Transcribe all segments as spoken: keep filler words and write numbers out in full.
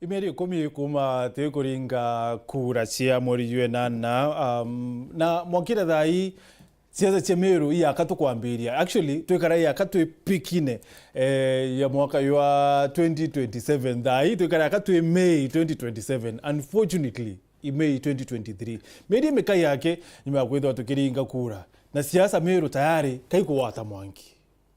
Imeri ikumi kuma twikuringa kura cia mweri jwa enana, um, na mwankire thaa ii, siasa cia Meru iaka tukwambiria. Actually, twikara iaka twi pikine, eh, ya mwaka jwa twenty twenty-seven. Thaa ii twikara iaka twi May twenty twenty-seven. Unfortunately, i May twenty twenty-three. Mieri mikai yake, nyuma ya kwithirwa tukiringa kura. Na siasa Meru tayari kaikugwata mwanki.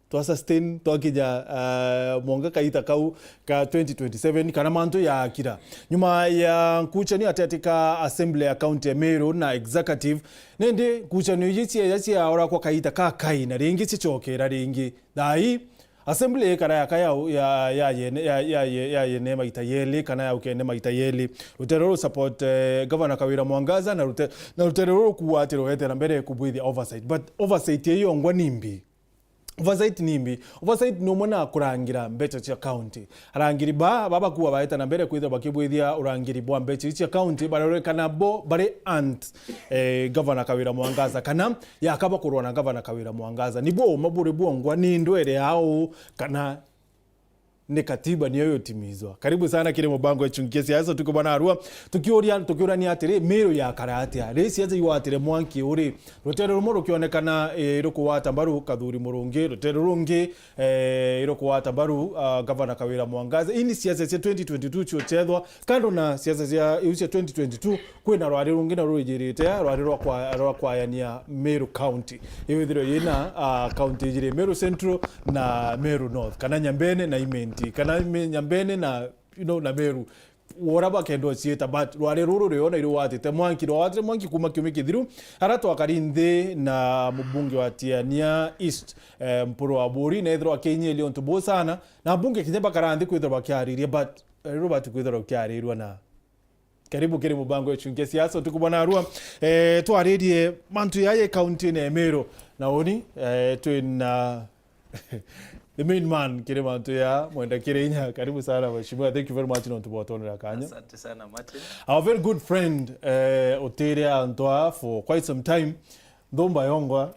Twa sustain, twakinya, ah, mwanka kaita kau ka twenty twenty-seven, kana mantu yaakira. Nyuma ya nkuchanio ateti ka Assembly ya County ya Meru na Executive, nindi nkuchanio iji cieja ciaora kwa kaita kakai na ringi cicokera ringi. Thaa ii, Assembly ikara yaka ya, ya, ya yene, ya, ya, ya, ya yene maita yeli, kana ya ukene maita yeli. Rutere ruru support, eh, Governor Kawira Mwangaza, na rute-, na rutere ruru kuwa ati ruete na mbere kubwithia oversight. But oversight iyo ngwa nimbi? Oversight nimbi? Oversight ni umwe na kurangira mbeca cia county. Arangiri ba, ba bakuwa baeta na mbere kwithirwa bakibwithia urangiri bwa mbeca ici cia county, barorwe kana bo bari ant, eh, Governor Kawira Mwangaza, kana yaka bakurwa na Governor Kawira Mwangaza. Ni bo uma buri bwongwa ni ndwere yao, kana ni katiba niyo yutimizwa. Karibu sana kiri mubango ya Chunkia Siasa, tuko bwana Arua. Tukiuria, tukiurania atiri, Meru yakara atia? Ri siasa iwatire mwanki uri? Rutere rumwe rukionekana, eh, irukuwata mbaru Kathuri Murungi, rutere rungi, eh, irukuwata mbaru, ah, Gavana Kawira Mwangaza. Ini siasa cia twenty twenty-two cio chethwa, kando na siasa cia, iu cia twenty twenty-two, kwina rwari rungi na rurijirite, rwari rwa kwa-, rwa kwayania Meru County. Iwithirwe yina, ah, county ijiri, Meru Central na Meru North, kana Nyambene na Imenti, kana Ime-, Nyambene na, you know, na Meru. Wora bakenda uciita, but rwari ruru riona iruwatite mwanki, rwawatire mwanki kuma kiumia kithiru, ara twakari nthi na mubunge wa Tiania East, eh, Mpuru wa Buri, na ethirwa akinyiria untu buu sana, na mbunge kinya bakara nthi kwithirwa bakiariria, but ruru bati kwithirwa rukiarirua na Karibu kiri mubango ya Chunkia Siasa, utuku bwana Arua. Eh, twaririe mantu yaya kaunti-ini ya Meru. Na uni, eh, twina the main man kiri mantu ya Mwenda Kirinya. Karibu sana, mheshimiwa. Thank you very much nontu bwa utonera kanya. Asante sana, Martin. Our very good friend, eh, utire antu aa for quite some time. Nthumba yongwa.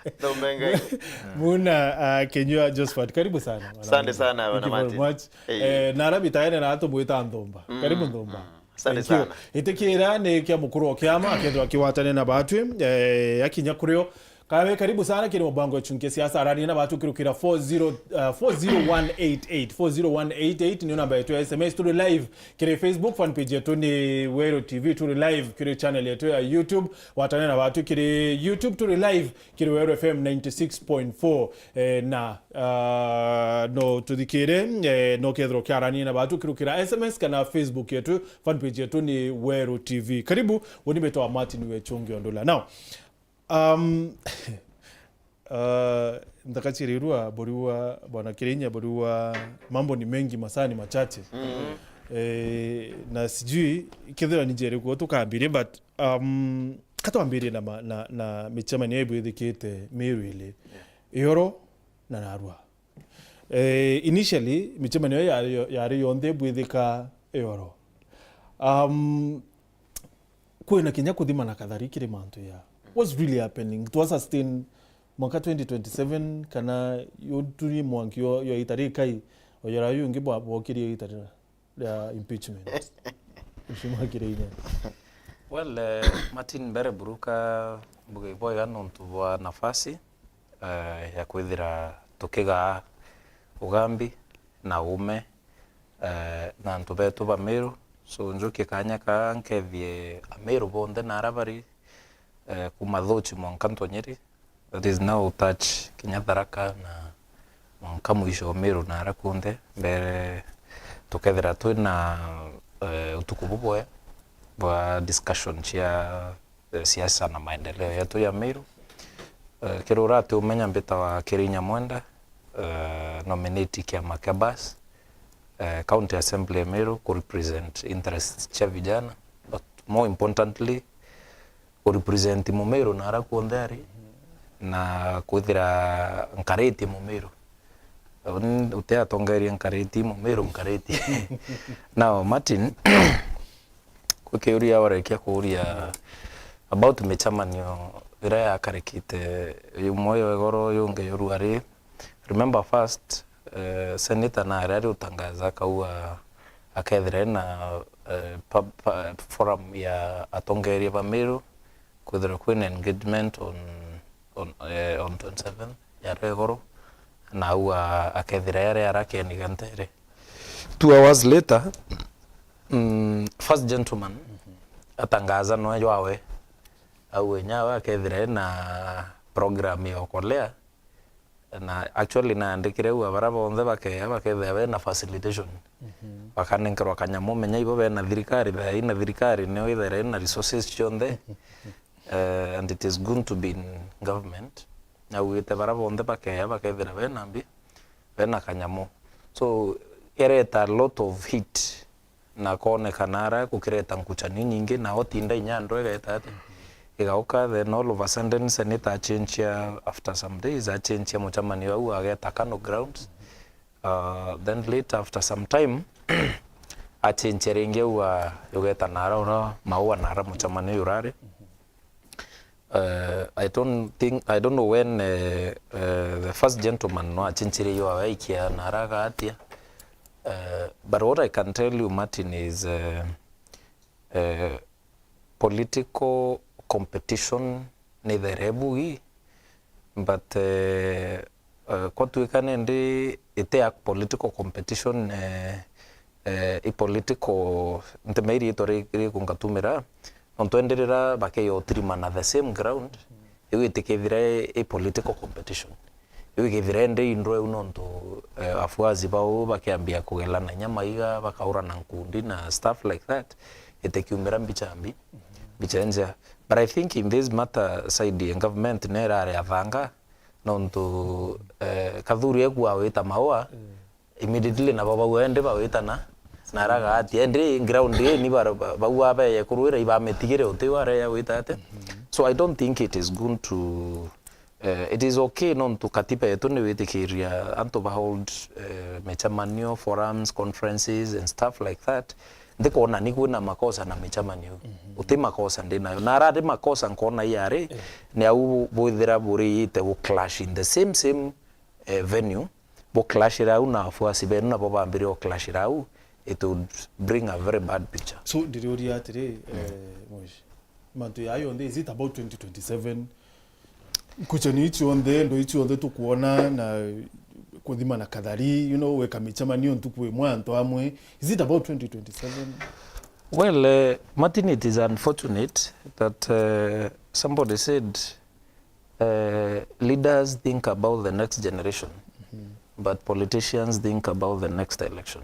Nthumba engai. Muna, ah, Kenyua Josephat. Karibu sana, bwana. Asante sana, bwana Martin. Thank you very much. Hey. Eh, na arabitaene na atumwita Nthumba. Mm, karibu Nthumba. Mm. Asante sana. Thank you. Itikira ni kia mukuru wa kiama, akethirwa akiwatania na batwi, eh, akinya kurio. Kawe, karibu sana kiri mubango wa Chunkia Siasa, arania na batwi kirukira four zero, uh, four zero one eight eight. Four zero one eight eight niyo namba yetu ya S M S. Turi live kiri Facebook, fan page yetu ni Weru T V. Turi live kiri channel yetu ya YouTube. Watania na batwi kiri YouTube, turi live kiri Weru F M ninety six point four. Eh, na, ah, no tuthikire, eh, no kethirwa kiarania na batwi kirukira S M S kana Facebook yetu, fan page yetu ni Weru T V. Karibu, uni mbitwa Martin Wechungi Ondula. Now, um, uh, ndakachirirua boriwa bwana Kirinya, boriwa mambo ni mengi, masaa ni machache. Mm. Eh, na sijui kethira ni njeri kuo tukambirie, but, um, katwambirie na ma-, na, na micemanio ibwithikite Meru ili. Yeah. Ioro na Narua. Eh, initially, micemanio iyo yari, yari yonthe ibwithika Ioro. Um, kwina kinya kuthima na kathari kiri mantu ya what's really happening. Twa sustain mwaka twenty twenty-seven, kana yuturi mwanki yo, yo itari kai, oyora yu ngi bwa, bwokirie itari na ya impeachment. Mheshimiwa Kirinya. Well, eh, Martin, mbere buruka mbuge iboya nontu bwa nafasi, eh, ya kwithira tukigaa ugambi na ume, eh, na antu betu ba Meru. So, njukie kanya ka nkethie Ameru bonthe na ara bari, eh, kuma Thuchi mwanka Ntonyeri. That is now touch kinya Tharaka na mwanka mwisho Meru na ara kunthe mbere, tukethira twina, eh, utuku bubwe bwa discussion cia, eh, siasa na maendeleo yetu ya Meru. Eh, kiri urati umenya mbitawa Kirinya Mwenda, eh, nominate kiama kia Bas, eh, County Assembly ya Meru ku represent interests cia vijana, but more importantly, ku represent Mumiru na ara kunthe ari, na kwithira nkaritie Mumiru. Uni uti atongeria nkaritie Mumiru, nkaritie. Now, Martin, kwi kiuria warekia kuuria about micemanio iria yakarikite, yumwe yo igoro, yungi yo ruari. Remember first, eh, senator na aria ari utangaza akauga akethira ena, eh, pub-, pa-, forum ya atongeria ba Meru, kwithirwa kwina engagement on, on, eh, on twenty-seven ya rwegoro, na auga akethira yari arakeni gantere. Two hours later, mm, first gentleman atangaza no jwawe, au enyawe akethira ena program ya okolea, na actually naandikire au, bara bonthe bakeya bakethira bena facilitation, bakanenkerwa kanyamu, menya ibo bena thirikari, thaa ii na thirikari nio ithaira ina resources cionthe, eh, and it is good to be in government. Augite bara bonthe bakeya bakethira bena mbi, bena kanyamu. So, ereta a lot of heat, na koonekana ara gukireta nkuchani nyingi, na otinda inya andu igeta ati, igauka, then all of a sudden senator achenchia, after some days achenchia muchamanio au ageta Kano grounds. Uh, then later after some time achenchia ringi au a-, ugeta nara ura Maua nara muchamanio urari. Uh, I don't think, I don't know when, uh, uh, the first gentleman no achinchire yo awaikia na araga atia. Uh, but what I can tell you, Martin, is, uh, uh, political competition ni there bugi, but, uh, uh, kwa tuikane ndi ite a political competition, uh, uh, i political, ntimeiri itwa ri-, rikungatumira, nontu endi rira bakeya utirimana the same ground, iu itikithira i, i political competition. Iu ikithira endi indwe u nontu, eh, afuasi bau bakiambia kugelana inya maiga, bakaurana nkundi na stuff like that, itikiumira mbicha mbi, mbicha nja. But I think in this matter side ya government nerare athanga, nontu, eh, Kathuri ekua wita Maua, immediately nabo bau endi bawitana na araga ati endi ground ii ni bara-, ba-, bau abeye kurwira ibametigire uti wareya wita ati. So I don't think it is good to, eh, it is okay nontu katiba yetu ni witikiria antu ba hold, eh, micemanio, forums, conferences and stuff like that. Ndikwona ni kwina makosa na micemanio. Uti makosa ndi nayo. Na arari makosa nkona iari ni au bwithira buriite bu clash in the same, same, eh, venue, bu clashira au na afuasi benu nabo bambire o clashira au, it would bring a very bad picture. So, ndiriuria atiri, eh, Mwishi, mantu ya yonthe, is it about twenty twenty-seven? Nkuchanio ici onthe, ndo ici onthe tukwona na kuthima na kathari, you know, weka micemanio ntuku imwe antu amwe. Is it about twenty twenty-seven? Well, eh, Martin, it is unfortunate that, eh, somebody said, eh, leaders think about the next generation, but politicians think about the next election.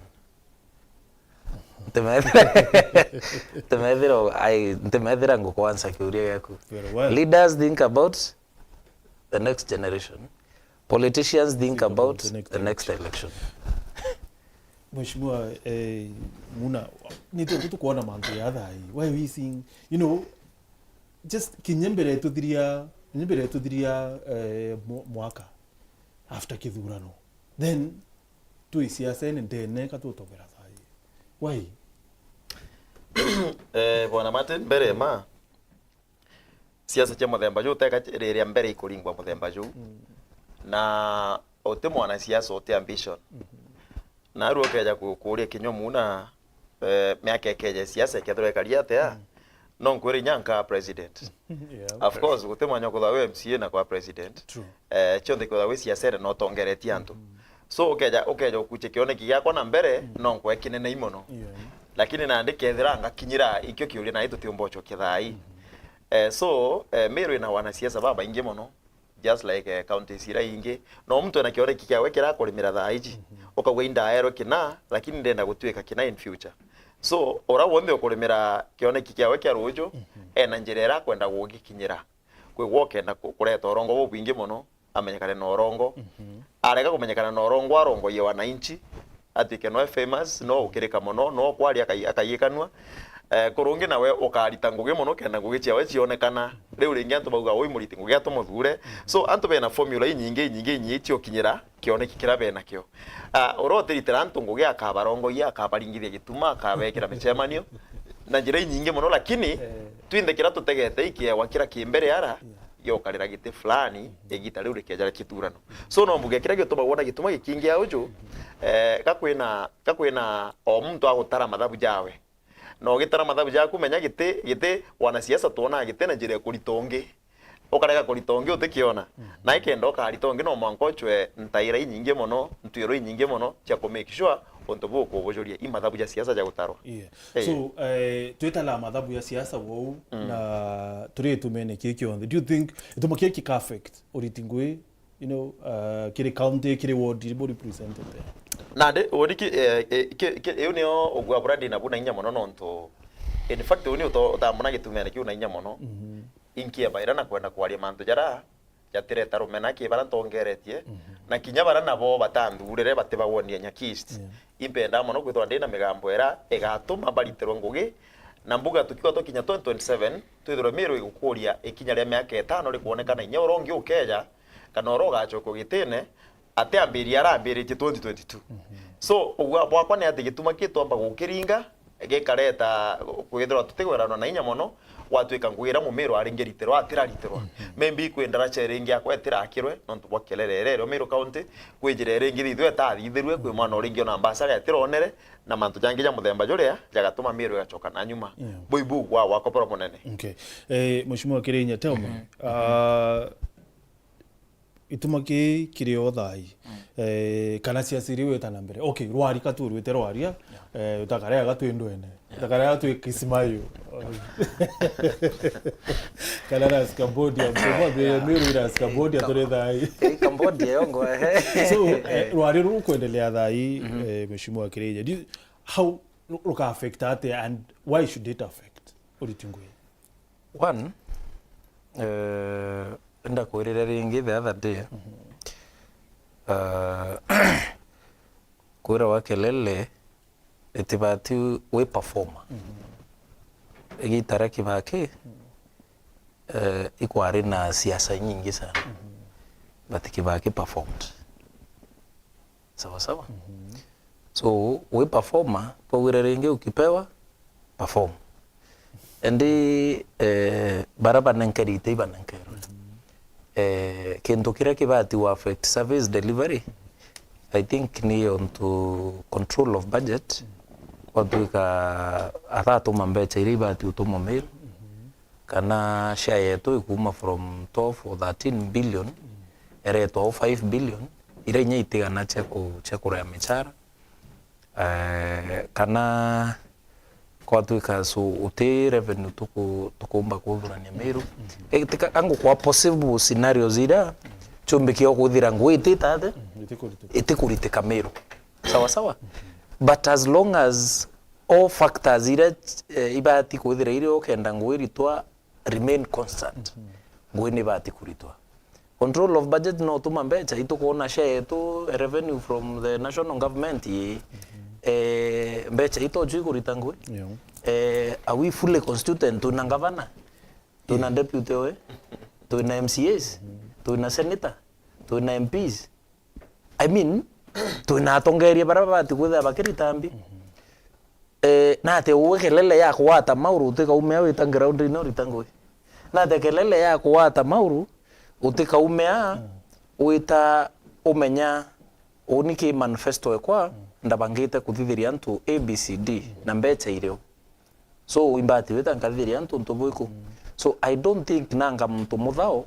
Ntimethira, ntimethira, ai, ntimethira ngukwansa kiuria giaku. Very well. Leaders think about the next generation. Politicians think about the next election. Mheshimiwa, eh, Muna, ni tu, tu kuona mantu ya thai. Why are we seeing, you know, just kinya mbere tuthiria, kinya mbere tuthiria, eh, mwa-, mwaka after kithurano. Then, twi siasene ndene ka tutobera thai. Why? Eh, Bwana Martin, mbere ma, siasa cia muthemba juu, teka riria mbere ikuringwa muthemba juu. Na uti mwanasiasa, uti ambition. Naru ukeja ku-, kuria kinya Muna, eh, miaka ikeja siasa ikethirwa ikari atia, no nkwire inya nkaa president. Yeah, of course, guti mwanya kwithirwa wi M C A na kwa president. True. Eh, cionthe kwithirwa wi siasene na utongeretie antu. So, ukeja, ukeja ukuchia kioneki giakwa na mbere, no nkwe kinene i mono. Yeah. Lakini nandi kethira ngakinyira ikio kiuria, nai tutiumba ucokia thai. Eh, so, eh, Meru ina wanasiasa babaingi mono, just like, eh, counties iria ingi. No muntu ena kioneki kiawe kirakurimira thaa iji, ukauga, indaerwe kina, lakini ndenda gutuika kina in future. So, ura wonthe ukurimira kioneki kiawe kia ruju, ena njira iria akwenda gugikinyira. Kwigua ukenda ku-, kureta urongo bubwingi mono, amenyekane na urongo. Arega kumenyekana na urongo, arongoie wananchi, atuike noe famous, no ukirika mono, no kwaria akai-, akaiikanua. Eh, kurungi nawe ukarita ngugi mono kenda ngugi ciawe cionekana. Riu ringi antu bauga, "Ui Muriti ngugi atumuthure." So, antu bena formula inyingi, inyingi, inyingi cia ukinyira kioneki kiria benakio. Ah, uria utiritira antu ngugi akabarongoia, akabaringithia gituma, akabekira micemanio. Na njira inyingi mono, lakini twinthe kiria tutegete ikiewa kiria ki mbere ara, ati ukarira giti fulani, igita riu rikeja ria kithurano. So, no mbuge kiria gitumaga wona gituma gikingia uju, eh, ga kwina, ga kwina o muntu agutara mathabu jawe. Na ugitara mathabu jaku, menya giti, giti wanasiasa twonaga giti na njira ya kurita ungi. Ukarega kurita ungi utikiona. Na ikenda ukarita ungi, no mwanka ucwe ntaira inyingi mono, ntwiro inyingi mono cia ku make sure untu buu ukubujuria. I mathabu ja siasa ja gutarwa. Yeah. Eh. So, eh, twitala mathabu ya siasa wou, na turi gitumene kii kionthe, do you think gituma kii gika affect uriti ngui, you know, uh, kiri county, kiri ward iria bu represented? Nandi, wodi ki, eh, eh, ki, ki, iu nio ugwa bura ndi nabu na inya mono, nontu, in fact, uu ni uto-, utambona gitumene kiu na inya mono. Inkieba ira na kwenda kwaria mantu jara jatireta rumena ki bara ntongeretie, na kinya bara nabo batanthurire batibagwonia Nyakist. Yeah. Impenda mono kwithirwa ndi na migambo ira igatuma bariterwe ngugi, na mbuga tukiuga tukinya twenty twenty-seven, twithirwe Miru igukuria ikinya ria miaka itano rikwonekana inya uria ungi ukeja, kana uria ugacoka gitine, atiambiria arambiritie twenty twenty-two. So, ugwa bwakwa ni ati gituma ki twamba gukiringa, gikareta kwithirwa tutigweranwa na inya mono, gwatuika ngugi iria Mumiru aringiritirwa atiraritirwa. Maybe kwi ndaraca iringi yakwa itirakirwe nontu bwa kelele iria irio Miru County, kwi njira iringi thithwe itathithirwe, kwi mwana uringi ona mbasara atironere, na mantu jangi ja muthemba juria jagatuma Miru igacoka na nyuma. Yeah. Bui bu gwa wakopora munene. Okay. Eh, Mheshimiwa Kirinya, tell me, uh, gituma kii kiri o thaa ii, eh, kana siasa iria igwita na mbere. Okay, rwarika tu rwite rwaria, eh, utakarega twindwene. Utakarega twi Kismayu. Kana Ras Cambodia, msema, eh, Miru Ras Cambodia, turi thaa ii. Eh, Cambodia yongo, eh. So, eh, rwari ruu kwendelea thaa ii, eh, Mheshimiwa Kirinya, do you, how ru-, ruka affect atia and why should it affect uriti ngui? One, eh, ndakwirire ringi the other day, eh, kwirawa kelele itibati wi performer. Igita ria Kibaki, eh, ikwari na siasa inyingi sana, but Kibaki performed. Sawa sawa. So, wi performer, twaugire ringi ukipewa, perform. Indi, eh, bara banenkeri ite ibanenkerwe. Eh, kintu kiria kibati gu affect service delivery, I think ni untu control of budget, gwatuika atatuma mbeca iria ibati utumwa Miru, kana share yetu ikuuma from twelve or thirteen billion, iretwa o five billion, iria inya itigana cia ku-, cia kuria michara. Eh, kana kwatuika so uti revenue tuku-, tukumba kuthurania Miru. Eh, tika-, angukwa possible scenarios iria ciumbikia kwithira ngui itita atia? Itikuritika. Itikuritika Miru. Sawa sawa? But as long as all factors iria, eh, ibati kwithira iri ukenda ngui iritwa remain constant. Ngui nibati kuritwa. Control of budget no utuma mbeca, itukwona share yetu, revenue from the national government ii. Eh, mbeca itoju ikurita ngui. Yeah. Eh, are we fully constituent? Twina ngavana, twina deputy oe, twina M C As, twina senator, twina M Ps. I mean, twina atongeria baria babati kwithira bakirita mbi. Eh, nate uwe kelele ya kugwata mauru utikaumia wita ground-ini urita ngui? Nate kelele ya kugwata mauru utikaumia wita umenya uni ki manifesto ekwa ndabangite kuthithiria antu A B C D na mbeca irio? So, imbati wita nkathithiria antu untu bwiku? So, I don't think nanga muntu muthao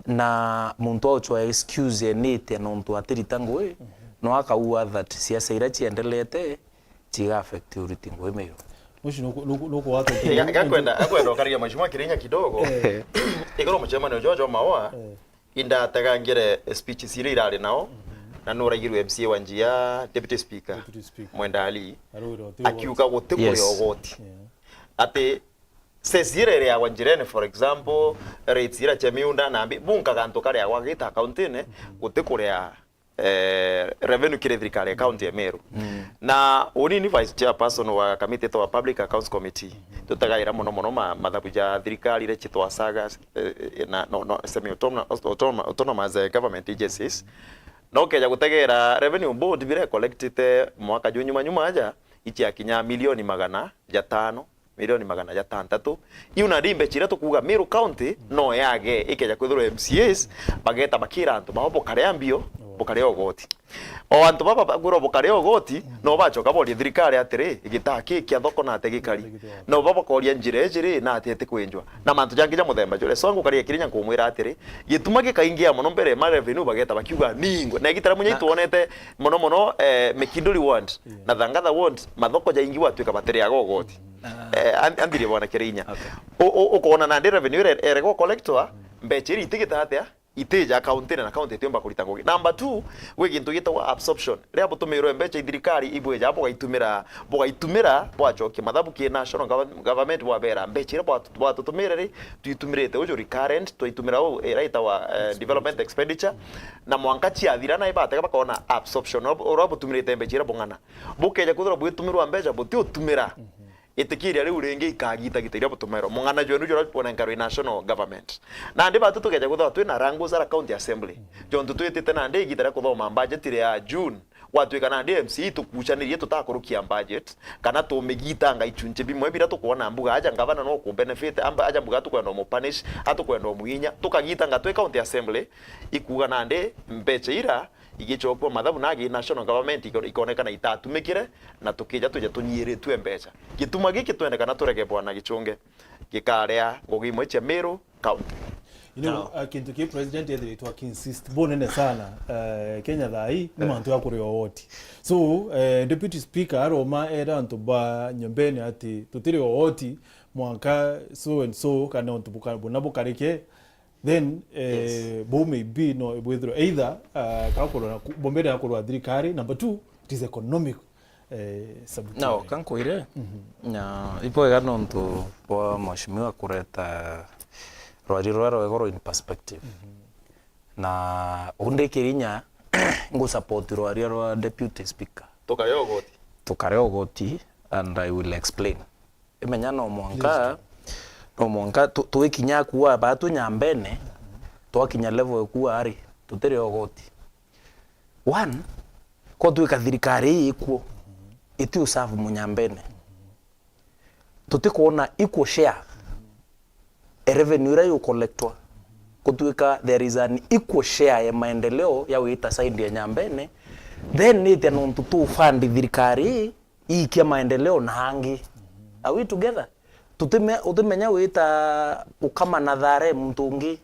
na muntu auchwa excuse enitia nontu atirita ngui, no akaua that siasa iria ciendelete ciga affect uriti ngui Miru. Muci nuku-, nuku-, nuku watu Ga-, gakwenda, gakwenda ukaria Mheshimiwa Kirinya kidogo. Eh. Iguru mucemanio jojo mawa, eh, indategangire speeches iria irari nao, na nuraigirwe M C A wa Njia, Deputy Speaker, Deputy Speaker. Mwenda Ali, arauga guti akiuga guti kuria, yes, ugoti. Yeah. Ati sesi iria iriagwa njirene, for example, rates iria cia miunda na mbi, bunka gantu kariagwa gita kaunti-ini, guti kuria, eh, revenue kiri thirikari ya kaunti ya Meru. Mm. Na uni ni vice chairperson wa committee wa Public Accounts Committee, tutagaira mono mono ma-, mathabu ja thirikari iria citwasaga, eh, eh, na, no, no, semi autonomous, autonomous, autonomous, eh, government agencies. No keja gutegera revenue board bire collectite mwaka jwa nyuma nyuma aja, ichiakinya milioni magana jatano. milioni magana jatantatu. Iu nandi mbecha iria tukuuga Meru County no yage ikeja kwithirwa M C As bageta bakira antu bao bukaria mbio, bukaria ugoti. O antu baba bakwirwa bukaria ugoti, no bachoka boria thirikari atiri, gitaa ki kia thoko nate gikari? No baba bakoria njira iji ri, nate itikwinjwa? Na mantu jangi ja muthemba juria. So ngukaria Kirinya nkumwira atiri, gituma gikaingia mono mbere ma revenue bageta bakiuga ningwe. Na igita ria munya itwonete mono mono, eh, Mikinduri ward na Thangatha ward, mathoko jaingi gwatwika batiriaga ugoti. Eh, an-, anthirie bwana Kirinya. Okay. U-, u-, ukona nandi revenue ire-, erega collectwa, mbecha iria itigita atia? Itija county na county itiumba kurita ngugi. Number two, gwi gintu gitagwa absorption. Riria butumirwe mbecha i thirikari, ibwija bugaitumira, bugaitumira bwachokia mathabu ki national gov-, government, bwabera mbecha iria bwatu-, bwatutumire ri, tuitumirite uju recurrent, twaitumira u, ira itawa, eh, development expenditure, na mwanka ciathira na ibatega bakona absorption, ura-, uria butumirite mbecha iria bung'ana. Bukeja kwithirwa bwitumirwa mbecha butiutumira, itikiria riu ringi ikagitagita iria butumairwa. Mung'ana jwenu juria bwonenkarwa i national government. Nandi batu tukeja kwithirwa twina rangu sara county assembly. Jontu twitite nandi igita ria kuthoma budget ria June. Gwatwika nandi M C A tukucanirie tutakurukia budget, kana tumigitanga ichunchi bimwe biria tukwona mbuga aja ngavana no ku benefit, amba aja mbuga tukwenda umupunish, atukwenda umuinya, tukagitanga twi county assembly, ikuga nandi mbecha ira igichokua mathabu nagi national government iko-, ikonekana itatumikire, na tukija tuja tunyiritue mbecha. Gituma giki twendekana turege bwana Gichunge gikaria ngugi imwe cia Meru County. You know, uh, kintu ki president ethiritwe akiinsist bunene sana, uh, Kenya thaa ii ni mantu ya kuria ugoti. So, uh, deputy speaker aroma era antu ba Nyombene ati tutiri ugoti mwanka so and so kana untu buka-, buna bukarike. Then, eh, bou maybe no ibwithirwe either, ah, ka kurwa na ku-, bombere ya kurwa thirikari, number two, it is economic, eh, sabotage. No, kankwire, na ibwega nontu bwa mheshimiwa kureta rwari rwa rwegoro in perspective. Na undi Kirinya, ngu support rwaria rwa deputy speaker. Tukare ugoti. Tukare ugoti, and I will explain. Imenya no mwanka, no mwanka tu-, twikinya kuwa batu Nyambene, twakinya level ekuwa ari, tutiri ogoti. One, ko twika thirikari ii ikuo, iti userve Munyambene. Tutikwona equal share e revenue iria iucollectwa. Kutwika there is an equal share ya maendeleo ya wita side ya Nyambene, then nitia nontu tu fund thirikari ii, iikia maendeleo na angi. Are we together? Tutime-, utimenya wita ukama na thara e muntu ungi.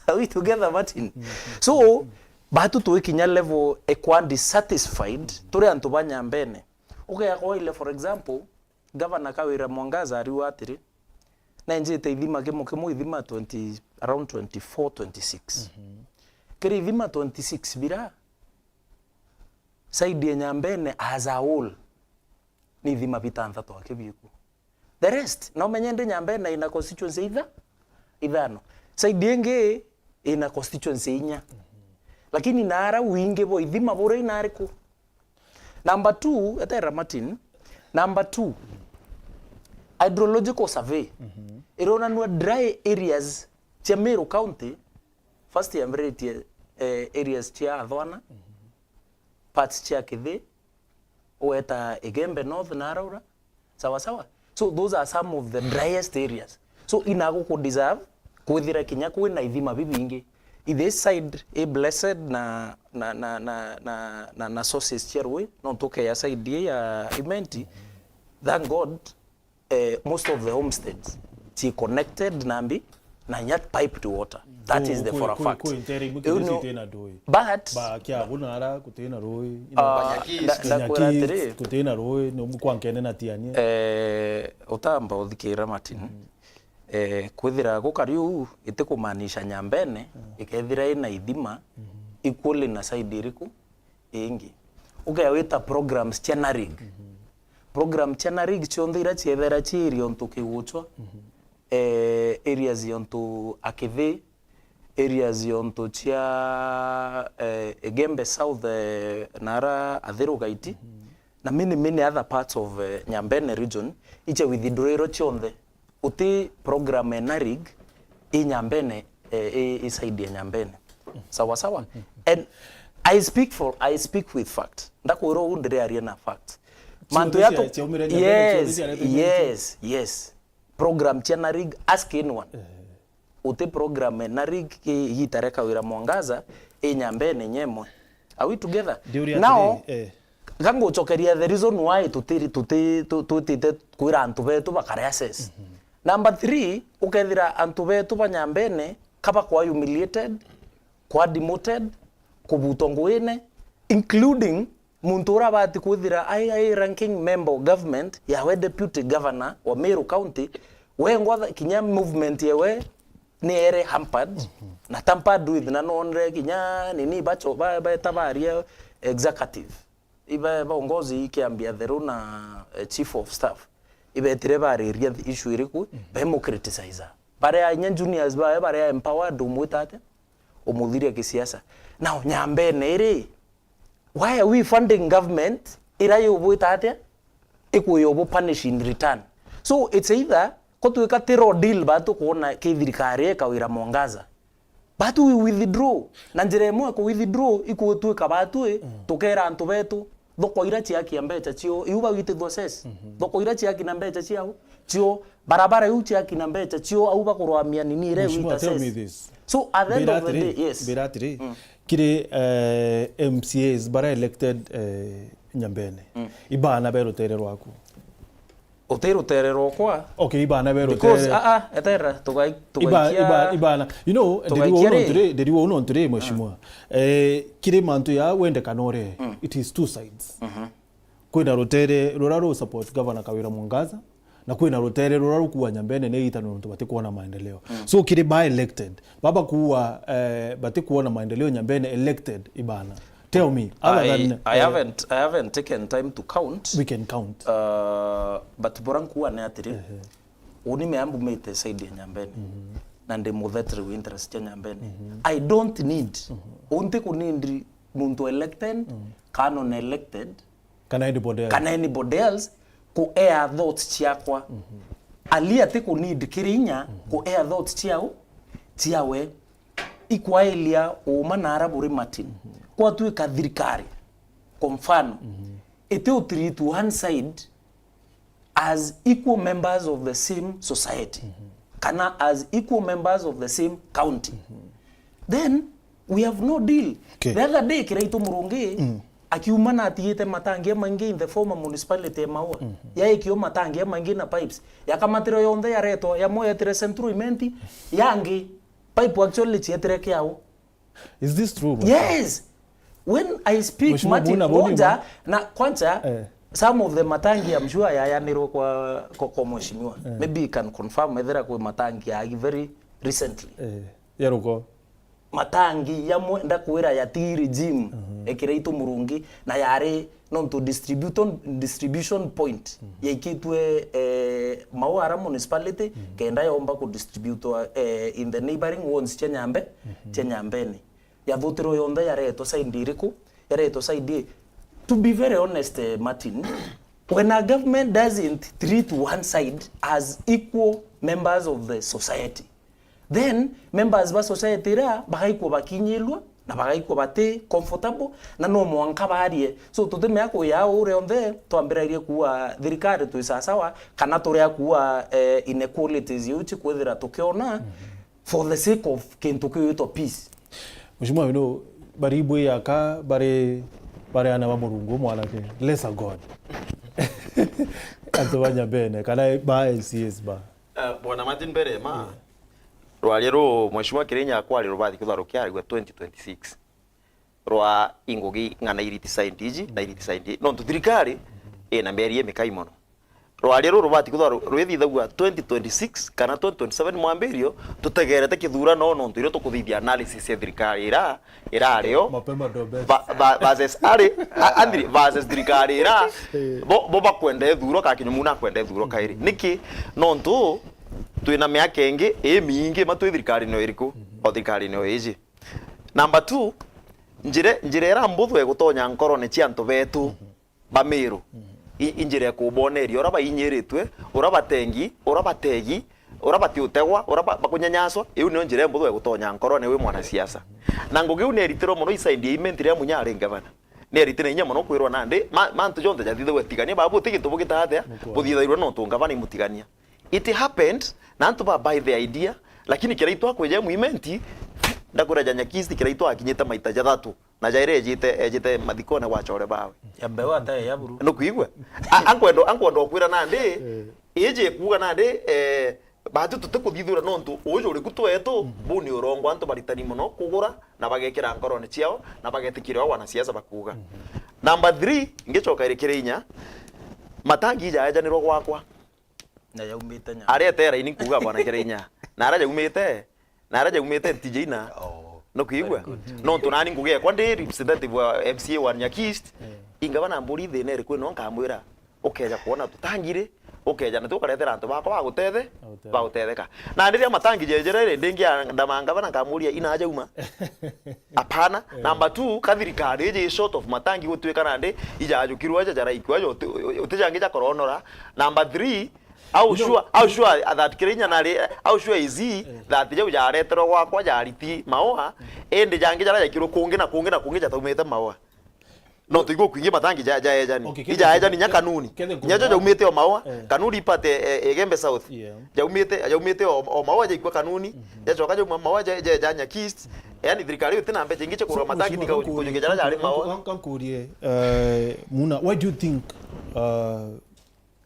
Are we together, Martin? So, batu twikinya level ekwa dissatisfied, turi antu ba Nyambene. Ukea kwa ile, for example, Governor Kawira Mwangaza ariuga atiri, nenjite ithima kimo kimo ithima twenty, around twenty-four, twenty-six. Kiri ithima twenty-six bira, side ya Nyambene as a whole, ni ithima bitanthatu aki biku. The rest, na umenye ndi Nyambene ina constituency itha-, ithano. Side ingi ina constituency inya. Lakini naara wingi bwa ithima buria inariku? Number two, etera Martin. Number two, hydrological survey. Ironanua dry areas cia Meru County, first yambiritie, eh, areas cia Athwana, parts cia Kithi, ugeta Igembe North na Araura. Sawa sawa. So those are some of the driest areas. So inagu ku deserve kwithira kinya kwina ithima bibingi. This side i blessed na, na, na sources cia rui, no tukeya side ii ya Imenti. Thank God, eh, most of the homesteads ci connected na mbi, na inya piped water. That is the, for a fact. Ku intere imwe Kithi citina ndui. But ba kia buna ara kutina rui. Ah, Banyaki, ndakwira atiri, kutina rui, ni umwe kwa nkene na tianie. Eh, utamba uthikira Martin. Eh, kwithira gukari uu itikumaanisha Nyambene ikethira ina ithima equally na side iriku ingi. Ukea wita programs cia NARIG. Program cia NARIG cionthe iria ciethera ciiri ontu Kiguchwa, eh, areas ontu Akithi, areas ontu cia, eh, Igembe South, eh, na ara Athiru Gaiti, na many, many other parts of, eh, Nyambene region, iche withdraw cionthe. Uti program e NARIG i Nyambene, eh, i, i side ya Nyambene. Sawa sawa. And I speak for, I speak with fact. Ndakwira uu ndiriaria na fact. Mantu ya tu- cia-, ciaumire Nyambene, ciothe yes, ciaretwe yes, yes. Program cia NARIG, ask anyone. Eh. Uti program e NARIG ki igita ria Kawira Mwangaza i Nyambene nyemwe. Are we together? Ndiuria now, atiri, eh. Ga ngucokeria the reason why tuti-, tuti-, tu-, twitite kwira antu betu bakare access. Mhm. Number three, ukethira antu betu ba Nyambene ka bakwa humiliated, kwa demoted, kubutwa nguine, including muntu uria abati kwithira ai, ai ranking member of government yawe deputy governor wa Meru County, wengwa tha-, kinya movement yewe ni ere hampered, mhm, na tampered with, na nonre kinya nini bacho ba, beta baria executive. Iba baongozi ikiambia theru na, eh, chief of staff. Ibetire bariria issue iriku, mhm, bemu criticize. Baria inya juniors bae, baria empowered, umwita atia? Umuthiria kisiasa. Now, Nyambene iri, why are we funding government ira yubwita atia? Ikwiyo bu punish in return. So, it's either, ko twika tiro deal ba tukwona ki thirikari e Kawira Mwangaza. But we withdraw. Na njira imwe ya ku withdraw ikutwika batwi, mm, tukera antu betu, thoko ira ciakia mbeca cio, iu bagwitithwa cess. Mhm. Thoko ira ciaki na mbeca ciao, cio, barabara iu ciaki na mbeca cio, au bakurwamia nini ire Mheshimiwa, wita tell me cess. This. So at the end Mbira of the atiri, day, yes. Mbira atiri, mm, kiri, eh, M C As bara elected, eh, Nyambene. Mm. Ibana be rutere rwaku. Uti rutere rwakwa. Okay, ibana be rutere. Because, ah, ah, eterera, tugai-, iba-, tugaikia iba-, ibana. You know, ndiriwo uno nturi, ndiriwo uno nturi, mheshimiwa. Eh, kiri mantu ya wendekana ure, mm, it is two sides. Mhm. Kwina rutere rura ru support Governor Kawira Mwangaza, na kwina rutere rura rukua Nyambene ni itano nontu batikuona maendeleo. Mm. So, kiri ba elected, baba kuwa, eh, batikuona maendeleo Nyambene elected ibana. Tell me, other I, than, I eh, haven't, I haven't taken time to count. We can count. Uh, but bora nkuwa ni atiri, ehe, uni me ambumite side ya Nyambene. Mhm. Na ndi muthetere wa interest ya Nyambene. Mhm. I don't need. Mhm. Unti ku need muntu elected, mhm, kana non elected, kana anybody else, kana anybody else, ku air thoughts ciakwa. Mhm. Ali ati ku need kiri inya, mhm, ku air thoughts ciao, ciawe. Ikwailia uuma na ara buri Martin. Mhm. Kwatuika thirikari, kwa mfano, mhm, iti u treat one side as equal members of the same society, mhm, kana as equal members of the same county, mhm, then we have no deal. Okay. The other day, Kiraitu Murungi, mm, akiuma na atigite matangi amaingi in the former municipality ya Maua. Mhm. Yaikio matangi amaingi na pipes. Yakamatirwe yonthe yaretwa, yamwe yetire Central Imenti, yangi pipe actually cietire Kiau. Is this true, Mheshimiwa? Yes. When I speak, Mheshimiwa, Martin, buna, buna, ngoja, na kwanza, eh, some of the matangi, I'm sure, yayanirwo kwa, kwa, kwa mheshimiwa. Eh. Maybe he can confirm whether kwi matangi ya very recently. Eh, ya ruko. Matangi yamwe ndakwira ya tea regime, mhm, ekira itu Murungi, na yari nontu distribution, distribution point, mhm, yaikitwe, eh, Maua ara municipality, mhm, kenda yomba ku distributwa, eh, in the neighboring wards cia Nyambe, mhm, cia Nyambene. Yathutirwe yonthe yaretwa side iriku? Yaretwa side ii. To be very honest, eh, Martin, when a government doesn't treat one side as equal members of the society, then members ba society iria bagaikwa bakinyirua na bagaikwa bati comfortable, na no mwanka barie. So, tutimea kuya uria onthe twambirairie kuua thirikari twi sawasawa, kana turia kuua, eh, inequalities iu cikwithira tukiona, mhm, for the sake of kintu kiwitwa peace. Mheshimiwa, you know, bari bwi aka bari, bari ana ba Murungu mwanake, lesser God. Antu ba Nyambene, kana ba M C As ba. Eh, Bwana Martin Berema, yeah, rwaria ru Mheshimiwa Kirinya akwari rubati kuthwa rukiarigwa twenty twenty-six. Rwa ingugi ng'ana iriti side iji na iriti side ii. Nontu thirikari ina mieri imikai mono. Rwaria ru rubati kuthwa ru-, rwithithagua twenty twenty-six kana twenty twenty-seven mwambirio, tutegerete kithurano nontu irio tukuthithia analysis ya thirikari ira, irario. Mapema ndo best. Ba-, ba-, versus ari, a-, andri, versus thirikari ira, eh, bo, bo bakwenda ithuro, ka Kinyumu nakwenda ithuro kairi. Mhm. Niki? Nontu twina miaka ingi imingi, ma twi thirikari no iriku? Mhm. O thirikari no iji. Number two, njira, njira ira mbuthu ya gutonya nkorone cia antu betu, mhm, ba Miru, mhm, i, i njira ya kuboneria uria bainyiritwe, uria batengi, uria bategi, uria batiutegwa, uria ba, bakunyanyaswa. Iu niyo njira imbuthu ya gutonya nkorone wi mwanasiasa. Na ngugi iu nieritirwe mono i side ya Imenti riria Munya ari ngavana. Ni erite na inya mono kwirwa nandi, ma-, mantu jonthe jathithagua tigania, babu uti gintu bugita atia, buthithairwa nontu ngavana imutigania. It happened, na antu ba buy the idea, lakini kiria itu akwija implement, ndakwira ja Nyakis, kiria itu akinyite maita jathatu, na jairi ejite, ejite mathikone gwa achore bawe. Ya mbeu ata ya buru. Nukwigua? A-, ankwenda, ankwenda ukwira nandi, iji kuuga nandi, eh, Batu tutikuthithura nontu uju uriku twetu, bu ni urongo antu baritani mono kugura na bagekira nkorone ciao na bagetikiria uu wanasiasa bakuuga. Number three, ngicoka iri kiri inya, matangi ijaejanirwa gwakwa. Na yaumite nya. Aria etera ini nkuuga bwana kiri inya. Na aria jaumite, na aria jaumite ntiji ina. Oh. Nukwigua? Very good. Nontu nani ngugi ekwa ndi representative wa M C A wa Nyakist, ingavana mburi thina iriku ino nkamwira, ukeja kwona tutangi ri, ukeja na tukaretera antu bakwa bagutethe, bagutetheka. Na riria matangi jejere ri, ndingiandama ngavana nkamuria, "Ina ajauma?" Apana. Number two, ka thirikari iji i short of matangi gutuika nandi ijajukirwe aja jaraikua aja uti-, uti jangi ja koronora. Number three, how sure, how sure that kirinya nari, how sure is he that jau jareterwe gwakwa jariti maua, indi jangi jara jaikirwe kungi na kungi na kungi jataumite maua? No tuigwe kwingi matangi ja, ja ejani. Okay, kende ijaejani nya kende kanuni. Kende inya jo nkuria jaumite o maua, eh, kanuni ipate, eh, Igembe South. Yeah. Jaumite, jaumite o, o maua jaikua kanuni. Mhm. Jacoka jauma maua ja, ja, ja Nyakist. Yani thirikari uti na mbeca ingi cia kugura matangi tiga kujukia jara jari maua. Kankurie, eh, Muna, why do you think, uh,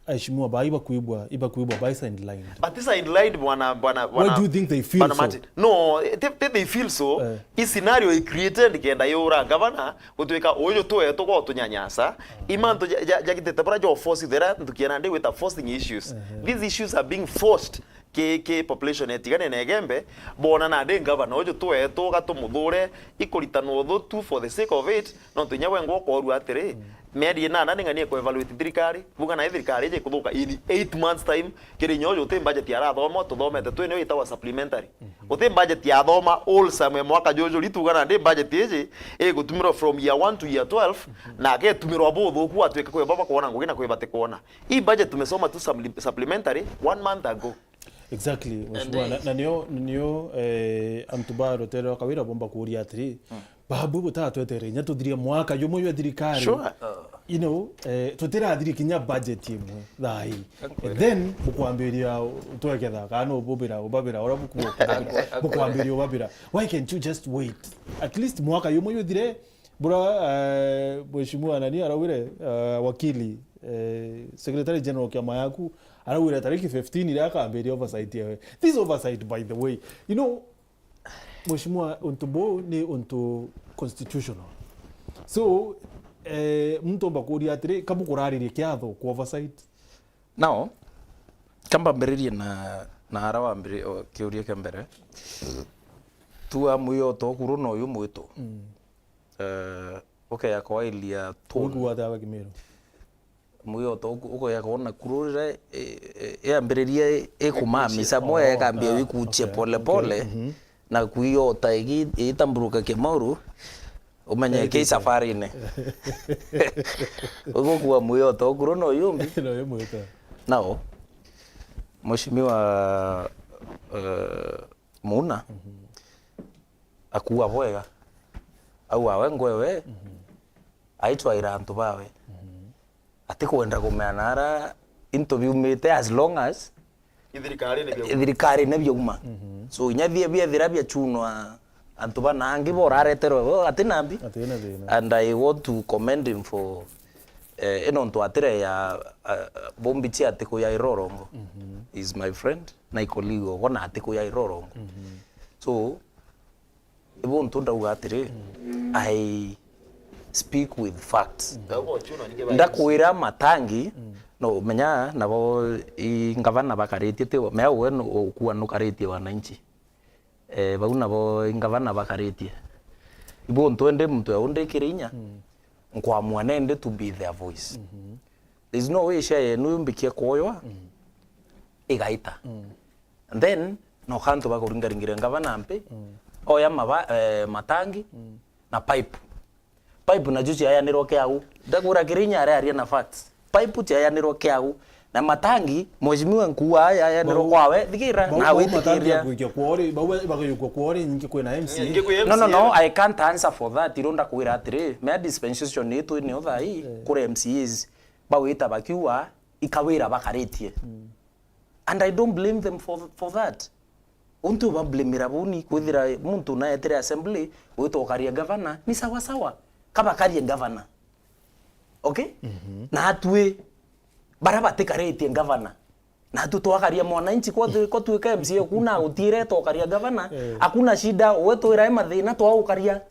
Aheshimiwa ba ibakwibwa, ibakwibwa by sideline. But sideline bwana, bwana, bwana, why do you think they feel bwana so? Martin. No, they, they, they feel so. Eh. I scenario i created kenda yura governor gutuika uyu tuwe tugo tunyanyasa. Imantu ja, ja, jagitete bura jo force thera ntukiana ndi wita forcing issues. These issues are being forced ki, ki population etigane na Igembe, bona nandi governor uju tuwe tuga tumuthure, ikuritanwo uthutu for the sake of it, nontu inya wengwa ukorua atiri, mieri inana ni ng'ani ikuevaluate thirikari, buga nayo thirikari iji ikuthuka in eight months time, kiri inya uju uti budget arathoma, tuthomete twi niyo itagwa supplementary. Uti budget yathoma wholesome mwaka juju, rituga nandi budget iji igutumirwa from year one to year twelve, na agetumirwa buthuku atwike kwi baba kwona ngugi na kwi bati kwona. Hii budget tumesoma tu suppli-, supplementary one month ago. Exactly, mheshimiwa. Na, na nio, nio, eh, antu ba rutere rwa Kawira bomba kuuria atiri, babu butatwetere inya tuthirie mwaka jumwe jwa thirikari. Sure. You know, eh, tutirathirie kinya budget imwe thaa ii. Then bukwambiria tweketha kana ububira, ubabira, ura bukuo, bukwambiria ubabira. Why can't you just wait? At least mwaka jumwe juthire, bura, eh, mheshimiwa nani araugire, eh, wakili, eh, Secretary General kiama yaku, araugire tariki fifteen iria akambiria oversight yawe. This oversight, by the way, you know, mheshimiwa, untu buu ni untu constitutional. So, eh, muntu omba kuuria atiri, kabu kuraririe kiatho ku oversight? Now, kamba mbiririe na, na ara wambiri-, o, kiuria kia mbere. Tua mwiyo tokuru no uyu mwitu. Eh, ukeya kwailia tone. Wikuwa ata wa Kimiru? Mwiyo to uku-, ukeya kwona kuru rira i-, i-, yambiriria i-, ikumamisa, moya ikambia wikuchia pole pole, na kwiyota igi-, igitamburuka Kimauru, umenye ki safarine. Ugukua mwiyo to kuru no yumbi. No yumbi. Nao, Mheshimiwa, eh, Muna, akuua bwega. Au awe ngwewe, aitwaira antu bawe. Atikwenda kumea nara into biumite as long as i thirikari ni biauma. So, inya bia, biethira biachunwa antu bana angi borareterwe, bo ati nambi. Ati na thina. And I want to commend him for, eh, ino ntu atire ya, uh, bombi cia atiku ya irorongo. Is my friend, na i colleague ogwa na atiku ya irorongo. So, ibo ntu ndauga atiri, I speak with facts. Ndakwira matangi, no, menya nabo i ngavana bakaritie, ti, mea we nu-, ukua nukaritie wananchi. Eh, bau nabo i ngavana bakaritie. Ibo ntwende muntu ya undikire inya, nkwamua nende to be their voice. There's no way share yenu yumbikie kwoywa, igaita. And then, no kantu bakuringaringire ngavana mpi, oya maba-, eh, matangi, na pipe. Pipe nacio ciayanirwa kiagu. Ndakura Kirinya aria aria na facts. Pipe ciayanirwa kiagu. Na Matangi, mheshimiwa nkuu aya, aya niro kwawe, thigira, na witikiria. Matangi ya kuikia kwori, bau bagayukwa kwori, nyingi kwina M C A. Nyingi kwi M C A. No, no, no, I can't answer for that, iro ndakwira atiri, mea dispensation itu ni uthai, kuri M C As, bawita bakiuga, ikawira bakaritie. And I don't blame them for, for that. Untu bablamira buni kwithira muntu naetire assembly, gwita ukaria governor, ni sawa sawa. Kabakarie governor. Okay? Na atwi, bara batikaritie governor. Na atwi twakaria mwananchi kwa twi-, kwa twika M C A, kuna utire tokaria governor, hakuna shida, we twira e mathina, twaukaria.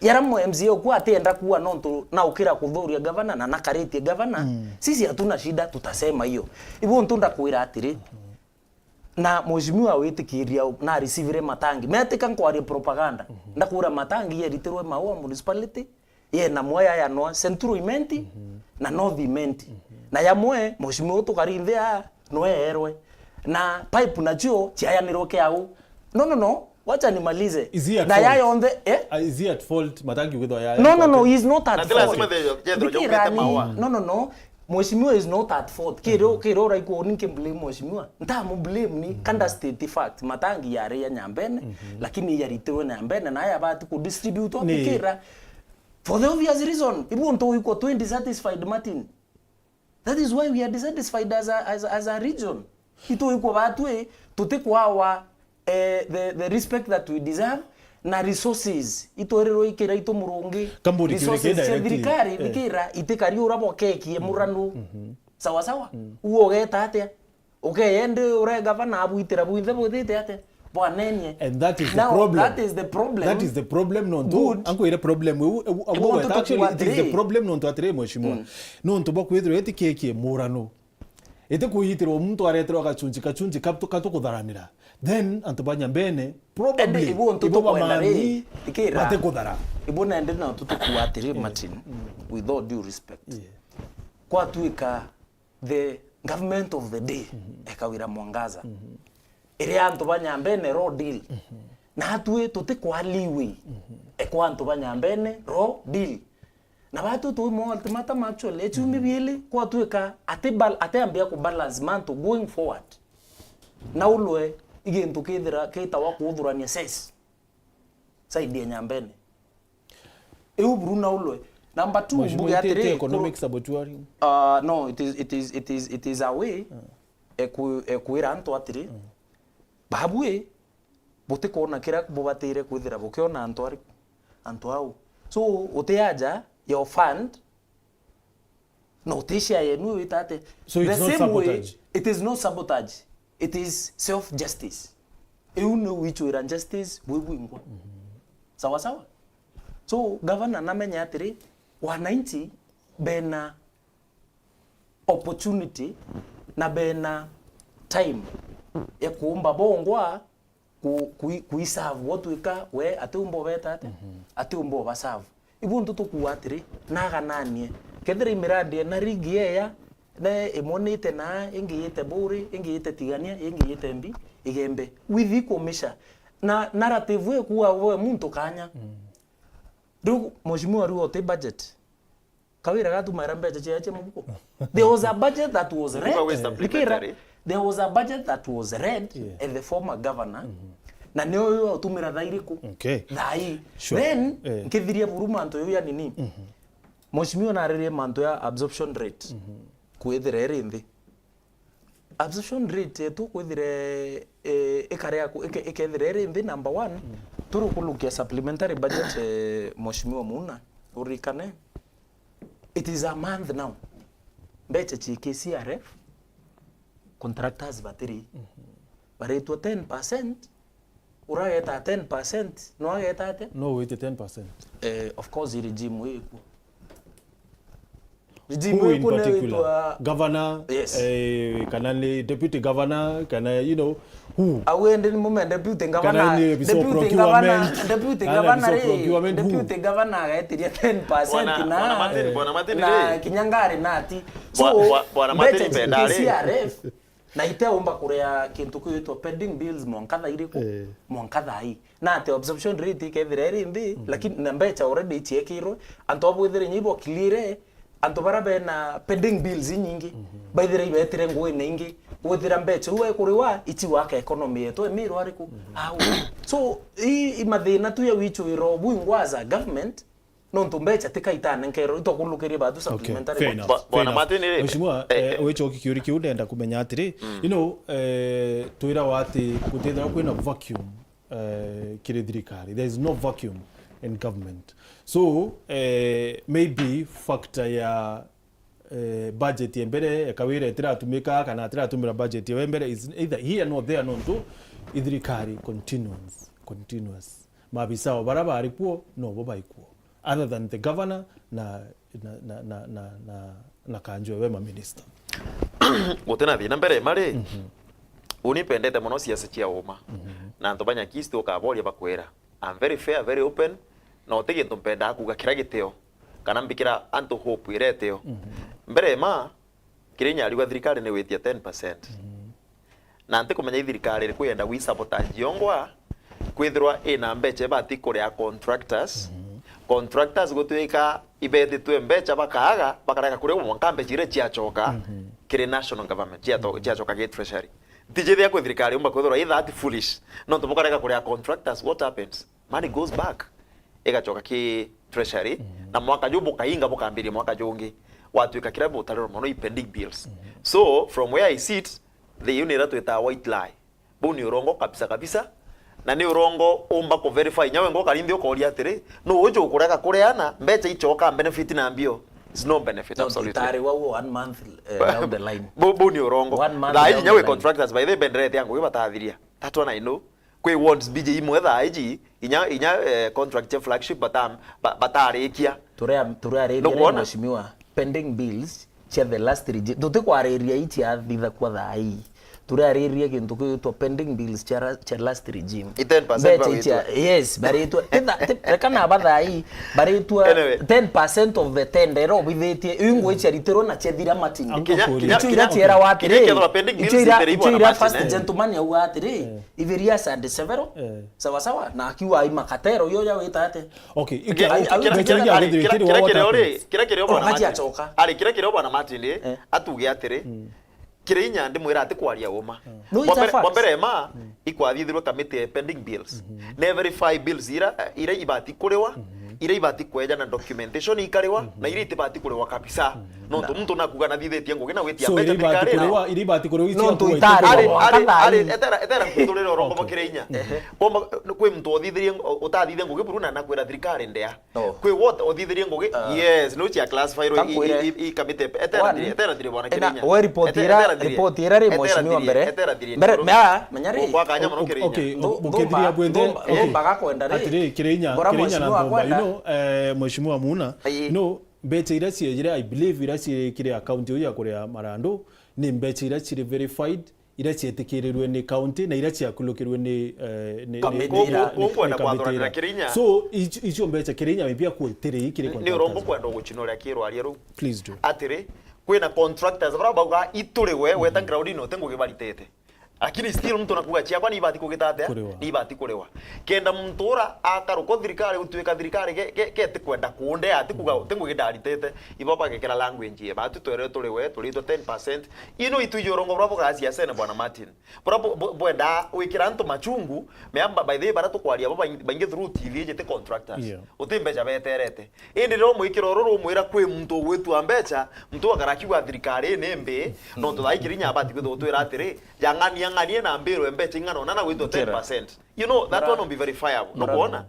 Yara mu M C A uku atienda kuwa nontu na ukira kuthuria governor na nakaritie governor, sisi hatuna shida, tutasema hiyo. Ibu untu ndakwira atiri, na mheshimiwa witikiria u-, na receive-re Matangi. Metika nkwaria propaganda. Ndakwira Matangi yeritirwe Maua Municipality, yena mwe ya, ya Noa, Central Imenti, na North Imenti. Na ya mwe, mheshimiwa utukari nthi a, nwe erwe. Na pipe nacio ciayanirwe kiau. No, no, no. Wacha nimalize. Is he at fault? Na ya yonthe, eh? Uh, is he at fault? Matangi kwithwa ya. No, no, no, he is not at fault. Na ti lazima the, the, the, Thikira ni, Maua. No, no, no. Mheshimiwa is not at fault. Kiro, kiro uraikwo ni nki blame mheshimiwa. Ntamu blame ni kanda state fact. Matangi yari ya Nyambene, lakini yaritirwe Nyambene na ya bati ku distribute. Ni. Thikira. For the obvious reason, ibu ntu wikwo twi dissatisfied, Martin. That is why we are dissatisfied as a, as, as a region. Itu iko batwi, tutikwawa, eh, the, the respect that we deserve, na resources itwirirwe ikira itu murungi. Kamburi kiri resources cia kidire thirikari, eh, bikira itikari ura bokekie muranu. Sawa sawa? Uo ugeta atia? Ukeyende ure gavana abwitira bwinthe bwithite atia? Bwanenie. And that is the problem. Now, that is the problem. That is the problem, nontu. Good. Ankwire problem, u-, u-, u-, Ibu nontu actually, it is the problem, nontu atiri, mheshimiwa. Nontu bwa kwithirwa itikekie murano. Iti kuitirwa muntu areterwa gachunji, kachunji katu, katu kutharanira. Then, antu ba Nyambene, probably, ibu ntu ibo tukwenda bamanthi ri, ikira. Bate kuthara. Ibu nende na tutukua atiri, Martin, with all due respect. Yeah. Kwatuika the government of the day, ekawira Mwangaza. Iria antu ba Nyambene raw deal. Na atwi tutikwa leeway. Ekwa antu ba Nyambene raw deal. Na batu twi mo ultimatum actually, echumi biili kwatuika ati bal-, ati ambia ku balance mantu going forward. Na ulwe igintu kithira kitawa kuthurania ses. Side ya Nyambene. Iu buru na ulwe. Number two, mbuge atiri, economic saboteuring. Uh, no, it is, it is, it is, it is a way, eku-, ekwira antu atiri, babui, butikona kiria bubatire kwithira bukiona antu ari, antu au. So, uti aja, your fund, no, uti share yenu wita ati. So it's not sabotage? The same way, it is not sabotage. It is self justice. Iu ni wichwira justice bwi bwingwa. Sawa sawa? So, governor namenya atiri, wananchi bena opportunity na bena time ya kuumba bongwa ku-, kui-, kuiserve, gwatuika we atiumba ubeta atia? Atiumba ubaserve. Ibu ntu tukuuga atiri, nagananie. Kethira imiradi ena ringi eya, ne imwe niite naa, ingi iite Buri, ingi iite Tigania, ingi iite Mbi, Igembe. With equal measure. Na narrative ikuuga we muntu kanya. Riu, mheshimiwa, riu uti budget. Kawira gatumaira mbeca cia, cia mubuko. There was a budget that was read. Mubuko wa supplementary. There was a budget that was read, yeah, at the former governor. Na nio yo utumira thaa iriku? Okay. Thaa ii. Sure. Then, eh, nkithiria buru mantu yo ya nini? Mheshimiwa naririe mantu ya absorption rate. Kwithira iri nthi. Absorption rate yetu kwithire, eh, ikarea ku-, ike-, ikethira iri nthi, number one, turukulukia supplementary budget, eh, Mheshimiwa Muna, urikane. It is a month now. Mbeca ci K C R F, contractors batiri. Baretwa ten percent, urageta ten percent, no ageta atia? No wite ten percent. Eh, of course, regime ikuo. Regime ikuo in particular? Governor, yes, eh, kana ni deputy governor, kana, you know, who? Au ende ni mume deputy governor. Kana ni officer of procurement. Deputy governor, deputy governor ri, procurement, who? Deputy governor agetiria ten percent. Bwana, na, bwana Martin, bwana Martin, na ri, kinya ngari na ati. So, bwa-, bwana Martin, mbeca ci K C R F, na iteumba kurea kintu kiitwa pending bills mwanka thaa iriku? Eh. Mwanka thaa ii. Na ati absorption rate ikethira iri nthi, lakini na mbeca already iciekirwe, antu abo ethire nyi bokilire, antu bara bena pending bills inyingi, baithira ibetire nguine ingi, gwithira mbeca iu ekuriwa ici waka economy yetu emirwa ariku? Au. So, i, i mathina tu ya wichwiro bu ingwa as a government, nontu mbeca tika itanenkerwa, itwakurukirie batu. Okay, supplementary fair budget. Enough, Bwa-, fair Bwana enough. Martin, rĩ? Mheshimiwa, Eh, eh, eh. Wichoki kiuri kiu ndenda kumenya atiri, you know, eh, twirawa ati gutithirwa kwina vacuum eh, kiri thirikari. There is no vacuum in government. So, eh, maybe factor ya, eh, budget ya mbere, eka wira itiratumika kana atiratumira budget ya mbere is either here nor there, nontu i thirikari continuous, continuous. Maabisa o bara bari kuo, nobo bai kuo. Other than the governor na, na, na, na, na, na, na kanju ewe ma minister. Gutina thina mbere mari. Mhm. Uni mpendete mono siasa cia uma. Mhm. Na antu ba Nyakisti ukaboria bakwira, I'm very fair, very open, na uti gintu mpendaa kuuga kiria gitio, kana mbikira antu hope iria itio. Mhm. Mbere ma, Kirinya ariuga thirikari ni witia ten percent. Mhm. Na ntikumenya i thirikari iriku yenda gwi sabotage yongwa, kwithirwa ina mbeca ibati kuria contractors. Mhm. Contractors gutwika ibetitwe mbeca bakaaga, bakarega kuria mwanka mbeca iria ciacoka Mhm. kiri national government, ciato-, Mhm. ciacoka kiri treasury. Ntijithia kwi thirikari umba kwithirwa i that foolish. Nontu bukarega kuria contractors, what happens? Money goes back. Igacoka ki treasury, Mhm. na mwaka ju bukainga bukambiria mwaka jungi. Watwika kiria butarirwa mono i pending bills. Mhm. So, from where I sit, the iu nira twitaga white lie. Buu ni urongo kabisa kabisa. Na ni urongo umba ku verify. Nyawe ngo karindi ukoria atiri, nu uju ukurega kuriana, mbeca icoka benefit na mbio? It's no benefit, no, absolutely. Itari wa one month, eh, down the line. Bu, bu ni urongo. One month down the line. Thaa iji nyawe contractors, by the way, benderete yangu ibatathiria. That one I know. Kwi wards B J imwe thaa iji, inya, inya, eh, contract cia flagship bata-, ba-, batarikia. Turia, turiaririe ri, nukwona? Mheshimiwa, pending bills cia the last regime. Tutikwariria i ciathithakua thaa ii. Turiaririe gintu gigwitwa pending bills cia ra-, cia last regime. I ten percent. Mbeca icia, bagwitwa. Yes, baritwa. Ti tha-, ti, reka naba thaa ii, baritwa. Anyway. Ten percent of the tender iria ubithitie, iu ngui ciaritirwe na ciathira matini. Kinya, kinya, icio ira ciera watiri, kinya kethirwa pending bills icio ira, icio ira first gentleman auga atiri, eh. Ithiria Sunday several, eh, sawa sawa, na akiuga ai makatero, uyo ya wita ate? Okay, kira, kira, kira, kira, kira, kira, kira, kira, kira, kira, Bwana Martin. Ari, kira, kira, Bwana Martin, eh, atuge atiri, mm, kira inya ndimwira ati kwaria uma. Mm. No, it's a fact. Kwa mbere, kwa mbere ma, mm, ikwathithirwe committee ya pending bills. Mm-hmm. Ne verify bills ira, ira ibati kuriwa, mm-hmm, ira ibati kweja na documentation ikariwa, mm-hmm, na ira itibati kuriwa kabisa. Mm-hmm. Nontu muntu nakuga nathithitie ngugi na gwitia mbeca thirikari. So, ira ibati kuriwa, ira ibati kuriwa icio nontu itari. Ari, ari, ari, etera, etera nkuthurire urongo bokire inya. Ehe. Bomba, kwi muntu uthithirie, utathithia ngugi buru na nakwira thirikari ndea. No. Kwi what uthithirie ngugi? Ah. Yes, no cia classify ro i, i, i, i kamite. Etera thiri, etera thiri bwana Kirinya. We report ira, report ira ri mheshimiwa mbere. Etera thiri. Mbere, mea, menya ri. Kwa kanya mono Kirinya. Okay, mukithiria bwende. Ndumbaga kwenda ri. Atiri, Kirinya, Kirinya na Ndomba, you know, eh, mheshimiwa Muna, no, mbeca iria ciejire, I believe, iria ciekire account iu ya kuria marandu, ni mbeca iria ciri verified, iria cietikirirwe ni county na iria ciakulukirwe ni, eh, ni, ni, ni, ni, ni kamiti iria. Ku-, ku-, kukwenda kwathurana na Kirinya. So, icio, icio mbeca Kirinya maybe akwitiri ikiri. Ni urongo kwenda gucinoria kirwaria ru. Please do. Atiri, kwina contractors bara bauga ituriwe, weta ground ino, te ngugi baritete. Lakini still muntu nakuga ciakwa ni ibati kugita atia? Kuriwa. Ni ibati kuriwa. Kenda muntu ura akaruko thirikari, gutuika thirikari ge, ge, geti kwenda kunde, ati kuga, te ngugi ndaritete, ibo bagekera language ye. Batu twere turiwe, turitwe ten percent. Ino itu ijo urongo bura bugacia sene, Bwana Martin. Bura bu-, bu-, bwenda wikira antu machungu, meamba, by the way, bara tukwaria bo baing-, baingi through T V ejete contractors. Yeah. Uti mbeca beterete. Indi riria umwikira ururu umwira kwi muntu ugwitua mbeca, muntu akarakiuga thirikari ni mbi, nontu thaa ii Kirinya abati kwithirwa utwira atiri, jang'ania ng'anie na mbirwe mbeca ing'ana una na gwitwa ten percent. You know, that one will be verifiable. Nukwona?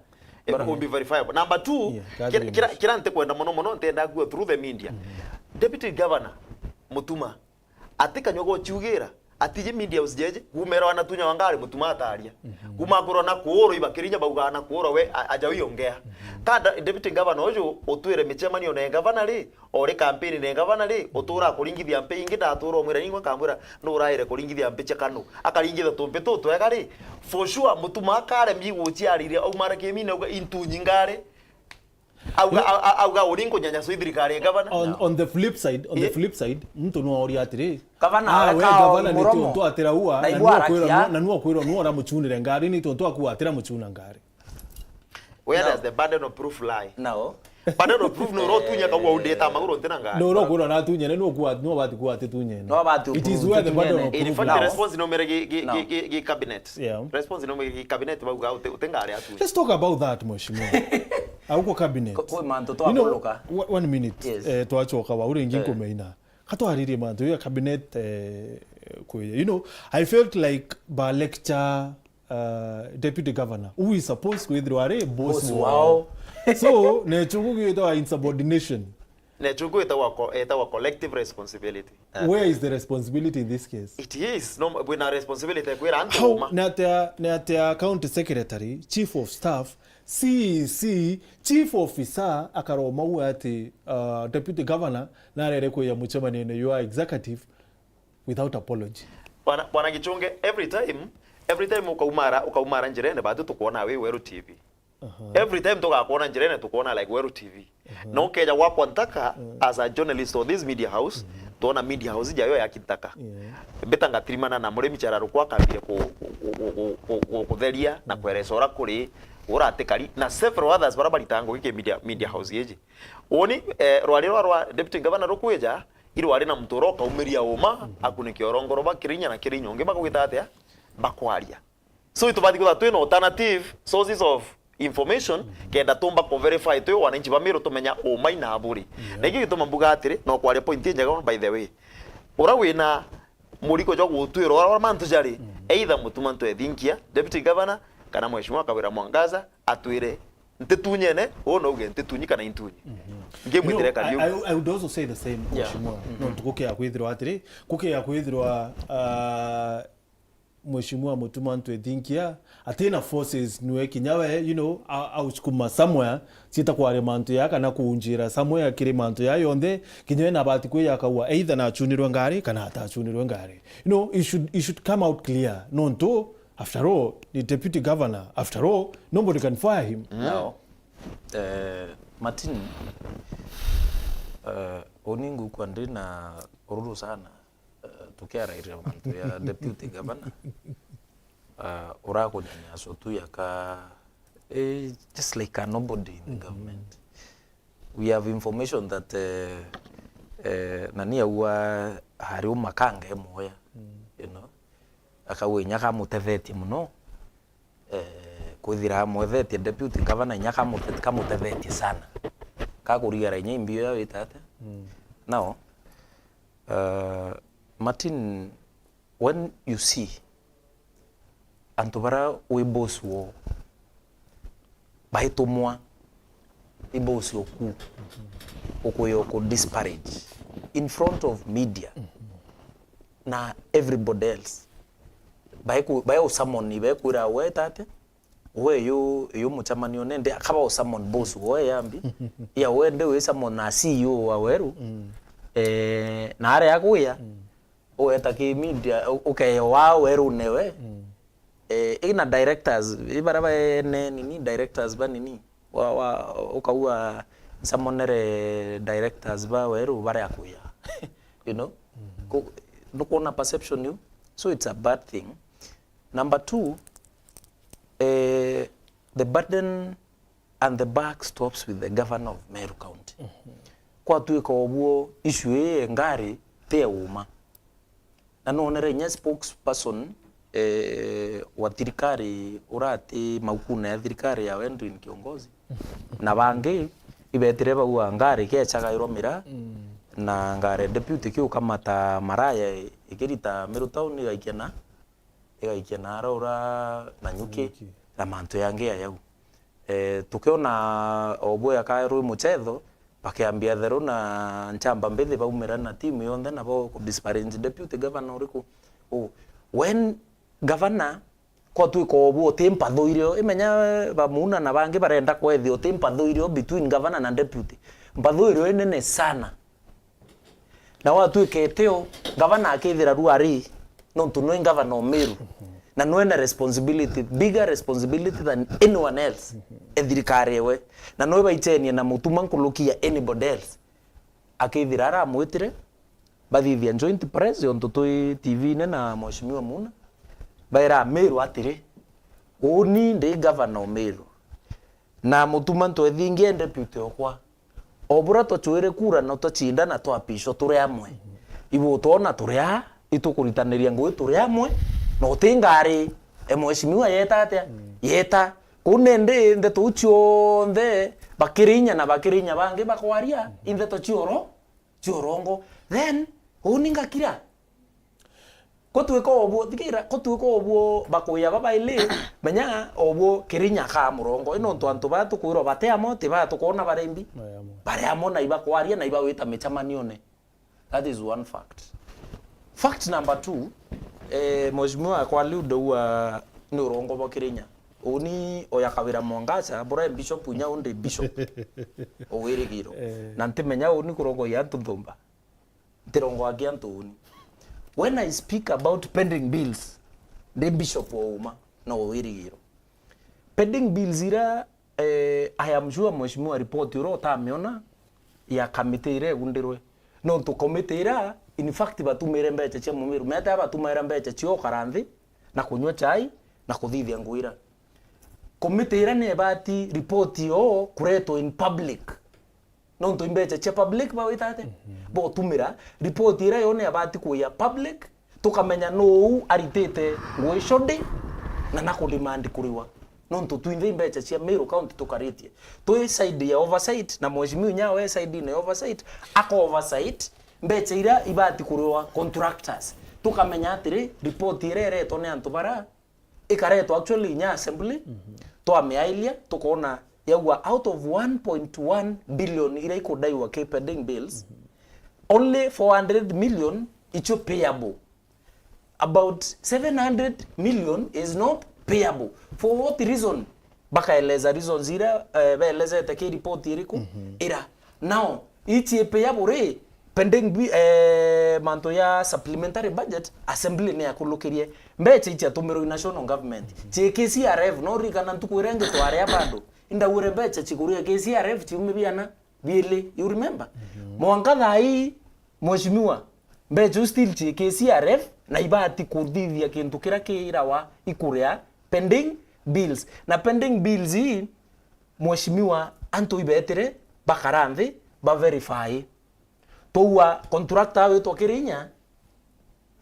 It will be verifiable. Number two, yeah, kira, kira, kira ntikwenda mono mono, ntenda kuo through the media. Mm-hmm. Deputy Governor Mutuma, atikanyua gociugira, atiji media house jeje, kumera wana tunya wangari Mutuma ataria. Mhm. Kuma akorwa na kuuro iba Kirinya bauga na kuuro we, a-, aja uyongea. Mhm. Ka da-, deputy governor uju utwire micemanio na governor ri, ori campaign na governor ri, utura kuringithia mpi ingi ndatura umwira ningwa kambwira, nuraire kuringithia mpi cia kanu. Akaringitha tumpi tu twega ri, for sure Mutuma akarembi guciariria aumara kimine auga into nyingari. Auga, au-, au-, auga uri nkunyanyaswa i thirikari ya gavana. On, on the flip side, on the flip side, muntu no oria atiri, gavana, ah, we areka gavana ni muromo. Tu-, twatira ua, na na igwa nuo kwirwa, arakia. Nuo, na nuo kwirwa, nuo ora mucunire ngari, ni tu-, twakuatira mucuna ngari. Where does the burden of proof lie? Now, Burden of proof no ro tunya kau au ndeta maguru ntina ngari. No ro kura na tunyene, no kwa, no bati kwa ati tunyene. No bati It is where the burden of proof lies. In fact, response no mere gi, gi, No. gi, gi, gi cabinet. Yeah. Response no mere gi cabinet bauga ute, ute ngari atu. Let's talk about that, mheshimiwa. Au kwa cabinet. Ko-, kwi mantu You know, twakuluka. wa-, one minute. Yes. Eh, twachoka wa uri ngi Eh. nkumeina. Katwaririe mantu ya cabinet, eh, kwi, you know, I felt like ba lecture, uh, deputy governor, who is supposed kwithirwa ari boss Boss wao. wao. So, nechuku gwitwa insubordination. Nechuku etawa co-, etawa collective responsibility. Where is the responsibility in this case? It is. No, bwina responsibility kwira antu How, uma. ni atia, ni atia county secretary, chief of staff, C E C, chief officer, akaroma uu ati, uh, deputy governor, narere kuya muchemanio-ini jwa executive without apology? Bwana, Bwana Gichunge, every time, every time ukaumara, ukaumara njirene, batu tukwona wi Weru T V. Aha. Every time tugakwona njirene, tukwona like Weru T V. Aha. No keja gwakwa ntaka, Mm. as a journalist of this media house, Mm. twona media house jayo ya kintaka. Yeah. Mbita ngatirimana na murimi chara rukwa akambire ku, ku, ku, ku, ku, ku, kutheria na Mm. kweresa ura kuri, ura atikari, na several others bara baritaga ngugi ki media, media house yeji. Uni, eh, rwari rwa, rwa deputy governor rukwija, irwari na muntu ura ukaumiria uma, Mm. akunike urongoro ba Kirinya na Kirinya ungi bagwita atia? Bakwaria. So, itubati kwithirwa twina alternative sources of information, kenda tumba ku verify twi wananchi ba Meru tumenya uma ina buri. Yeah. Na iki gituma mbuga atiri, no kwaria point injega, by the way. Ura wina muriko jwa gutwira ura mantu jari, Mm. either Mutuma Ntwethinkia, deputy governor, kana Mheshimiwa Kawira Mwangaza, atwire, "Ntitunyene, uu no uge ntitunyi kana intunyi." Mhm. Ngimwitire You know, Kariuki. I, I, I would also say the same, Yeah. Mheshimiwa. Mhm. No, ntukukia kwithirwa atiri, kukia kwithirwa, uh, Mheshimiwa Mutuma Ntwethinkia, atina forces nwe kinya we, you know, a-, ausukuma somewhere, ciita kwaria mantu ya kana kuunjira somewhere kiri mantu ya yonthe, kinya we nabati kwija akauga either nachunirwe ngari kana atachunirwe ngari. You know, he should, he should come out clear. Nontu, after all, ni deputy governor. After all, nobody can fire him. Now, eh, Martin, eh, uni ngukwa ndi na ururu sana. Eh, tukiarairia mantu ya deputy governor, eh, urakunyanya sotu yaka, eh, just like a nobody in the Mhm. government. We have information that, eh, eh, nani aua hari umakanga emwoya, Mm. you know, akauga inya kamutethetie muno, eh, kwithira amwethetie deputy governor inya kamute-, kamutethetie sana. Kakurigara inya imbio ya wita atia? Mm. Now, eh, Martin, when you see antu bara wi boss wo baitumwa i boss oku, ukuya uku disparage in front of media na everybody else, baiku-, baiusamoni, baikwira we tate, we yu, yu mucemanio nende, akaba usamon boss wo yambi, ya we ndi wi samon na C E O wa Weru, Mm. eh, na aria agwia, Mm. ugeta ki media, u-, ukewa Weru newe, Mm. eh, ina directors, i bara baene nini, directors ba nini, wa, wa, ukaua nsamonere directors ba Weru baria akuya. You know? Mhm. Ku-, nukwona perception iu? So it's a bad thing. Number two, eh, the burden and the buck stops with the governor of Meru County. Mhm. Kwatuika obuo issue ii ya ngari ti ya uma. Na nonere inya spokesperson, eh, wa thirikari urati maukune ya thirikari ya Edwin Kiongozi. Na bangi ibetire bauga ngari kechagairwa mira, Mm. na ngari deputy kiukamata maraya ikirita Meru town igaikia na, igaikia na ara ura Nanyuki, Nanyuki. Na mantu yangi ya yau. Eh, tukiona obwe yaka rwi muchetho, bakiambia theru na nchamba mbithi baumira na timu yonthe nabo ku disparage deputy governor uriku. Oh, when governor kwatuika obu uti mpatho irio, imenya bamuna na bangi barenda kwethia uti mpatho irio between governor na deputy. Mpatho irio inene sana. Na watwika itio, ngavana akithira ru ari, nontu nwe ngavana o Meru. Na nwe na responsibility, bigger responsibility than anyone else e thirikari ewe. Na nwe baichenie na Mutuma nkuruki ya anybody else. Akithira aramwitire, bathithia joint press, ontu twi T V-ini na Mheshimiwa Muna, baira Meru atiri, uni ndi ngavana o Meru. Na Mutuma Ntwethingia e deputy okwa. O buria twacwire kura na twacinda na twapishwa turi amwe. Ibu twona turi aa, itukuritaniria ngugi turi amwe, na uti ngari, e mheshimiwa yeta atia? Yeta. Kuu nindi ndeto iu cionthe, bakiri inya na bakiri inya bangi bakwaria, i ndeto cia uro-, cia urongo. Then, uni ngakira. Kutwika ubuo, thikira, kutwika ubuo bakuya babaili, menya ubuo kiri inya ka murongo. Ino ntu antu baa tukwirwa bati amwe, ti baa tukwona bari mbi. Bari amwe. Bari amwe na ibakwaria na ibawita micemanione. That is one fact. Fact number two, eh, mheshimiwa kwa liu ndauga ni urongo bwa kiri inya. Uni oya Kawira Mwangaza, bura bishop inya undi bishop. Owirigiro. Eh. Na ntimenya uni kurongoia antu nthumba. Ntirongoagia antu uni. When I speak about pending bills, ndi bishop o uma, no wirigiro. Pending bills ira, eh, I am sure mheshimiwa report ura utamiona ya committee ira igundirwe. Nontu committee ira, in fact, batumire mbecha cia mumiru. Meta batumaira mbecha cia ukara nthi, na kunywa chai, na kuthithia nguira. Committee ira ni ibati report yo kuretwo in public. Nontu imbecha cia public bawita ate? Mhm. Botumira, report ira yo ni abati kuya public, tukamenya nuu aritite ngui shodi na nakudemand kuriwa. Nontu twinthe imbecha cia Meru County tukaritie. Twi side ya oversight, na mheshimiwa inya we side-ini ya oversight, aka oversight mbecha ira ibati kuriwa contractors. Tukamenya atiri, report ira iretwo ni antu bara ikaretwa actually inya assembly, mhm, twamiailia, tukona yaua out of one point one billion ira ikudaiwa ki pending bills, mhm, only four hundred million icio payable. About seven hundred million is not payable. For what reason? Bakaeleza reasons ira, eh, baelezete ki report iriku? Mhm. Ira. Now, ici payable ri, pending bi-, eh, mantu ya supplementary budget, assembly ni yakulukirie. Mbecha ici atumirwe i national government. Ci K C R F, no ririkana ntuku iria ingi twari a bado. Indauire mbecha cikuria K C R F ciume biana biili. You remember? Mhm. Mwanka thaa ii, mheshimiwa, mbecha iu still ci K C R F, na ibati kuthithia kintu kiria kiirawa ikuria pending bills. Na pending bills ii, mheshimiwa, antu ibetire bakara nthi, ba verify. Twaua contractor awitwa Kirinya,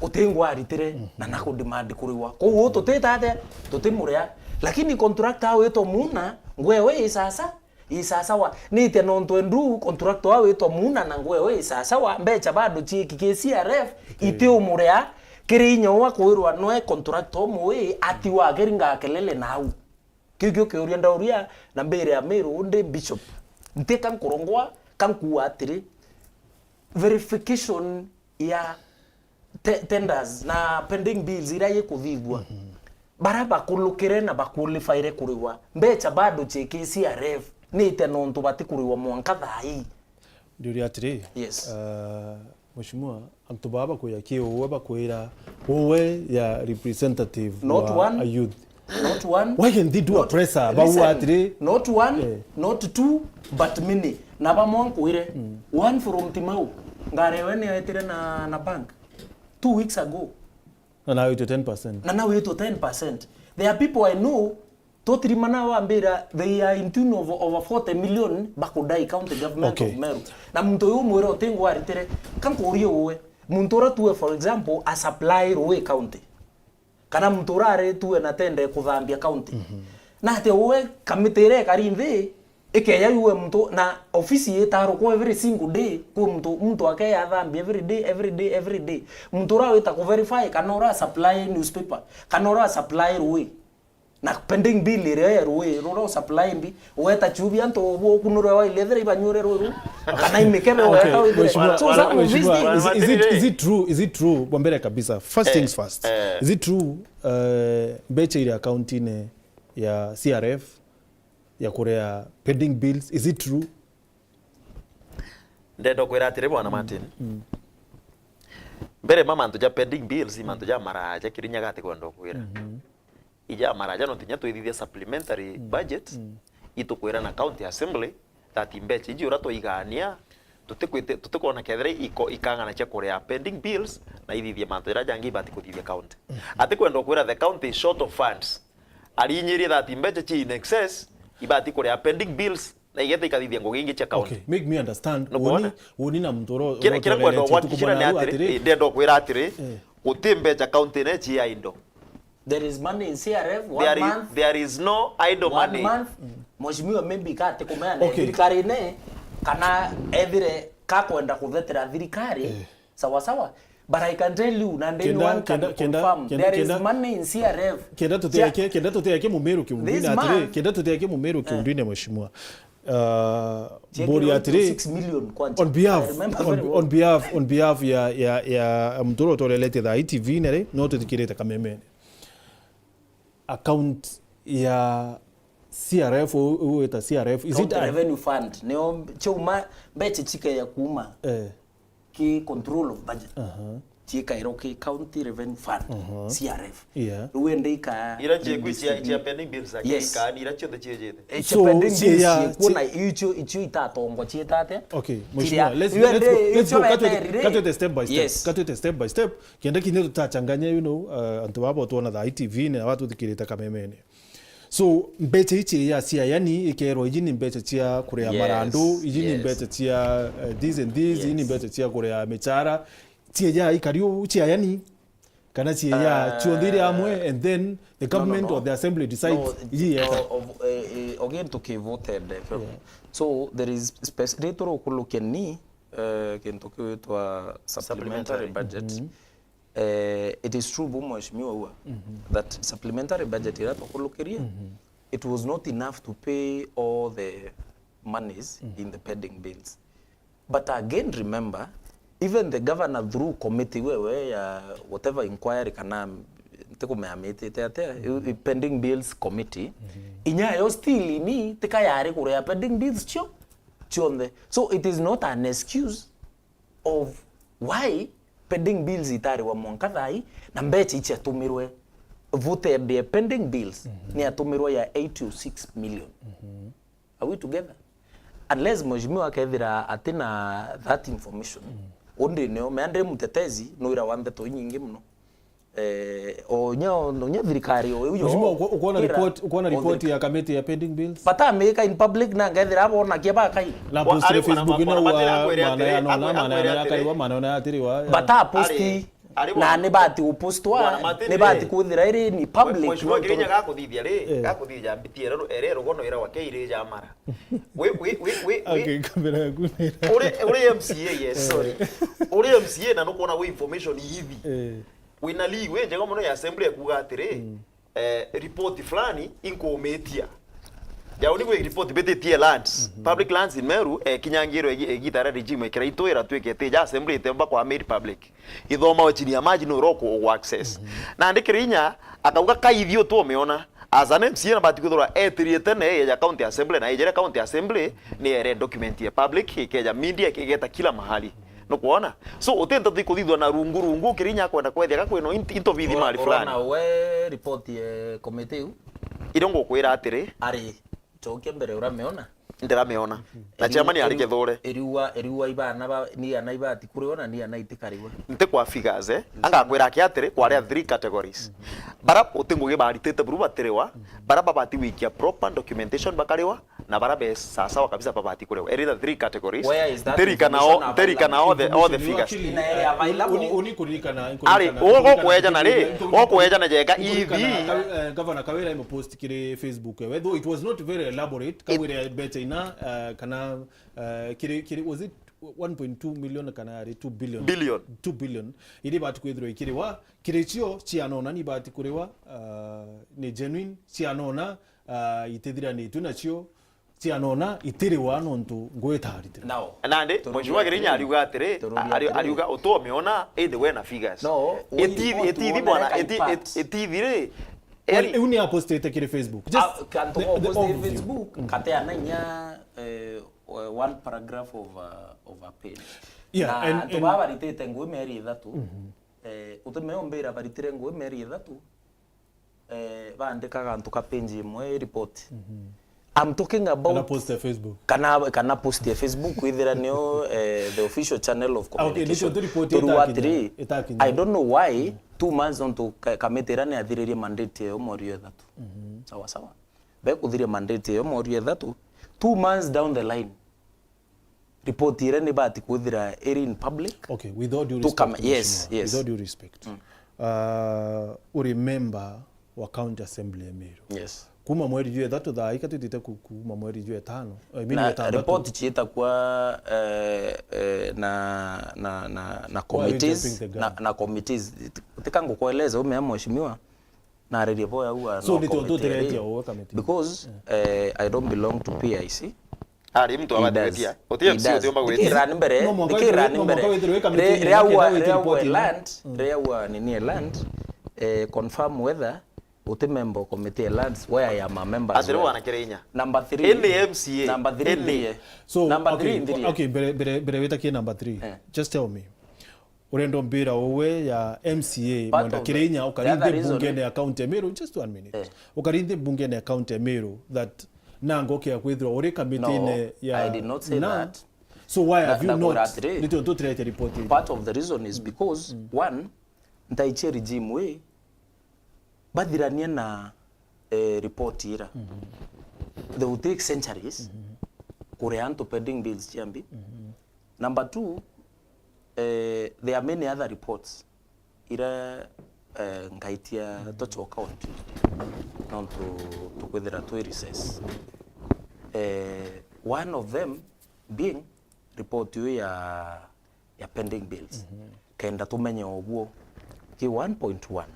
uti ngwa aritire, mhm, na naku demand kuriwa. Koguo tutita atia? Tutimuria. Lakini contractor awitwa Muna, ngwewe isasa, isasawa. Nitia nontu endu contractor awitwa Muna na ngwewe isasawa, mbecha bado ciiki K C R F, okay, itiumuria, Kirinya uu akwirwa nwe contractor umwe ati wageringa kelele nau. Kiu kio kiuria ndauria, na mbere ya Meru ndi bishop. Nti ka nkurongwa, ka nkuuga atiri, verification ya te-, tenders na pending bills iria ikuthithua. Mhm. Bara bakulukire na baqualifyre kuriwa. Mbecha bado ci K C R F, nite nontu batikuriwa mwanka thaa ii. Ndiuria atiri, yes, uh, Mheshimiwa, antu baa bakwira ki uwe bakwira uwe ya representative, not wa one, a youth? Not one. Why can they do a not, presser? Listen, bauga atiri, not one, eh, not two, but many. Na bamwe nkwire, mm, one from Timau, ngari ewe ni aetire na, na bank two weeks ago. Na nawe itwe ten percent. Na nawe itwe ten percent. There are people I know, tutirimana wambira, they are in tune of over forty million bakudai county government, okay, of Meru. Na muntu uyu mwira uti ngwaritire, ka nkuurie uwe, muntu ura tuwe, for example, a supply Rui county, kana muntu ura ari tuwe na tende kuthambia county. Mhm. Na ati uwe kamiti iria ikari nthi, ikeya yuwe muntu, na ofisi itarukwa every single day, kwi muntu, muntu akeya athambia every day, every day, every day. Muntu ura wita ku verify, kana ura supply newspaper, kana ura supply Rui. Na pending bill iria ya Rui, rura u supply mbi, weta chubi antu ubu ukunure wa ile thira ibanyure ruru, kana imikebe, okay, weta withire. Mheshimiwa, so, some of these, Mheshimiwa, things, is, is it, is it true, is it true, kwa mbere kabisa, first, eh, things first, eh, is it true, eh, mbecha ile account-ini ya C R F ya kurea pending bills, is it true? Ndenda kwira atiri, bwana Martin. Mm. Mbere ma mantu ja pending bills, i mantu ja maraja, Kirinya gati kwenda kwira. Mhm. Ija maraja, no tinya twithithia supplementary, mm, budget, mm, itukwira na county assembly that mbecha iji ura twaigania, tutikwite-, tutikwona kethira iko-, ikang'ana cia kuria pending bills na ithithia mantu jaria jangi ibati kuthithia county. Mhm. Ati kwenda kwira the county is short of funds. Arinyirie that mbecha ci in excess, ibati kuria pending bills na igeta ikathithia ngugi ingi cia county. Okay, make me understand. Nukwona? Woni, woni na muntu ro-, kira, kira ngwenda gwakishira ni atiri, eh, ndenda kwira atiri, eh, guti mbeca county ne ci ya indo. There is money in C R F, one month. There is, there is no idle money. One month, mm, mheshimiwa maybe ka ati kumea na, okay, thirikari ne, kana ethire ka kwenda kuthetera thirikari. Eh. Sawa sawa. But I can tell you, na ndeni one can confirm, there is money in C R F. Kenda tuteeke, kenda tuteeke mumiru kiundune atiri, kenda tuteeke mumiru kiundune, mheshimiwa. Uh, mburi atiri, on behalf, on, on behalf, on behalf ya, ya, ya muturo utorelete thaa ii T V-ini ri, no tuthikirite kamemene. Account ya C R F, u-, u-, wita C R F, is it County a- Revenue Fund, nio ciuma mbeca cikeya kuuma, eh, ki control of budget. Aha. Ciikairwo ki County Revenue Fund, aha, C R F. Yeah. Riu indi ika ira ciku cia, cia pending bills, yes, ika ni ira ciothe ciejete. Eh, so, pending bills ciku na icio, icio itatongo cieta atia? Okay, mheshimiwa, let's, let's go, let's go. Katwite step by step. Yes. Katwite step by step. Kenda kinya tutachanganya, you know, uh, antu baba twona thaa ii T V-ini na batuthikirite kamemene. So, mbeca ici ya C I A ni ikerwa, iji ni mbeca cia kuria, yes, marandu, iji ni, yes, mbeca cia, uh, this and this, iji ni, yes, mbeca cia kuria michara, cia ya ikari u, cia yani, kana cia ya, uh, cionthe iri amwe, and then the government, no, no, no, or the assembly decides, no, iji yeka. O, o, eh, eh, o gintu ki voted, eh, yeah. So, there is spec-, ri turi ukulukia ni, eh, kintu kiwitwa supplementary, supplementary budget. Mm-hmm. Eh, it is true bu mheshimiwa ua, mhm, that supplementary budget iria twakulukirie, mhm, it was not enough to pay all the monies, mhm, in the pending bills. But again, remember, even the governor through committee wewe ya whatever inquiry kana ntikumea mitite atia, mhm, pending bills committee, mhm, inya yo still ni tika yari kuria pending bills cio cionthe. So it is not an excuse of why pending bills itariwa mwanka thaa ii, na mbeca iciatumirwe, voted ya pending bills, mhm, ni yatumirwe ya eighty six million. Mhm. Are we together? Unless mheshimiwa akethira atina that information, mhm, undi nio, mea ndi mutetezi, nwira wa ndeto inyingi muno. Eh, o nya, o nya thirikari o iu yo. Mheshimiwa, uko-, ukwona kira report, ukwona report ya committee ya pending bills? Batamika in public na ngethira abonakia bakai. Na post Facebook ina wa maana ya nona, maana ya kaiwa, maana ya atiriwa. Bata post. Ari, ari na ni bati upostwa, ni bati kuthira iri ni public. Mheshimiwa Kirinya gakuthithia ri, eh, gakuthithia mbitie ere rugono ira wa keire jamara. We, we, we, we, we. Okay, kamera yaku ni ira. Uri, uri M C A, yes, eh, sorry. Uri M C A na nukwona we information ithi. Eh. Wina leeway njega mono ya assembly ya kuuga atiri, mm, eh, report fulani inkuumitia. Jau ni gwi report mbititie lands, mhm, public lands in Meru, eh, kinyangirwe igi-, igita ria regime ikira itwira twike iti ja assembly itemba kwa made public. Ithoma o chini ya maji no roko u access. Mhm. Na ndikiri inya akauga kaithi utumiona. As an M C A na bati kwithirwa etiriete na eja county assembly, na ejere county assembly ni ere document ya public ikeja media ikigeta kila mahali. Nukwona? So, uti nteto ikuthithwa na rungu rungu, Kirinya akwenda kwethia ka kwina into, into bithi mali fulani. Urona we report ye committee iu? Irio ngukwira atiri. Ari, chokia mbere uramiona? Ndiramiona. Na chairman ari Kithure. Iriwa, iriwa ibana ba, ni ana ibati kuriwa na ni ana itikariwa. Nti kwa figures, eh? Anga akwira aki atiri, kwaria three categories. Bara uti ngugi baritite buru batiriwa, bara babati wikia proper documentation bakariwa, na bara be sawa sawa kabisa babati kurewa. Eri the three categories. Where is that information available? Ntirikana all the, all the figures. Actually, ina area available. Uni, uni kuririkana, ari, ugo kwejana ri, ugo kwejana jega ithi. Eh, Governor Kawira imo post kiri Facebook. Though it was not very elaborate, kawire mbeca ina, eh, kana, eh, kiri, kiri, was it one point two million kana ari two billion? Billion. Two billion. Iri bati kwithirwa ikiriwa, kiri cio cianona ni bati kuriwa, eh, ni genuine, cianona, ah, itithiranitue nacio, cianona itiriwa nontu ngui itaritire. Now, nandi, Mheshimiwa Kirinya ariuga atiri, ariuga utumiona indi we na figures. No, itithi, itithi bwana, itithi ri. Well, iu ni apostete kiri Facebook. Just kantu the, the overview. Facebook, mm, katea na inya, eh, one paragraph of a, of a page. Yeah, na and, antu and baba baritite ngui meri ithatu, mhm, eh, utume umbira baritire ngui meri ithatu, eh, bandikaga antu ka page imwe report. Mhm. I'm talking about kana post ya Facebook. Kana, kana post ya Facebook, kwithira nio, eh, the official channel of communication. Ah, okay, nicio tu report itakinya, itakinya. I don't know why, mm, two months onto ka-, kamiti iria ni athiririe mandate iyo mori ithatu. Mhm. Sawa, sawa. Bekuthiria mandate iyo mori ithatu, two months down the line, report iria ni bati kwithira iri in public. Okay, with all due Tukame- respect, yes, Mheshimiwa, yes. With all due respect. Uh, uri member wa County Assembly ya Meru. Yes. Kuma mweri jwa ithatu thaa ika twitite ku- kuma mweri jwa itano. I mean, Na wetandatu. Report ciitakwa eh, eh, na na na na Why are you committees jumping the gun? na, na committees. Tika ngukueleza umea mheshimiwa, naririe boya ua So, no ni tontu committee utiretie ri, o committee? Because eh, I don't belong to P I C. Ari mtu He abati does. gwetia. Uti He M C does. uti umba gwetia. Ndikira ni mbere, No mwanka ndikira withirwe- ni no mwanka mbere. withirwe wikamitie Ri- nginya riaua kenda wite riaua report ino. Land, riaua nini land, eh, confirm whether uti member of committee ya lands where I am a member as Atiri well. Wana Kirinya. Number three. Indi M C A. Number three Indi. ndiye. So, Number okay, three ndiye. Okay, mbere mbere mbere witakie number three. Eh. Just tell me. Urenda mbira uwe ya M C A Part Mwenda of the- Kirinya the other ukarinde reason bungene ya county ya Meru, just one minute. Eh. Ukarinde bungene ya county ya Meru that nango kia kwithirwa uri kamitine No, ya I did not say na- that. So why Na- have you na not? kura atiri, Nitio tutirete report iri. Part of the reason is because one, ntaichie regime we bathirania na eh, report ira. They will take centuries kurea antu pending bills ciambi. Number two, eh, there are many other reports ira eh, ngaitia tochoka on Tuesday nontu tukwithira twi recess. Eh, one of them being report iu ya ya pending bills. Kenda tumenye obuo ki one point one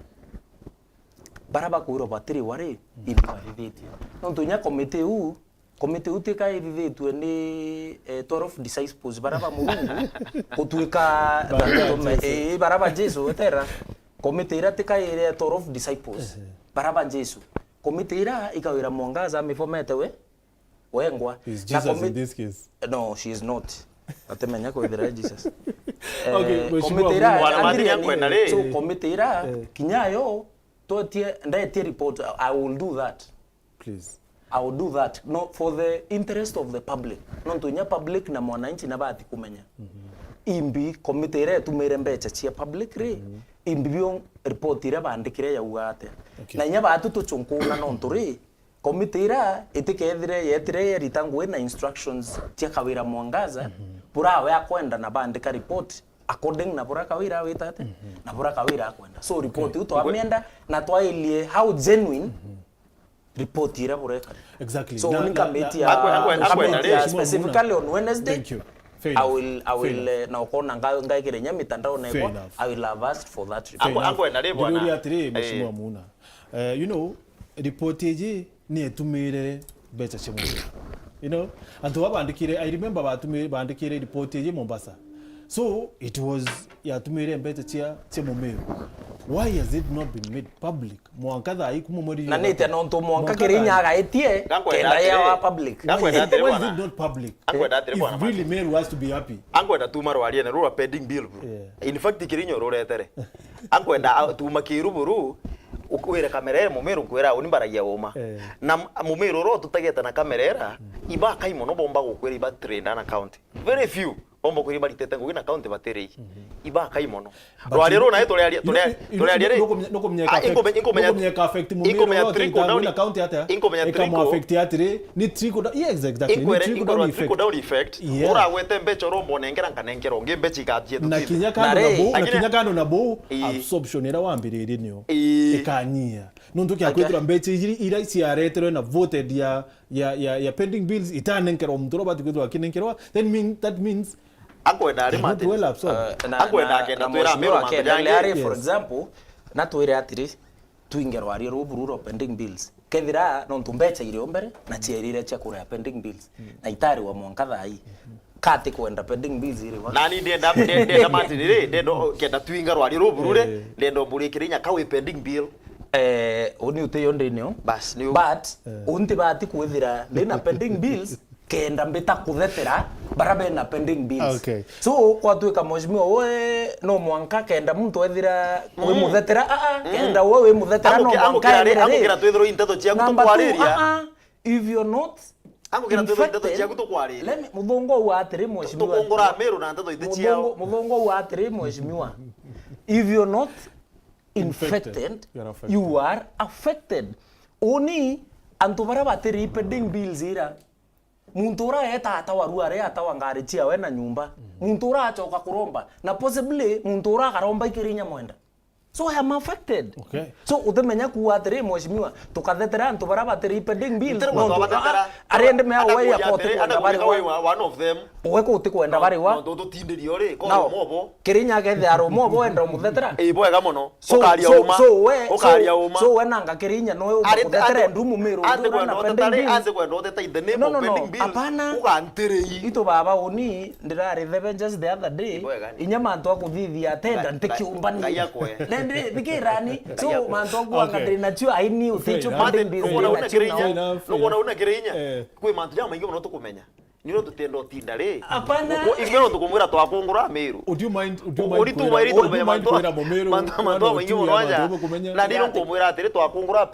bara bakwirwa batiri wari imbi bathithitie. Nontu inya committee u committee u tika ithithitue ni eh, twelve disciples bara ba Murungu kutuika Bara ba thantume- Jesu. eh, bara ba Jesu wetera. Committee ira tika ire twelve disciples bara ba Jesu. Committee ira ikawira mwangaza amifomete we wengwa. Is Na Jesus commi- in this case? No, she is not. Atemenya kwithira Jesus. Okay, Eh, Mheshimiwa committee ira Muna. Wana andirie mathiri ankwenda ni- ri. So committee ira Eh. kinya yo totie ndetie report, I will do that. Please. I will do that. No, for the interest of the public. Nontu inya public na mwananchi na bati kumenya. Imbi committee ira etumire mbecha cia public ri, imbi bio report ira bandikire yauga atia. Okay. Na inya batu tuchunkuna nontu ri, committee ira itikethire yetire yerita ngugi na instructions cia Kawira Mwangaza, bura we akwenda na bandika report according na bura Kawira awita atia, na bura Kawira akwenda. So report iu twamienda na twailie how genuine report ira burekari. Exactly. So Na- uni na- committee na- ya Akwe- akwe- akwe committee na ya ri. specifically on Wednesday. Thank you. Fair I enough. will, I Fair will, enough. eh, na ukona nga- ngaikira inya mitandao na Fair igwa, enough. I will have asked for that Fair report. Akwe- enough. akwe na ri bwana. Ndiuria atiri, Eh. Mheshimiwa Muna. Eh, you know, report iji ni etumire mbecha cia Murungu. You know, antu baba bandikire, I remember batumire, bandikire report iji Mombasa. So it was yatumire mbecha cia cia Mumiru. Why has it not been made public? Mwanka thaa hii kuma mweri Na wa nite gatatu. nontu mwanka Mwanka Kirinya thaa hii. agaitie Ngakwenda kenda atiri. yawa public. Ngakwenda atiri Why is bwana. it not public? Ngakwenda atiri If bwana really Martin. Meru has to be happy. Ankwenda tuma rwariene ruru rwa pending bill buru. Yeah. In fact Kirinya ruretere. Ankwenda a- tuma kiru buru ukwire kamera ere Mumiru nkwira uni mbaragia uma. Eh. Na m- Mumiru ro tutagete na kamera era ibakai mono bomba gukwira iba trend na county. Very few. Bomba kwiri baritete ngugi na county batiri. Ibakai mono. Rwari ru nae turiaria turiaria turiaria ri. Nukumenya ka affect, nukumenya ka affect Mumiru Inkumenya ro trickle tuita down. na county atia. Inkumenya Ikamu trickle. Affect atiri ni trickle down. Yeah, exactly. Ni Inkwere trickle inkwere down trickle effect. Down effect. Yeah. Uragwete mbecha uromba unengera nkanengera ungi mbecha ikambia Na tuthire. kinya kando Na na ri- bo, na Lakini- kinya kando na bo, Ii. absorption ira wambiririe nio. Ii. Ikanyia. Nontu kia Lakini- kwithira mbecha iji ira ciareterwe na voted ya ya ya, ya pending bills itanenkerwa muntu uria ubati kwithirwa akinenkerwa, then mean, that means Ankwenda ari they're not Martin. well absorbed. Eh, na- Ankwenda na- akenda na twira mheshimiwa Meru akenda mambiriange. ari, for Yes. Example, na twire atiri twinge rwaria ruu buru rwa pending bills. Kethira nontu mbecha iri o mbere na ciairire cia kuria pending bills na itari wa mwanka thaa ii. Kati kwenda pending bills iri wa. Nani ndenda ndenda Martin ri ndenda kenda twinga rwari ruburu ri Eh. ndenda mburi Kirinya kawi pending bill. Eh, uni uteyo ndinio. Bas ni u- But unti bati kwithira ndina pending bills kenda mbita kuthetera bara bena pending bills. Okay. So kwatwika mheshimiwa we no mwanka kenda muntu ethira wi muthetera a a kenda we wi muthetera no Angukira- mwanka angukira- ethira ri. angukira twithirwo i nteto ciaku Number two, tukwariria. A a, if you're not Angukira twithirwo i nteto infected, ciaku tukwariria. Let me, muthungu au atiri mheshimiwa. Tukungura Meru na nteto ite ciao. Muthungu- muthungu au atiri mheshimiwa. If you're not infected, You're affected. You are affected. Uni antu bara batiri pending bills ira Muntu ura eeta atawa ruare, atawa ngari ciawe na nyumba. Muntu ura acoka kuromba. Na possibly, muntu ura akaromba ikiri inya mwenda. So I am affected. Okay. So utimenya kuuga atiri, mheshimiwa, tukathetera antu baria batiri pending bills. Nontu, ah, ah, arende mea we ya koti kwenda bari wa. One of them. We kuti kwenda bari wa. No, no, tutindiri ori, ko mobo. Kirinya gethe aro mobo enda umuthetera. Ii, bwega mono. So, ukaria so, uma. So we, ukaria so, uma. So we nanga Kirinya no we umuthetera ndumu miru. Ande kwenda uteta ri, ande kwenda uteta in the name of pending bills. No, no, no. Apana. Ugantirei. Itu baba uni ndirari thebe just the other day. Inya mantu akuthithia atenda ntikiumbani. Ngai akwe. Nende thikirani. So mantu akuanga ndiri nacio aini utichu pending bills. Fair enough. Fair enough. Nukwona una Kirinya? Eh. Kwi mantu jamaingi mono tukumenya. Ni uria tutenda utinda ri. Apana. Ithuĩ no tukumwira twakungura Miru. Would you mind, would you mind kwira, would you mind kwira Mumiru, mantu, mantu, mantu amaingi mono aja. Na ni no nkumwira atiri twakungura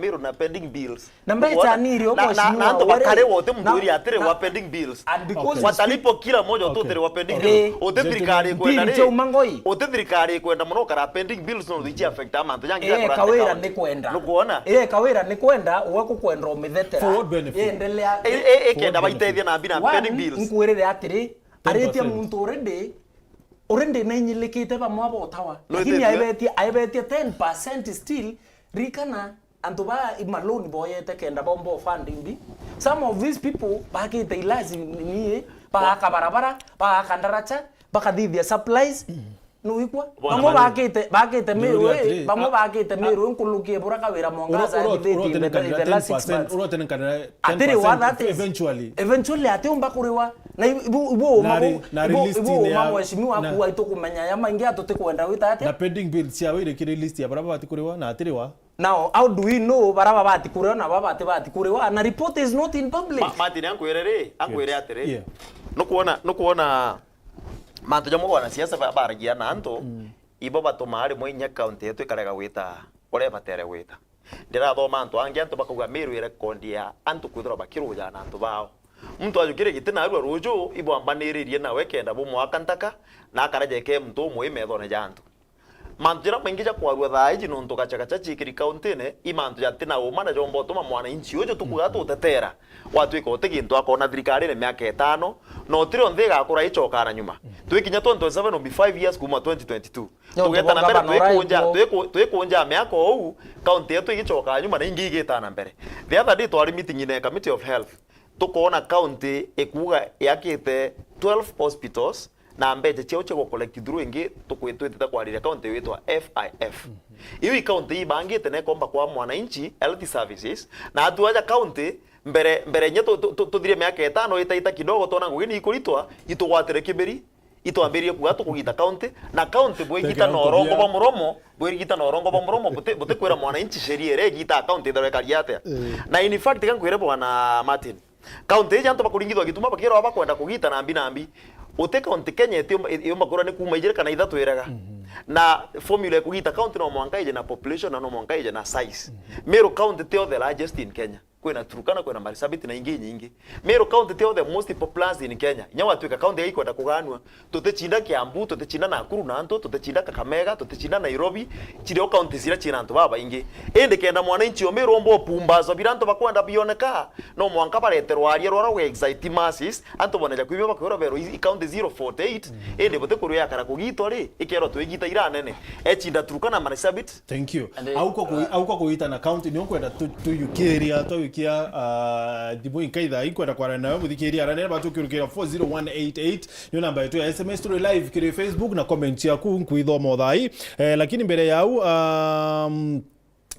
Miru na pending bills. Na mbeca ni irio, na, na, mheshimiwa, na antu bakari wote muntu iri atiri wa pending bills. And because watalipwa kila moja tu utiri wa pending bills. Uti thirikari kwenda ri. Uti thirikari kwenda mono kara pending bills no ichi affect amantu jangi. Eh, kawira ni kwenda. Nukwona? Eh, kawira ni kwenda, we kukwenda umithetera. For what benefit? Endelea. E, e, e, kenda baitethia na mbina pending bills. Nkwirire atiri, aritie muntu already, already nainyilikite bamwe abotawa. No, lakini aebetie, aebetie ten percent still, rikana antu ba i ma loan boyete kenda bomba funding bi. Some of these people bakite ilazi ni, bagaka barabara, bagaka ndaracha, bakathithia supplies. Nuigua? Bamwe bakite, bakite Miru, eh, bamwe bakite Miru, nkulukie bura kawira mwangaza ithithitie in the last six months. Atiri wa that is eventually. Eventually atiumba kuriwa. Na ibu, ibu, na ibu, ibu, mheshimiwa akuwa itukumenya ya maingi atutikwenda wita atia. Na pending bills cia wire kiri list ya bara bati kuriwa na atiri wa. Now, how do we know bara babati kuriwa na babati bati kuriwa? Na report is not in public. Ma-, Martin, ankwire ri, ankwire atiri. Yeah. Nukwona, nukwona mantu jamwe bwana siasa ba-, baragia na antu, ibo batumaa rimwe inya county yetu ikarega gwita uria ibatere gwita. Ndirathoma antu angi, antu bakauga Miru irekondi ya antu kwithirwa bakiruja na antu bao. Muntu ajukire giti narua ruju, ibwambaniririe nawe kenda bumwaka ntaka, na akareja ike muntu umwe i methone ja antu. Mantu jaria maingi ja kwarua thaa iji nontu gacha gacha ciikiri kauntine, i mantu jatina uma na jomba utuma mwananchi uju tukuga tutetera. Watwika uti gintu akona thirikarine miaka itano, na utiri o nthi igakura ichokaa na nyuma. Twikinya twenty twenty-seven will be five years kuma twenty twenty-two. Tugeta na mbere twikunja, twiku-, twikunja miaka ou, county yetu igichokaa nyuma na ingi igitaa na mbere. The other day twari meeting in a committee of health, tukoona county ikuga yakite twelve hospitals, na mbecha ciao cia gucollect through ingi tukwi-, twitite kwariria county witwa F I F. Iu i county ibangite na ikomba kwa mwananchi health services, na atu aja county mbere, mbere inya tu-, tu-, tu-, tuthire miaka itano itaita kidogo, twona ngugi ni ikuritwa, itugwatire kibiri, itwambiririe kuga tukugita county, na county bwigita na urongo bwa muromo, bwigita na urongo bwa muromo, buti-, butikwira mwananchi sheria iria igitaa county itharekaria atia. Na in fact, ka nkwire bwana Martin, county iji antu bakuringithwa gituma bakirwa bakwenda kugita nambi nambi. Uti county Kenya itiumba, itiumba kurwa ni kuma ijiri kana ithatu irega. Na formula ya kugita county no mwanka ije na population na no mwanka ije na size. Meru county tio the largest in Kenya. Kwina Turkana, kwina Marsabit na ingi nyingi. Meru county tio the most populous in Kenya. Inya watwika county ikwenda kuganua, tutichinda Kiambu, tutichinda Nakuru na antu, tutichinda Kakamega, tutichinda Nairobi, cirio counties iria ciina antu babaingi. Indi kenda mwananchi o Meru omba upumbazwa bira antu bakwenda bioneka, no mwanka bareterwa aria rwara gwe excite masses, antu boneja kwibio bakwirwa berwa i, i county zero forty-eight, indi butikurwa yakara kugitwa ri, ikerwa twigita ira nene. Echinda Turkana, Marsabit. Thank you. Au kwa kui-, au kwa kuita na county, ni ukwenda tu-, tuyukiria, tuyukia, ah, thimu inkaitha, inkwenda kwarana nawe, muthikiria, arania batukiurukira four zero one eight eight. Niyo namba yetu ya S M S, turi live kiri Facebook na comment yaku nkuithoma o thaa ii. Eh, lakini mbere ya au, um,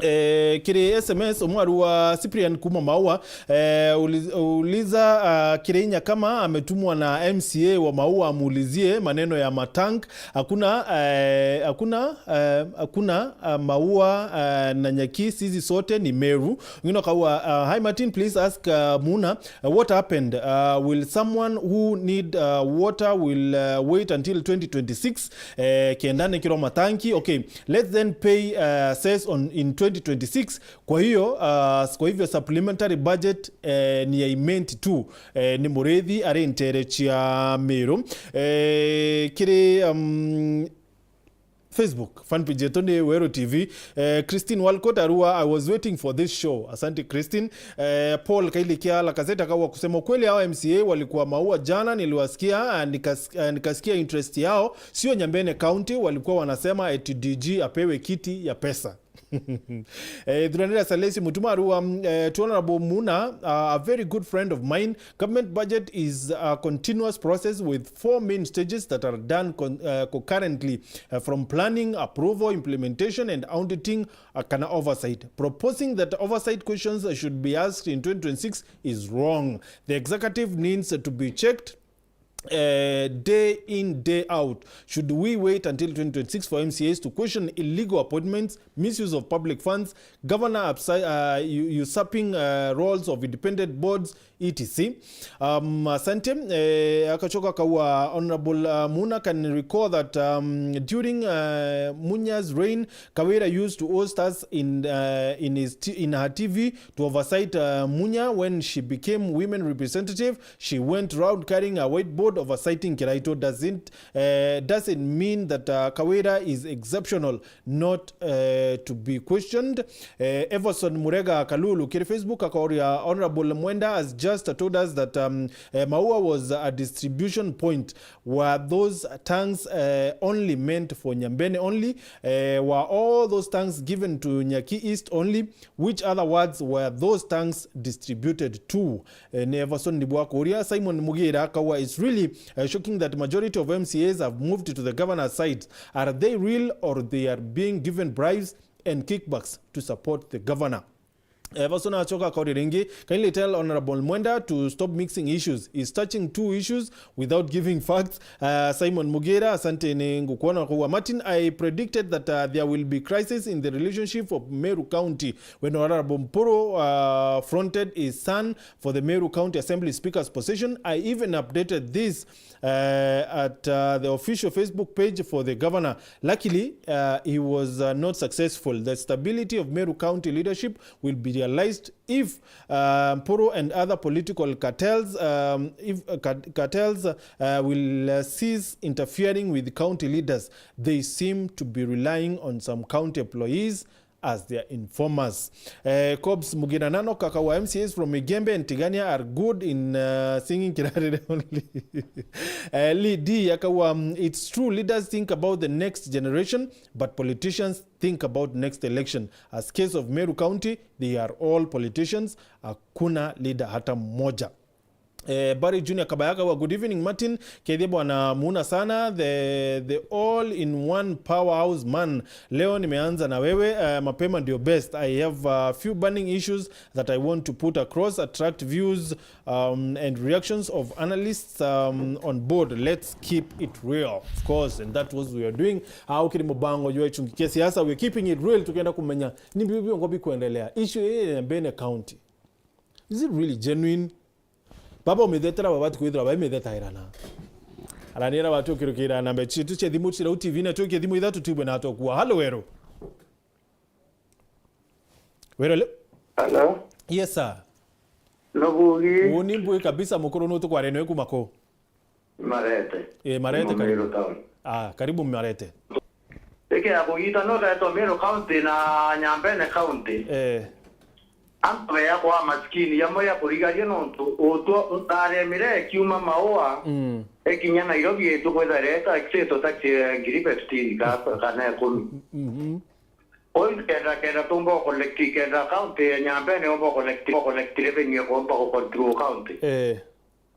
eh, kiri S M S, omwaru wa Cyprian kuma Maua, eh, uli-, uliza, ah, Kirinya kama ametumwa na M C A wa Maua amuulizie maneno ya matank. Hakuna, eh, hakuna, eh, hakuna, ah, Maua, ah, na Nyaki, sisi sote ni Meru. Ngino kaua, ah, "Hi Martin, please ask, ah, Muna, uh, what happened? Uh, will someone who need, uh, water will, uh, wait until twenty twenty-six, eh, kenda nekirwa matanki? Okay, let's then pay, uh, cess on, in twenty twenty-six. Kwa hiyo, uh, kwa hivyo supplementary budget, eh, ni ya imenti tu, eh, ni Murithi ari ntere cia Meru." Eh, kiri, um, Facebook fan page yetu ni Weru T V. Eh, Christine Walcott arua, "I was waiting for this show." Asante Christine. Eh, Paul Kailikia Lacazette akawa, "Kusema ukweli, hawa M C A walikuwa Maua jana, niliwasikia, ah, nikas-, ah, nikasikia interest yao, sio Nyambene County, walikuwa wanasema eti D G apewe kiti ya pesa." Eh, Thuranira Salesi Mutuma arua, um, eh, "To Honorable Muna, uh, a very good friend of mine, government budget is a continuous process with four main stages that are done con-, uh, concurrently, uh, from planning, approval, implementation, and auditing, uh, kana oversight. Proposing that oversight questions should be asked in twenty twenty-six is wrong. The executive needs to be checked, uh, day in, day out. Should we wait until twenty twenty-six for M C As to question illegal appointments, misuse of public funds, governor upsi-, uh, u-, usurping, uh, roles of independent boards, et cetera?" Um, asante. Eh, akachoka kaua, "Honorable, uh, Muna can recall that, um, during, uh, Munya's reign, Kawira used to host us in, uh, in his t-, in her T V to oversight, uh, Munya when she became women representative. She went round carrying a whiteboard oversighting Kiraitu. Doesn't, uh, doesn't mean that, uh, Kawira is exceptional, not, uh, to be questioned." Eh, Everson Murega Kalulu kiri Facebook akoria, "Honorable Mwenda has just told us that, um, eh, Maua was a distribution point. Were those tanks, uh, only meant for Nyambene only? Uh, were all those tanks given to Nyaki East only? Which other wards were those tanks distributed to?" Uh, ni Everson Ndibwa kuria. Simon Mugira akawa, "It's really, uh, shocking that majority of M C As have moved to the governor's side. Are they real or they are being given bribes and kickbacks to support the governor?" Everson achoka akauria ringi, "Kindly tell Honorable Mwenda to stop mixing issues. He's touching two issues without giving facts." Uh, Simon Mugira, asante, ni ngukuona kwa Martin. "I predicted that, uh, there will be crisis in the relationship of Meru County when Honorable Mpuru, uh, fronted his son for the Meru County Assembly Speaker's position. I even updated this, uh, at, uh, the official Facebook page for the governor. Luckily, uh, he was, uh, not successful. The stability of Meru County leadership will be realized if, uh, Mpuru and other political cartels, um, if, uh, car-, cartels, uh, will, uh, cease interfering with county leaders. They seem to be relying on some county employees as their informers." Eh, Cobbs Mugira Nano kaka wa M C As from Igembe and Tigania are good in, uh, singing Kirarire only. Eh, Lee D akawa, um, "It's true, leaders think about the next generation, but politicians think about next election. As case of Meru County, they are all politicians, hakuna leader hata mmoja." Eh, Barry Junior Kabayaka wa, "Good evening, Martin. Kethie bwana Muna sana, the, the all in one powerhouse man. Leo nimeanza na wewe, eh, mapema ndio best. I have a few burning issues that I want to put across, attract views, um, and reactions of analysts, um, on board. Let's keep it real." Of course, and that was we are doing. Ah, ukiri mubango jwa ichungi kia siasa, we are keeping it real, tukienda kumenya ni bibi biongo bikuendelea. Issue hii ya Mbene County, is it really genuine? Baba umithetera, baba tukwithira bai mithetairana. Aranira batu ukirukira namba citu cia thimu cia T V na tukie thimu ithatu tibwe na tokua. Halo, Weru. Weru, le? Hello? Yes, sir. No bugi. Uni mbui kabisa, mukuru, no tukwarene kuma ku? Marete. Eh, Marete, kuma karibu. Meru town. Ah, karibu Marete. Ike ya kugita no retwa Meru County na Nyambene County. Eh. Antu beakwa maskini yamwe ya kurigaria nontu utwa ntaremire kiuma Maua. Mm. Ekinya Nairobi itu kwetha reta accept taxi ya ngiri fifteen ka, kana ikumi. Mhm. Oi kenda, kenda tumba collect, kenda county ya Nyambene omba collect, collect revenue ya kuomba ku control county. Eh.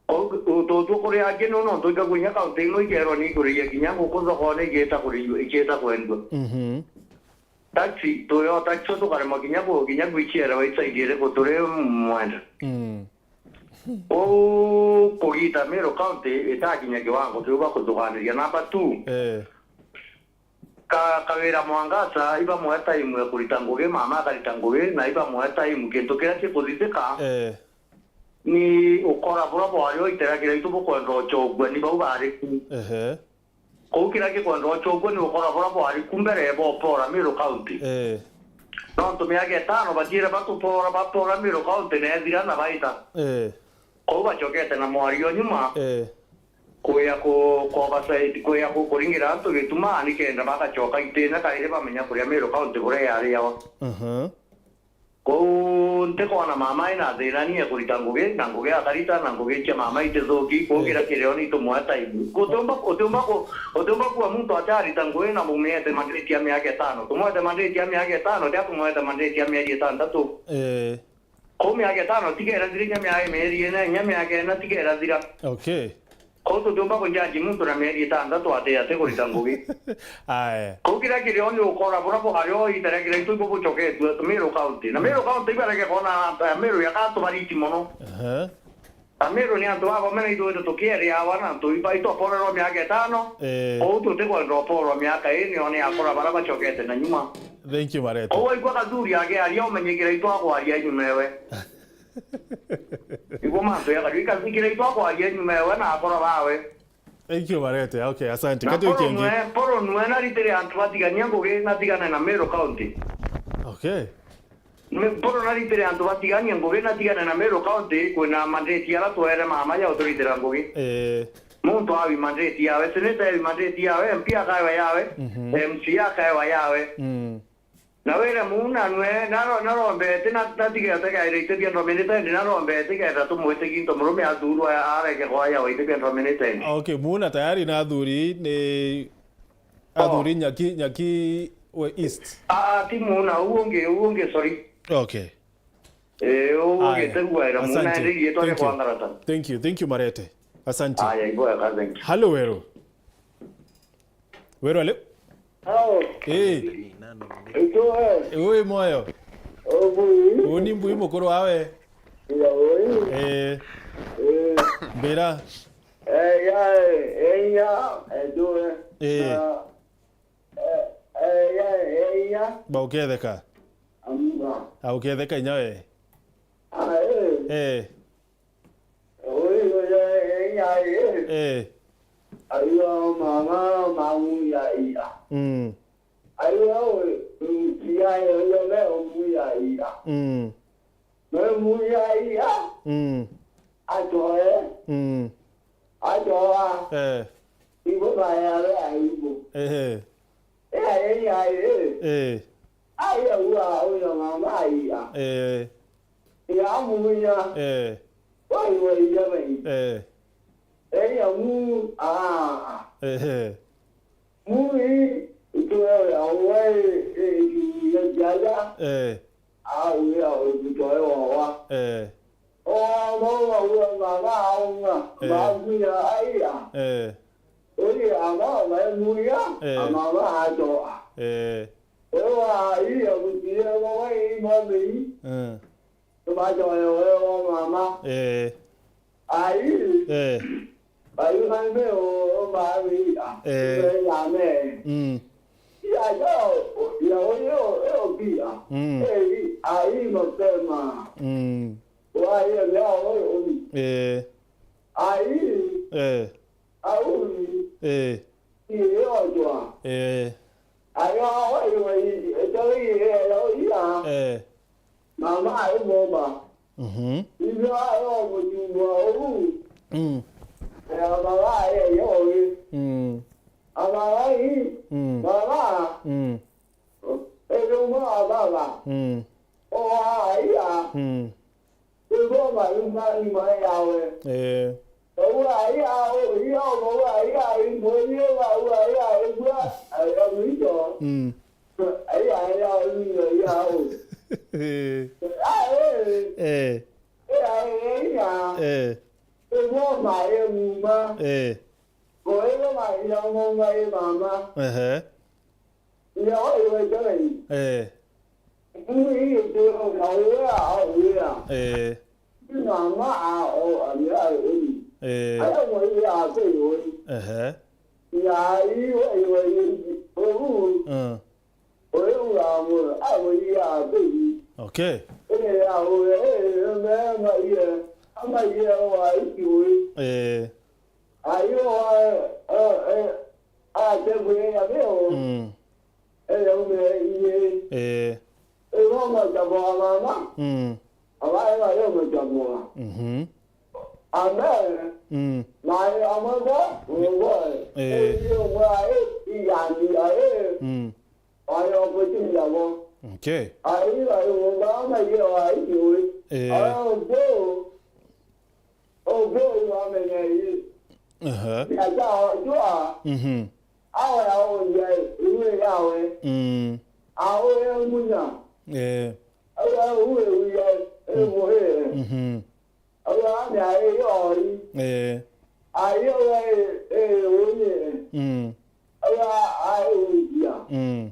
Kou, utu utu kuri angi no, nontu ikagwinya county imwe ikerwa ni ikuriria kinya nguku thokone igiita kuririo, igiita kwendua. Mhm. Taxi, tuyo taxi tukaremwa kinya ku, kinya gwicierewa isaidi iriku turi mwenda. Mm. Kou kugita Meru County itakinya kiwango kiu ba kuthuganiria. Number two, eh. Ka-, Kawira Mwangaza, ibamwe time ya kurita ngugi, mama akarita ngugi, na ibamwe time kintu kiria kikuthithika, eh, ni ukora bura bwari o itera kiria itu bukwenda uchogua, ni bau bari ku. Ehe. Kou kiria gikwenda uchogua ni ukora bura bwari ku mbere bopora Meru County. Eh. Nontu miaka itano bathiire batupora, bapora Meru County na ethira na baita. Eh. Kou bachokete na mwario nyuma. Eh. Kuya ku, ku oversight, kuya ku, kuringira antu gituma, nikenda bagacoka itine kairi bamenya kuria Meru County buria yariawa. Mhm. Kou ntikwona mama ina thina nie kurita ngugi, na ngugi akarita, na ngugi cia mama itithuki, kou Eh. kira kirio ni tumwe time. Utiumba, utiumba ku, utiumba kuwa muntu atarita ngugi na mumiete mandate ya miaka itano. Tumwete mandate ya miaka itano, tia tumwete mandate ya mieri itantatu. Eh. Kou miaka itano tigera thira, inya mia-, mieri ina, inya miaka ina tigera thira. Okay. Kou tutiumba kujaji muntu na mieri itantatu ati, ati kurita ngugi. Aya. Kou kiria kirio ni ukora bura bwari o ita ria kiria itu ibo bucoketue Meru County. Na Meru County ibareke kona Meru ya katu bariti mono. Aha. Na Meru ni antu bagome na ithuite tukieria awa na antu iba itoporerwa miaka itano. Eh. Kou tutikwenda uporwa miaka ii nio ni akora bara bacokete na nyuma. Thank you, Marete. Kou waigua kathuri ake aria umenyekira itwa kwaria nyuma ewe. Iguo mantu ya kajui kathikire itwa kwaria nyuma ewe na akora bawe. Thank you, Marete. Okay, asante. Na Kati Poro wiki ingi. Nwe, Poro nwe naritire antu batigania ngugi na tigane na Meru County. Okay. Nwe, Poro naritire antu batigania ngugi na tigane na Meru County, kwina mandate ara twere mama ya uturitira ngugi. Eh. Muntu awi mandate yawe, senator awi mandate yawe, M P akaewa yawe, Mhm. M C A akaewa yawe. Mm. Na wire muuna nwe, naro-, narombete, na-, natigete kaire ite bia ndominite ndi, narombete kenda tumwite gintu murume athurwa areke kwaya waite bia ndominite ndi. Okay, muuna tayari na athuri ni Oh. athuri Nyaki, Nyaki we East. Ah, ah, ti muuna, uu ungi, uu ungi, sorry. Okay. Eh, uu ungi Aya. Tegwaira muuna Asante. Ndi yetwa Thank you. Kwa Ngarata. Thank you, thank you, Marete. Asante. Aya, ibo ya ka, thank you. Hello, Weru. Weru, ale? Hao. Eh. Ito, eh. Ui, moyo. Obui. Uni mbui mukuru wawe. Ya, oi. Eh. Eh. Mbira. Eh, ya, eh, ya, eh, do, eh. Eh. Ah, eh, eh, ya, eh, ya. Ba uketheka. Amina. Au uketheka inya we. Ah, eh. Eh. Oi, oi, oi, oi, ai, eh. Eh. Ayo, mama, mamu ya ia. Mm. Ayo, oi, mm, ya, ya, ya, me, mu ya ia. Mm. Me, mu ya ia. Mm. Ato, eh. Mm. Ato, ah. Eh. Ibo ba ya, ya, ibo. Eh. Eh, ai, ai, eh. Eh. Ai, ya, ua, ua, mama, ai, ah. Eh. Ya, mu ya. Eh. Wai, wai, ya, wai. Eh. Eh, ya, mu, ah. Eh. Mu, i, itu, ya, ya, wai, eh, itu, ya, ya, ya. Eh. Ah, ua, itu, ya, wa, wa. Eh. O, mama, ua, mama, au, nga. Eh. Mamu ya, ai, ah. Eh. Oi, ama, ma, mu ya. Eh. Ama, ma, ato, ah. Eh. Ewa, ai, amutie, mama, i, mama, i. Eh. Tumacoya uyo wa mama. Eh. Ai. Eh. Ai, mame, o, o, mami, ah. Eh. Mame. Mm. Ya, ya, ya, o, yo, yo, pia. Mm. Eh, ai, mapema. Mm. Wa, ya, ya, o, o. Eh. Ai. Eh. Au. Eh. Iye, ojwa. Eh. Ayo, oi, oi, oi, oi, oi, oi, oi, oi. Eh. Mama, ai, mama. Mhm. Ibe ayo, mutumwa, uu. Mm. Eh, mama, ai, ai, oi. Mm. Ama, ai. Mm. Mama. Mm. Ero, mwa, baba. Mm. O, ai, a. Mm. Ithoma nyuma, nyuma yawe. Eh. Uu ai au, ia, uu ai ai, mwenye wa, uu ai ai, gua, ai, au, ijo. Mm. Ai ai, au, ijo, ia, au. Eh. Ah, eh. Eh. Eh, ai, ai, ia. Eh. Ithoma, e, muma. Eh. Ko ithoma, ia, muma, e, mama. Ehe. Ia, oi, oi, oi. Eh. Mwi, ito, na uya, uya. Eh. Mama, a, o, a, ya, oi. Eh. Aya, mwi, ya, oi, oi. Ehe. Ya, i, oi, oi, oi. Mm. Oi, ura, mo, a, oi, ya, oi. Okay. Eh, ya, oi, eh, me, ma, ye. Ama, ye, o, a, iki, oi. Eh. Ayo, a, a, eh, a, te, oi, ya, me, o. Mm. Ere ume iye. Eh. Ero machabo mama. Mm. Abae bayo machabo. Mhm. Amen. Mm. Mayo amwe bo, uwe. Eh. Uwe ai, igani ai. Mm. Ayo kutinda bo. Okay. Ai, ai, uwe, ama ye ai, uwe. Eh. Ayo bo. Obo wamenya yi. Aha. Ya ja jua. Mhm. Awe aonja iwe yawe. Mm. Awe munya. Eh. Awe uwe uya. Eh, mohe. Mhm. Awe anya e yori. Eh. Ayo e e uye. Mm. Awe ae uya. Mm.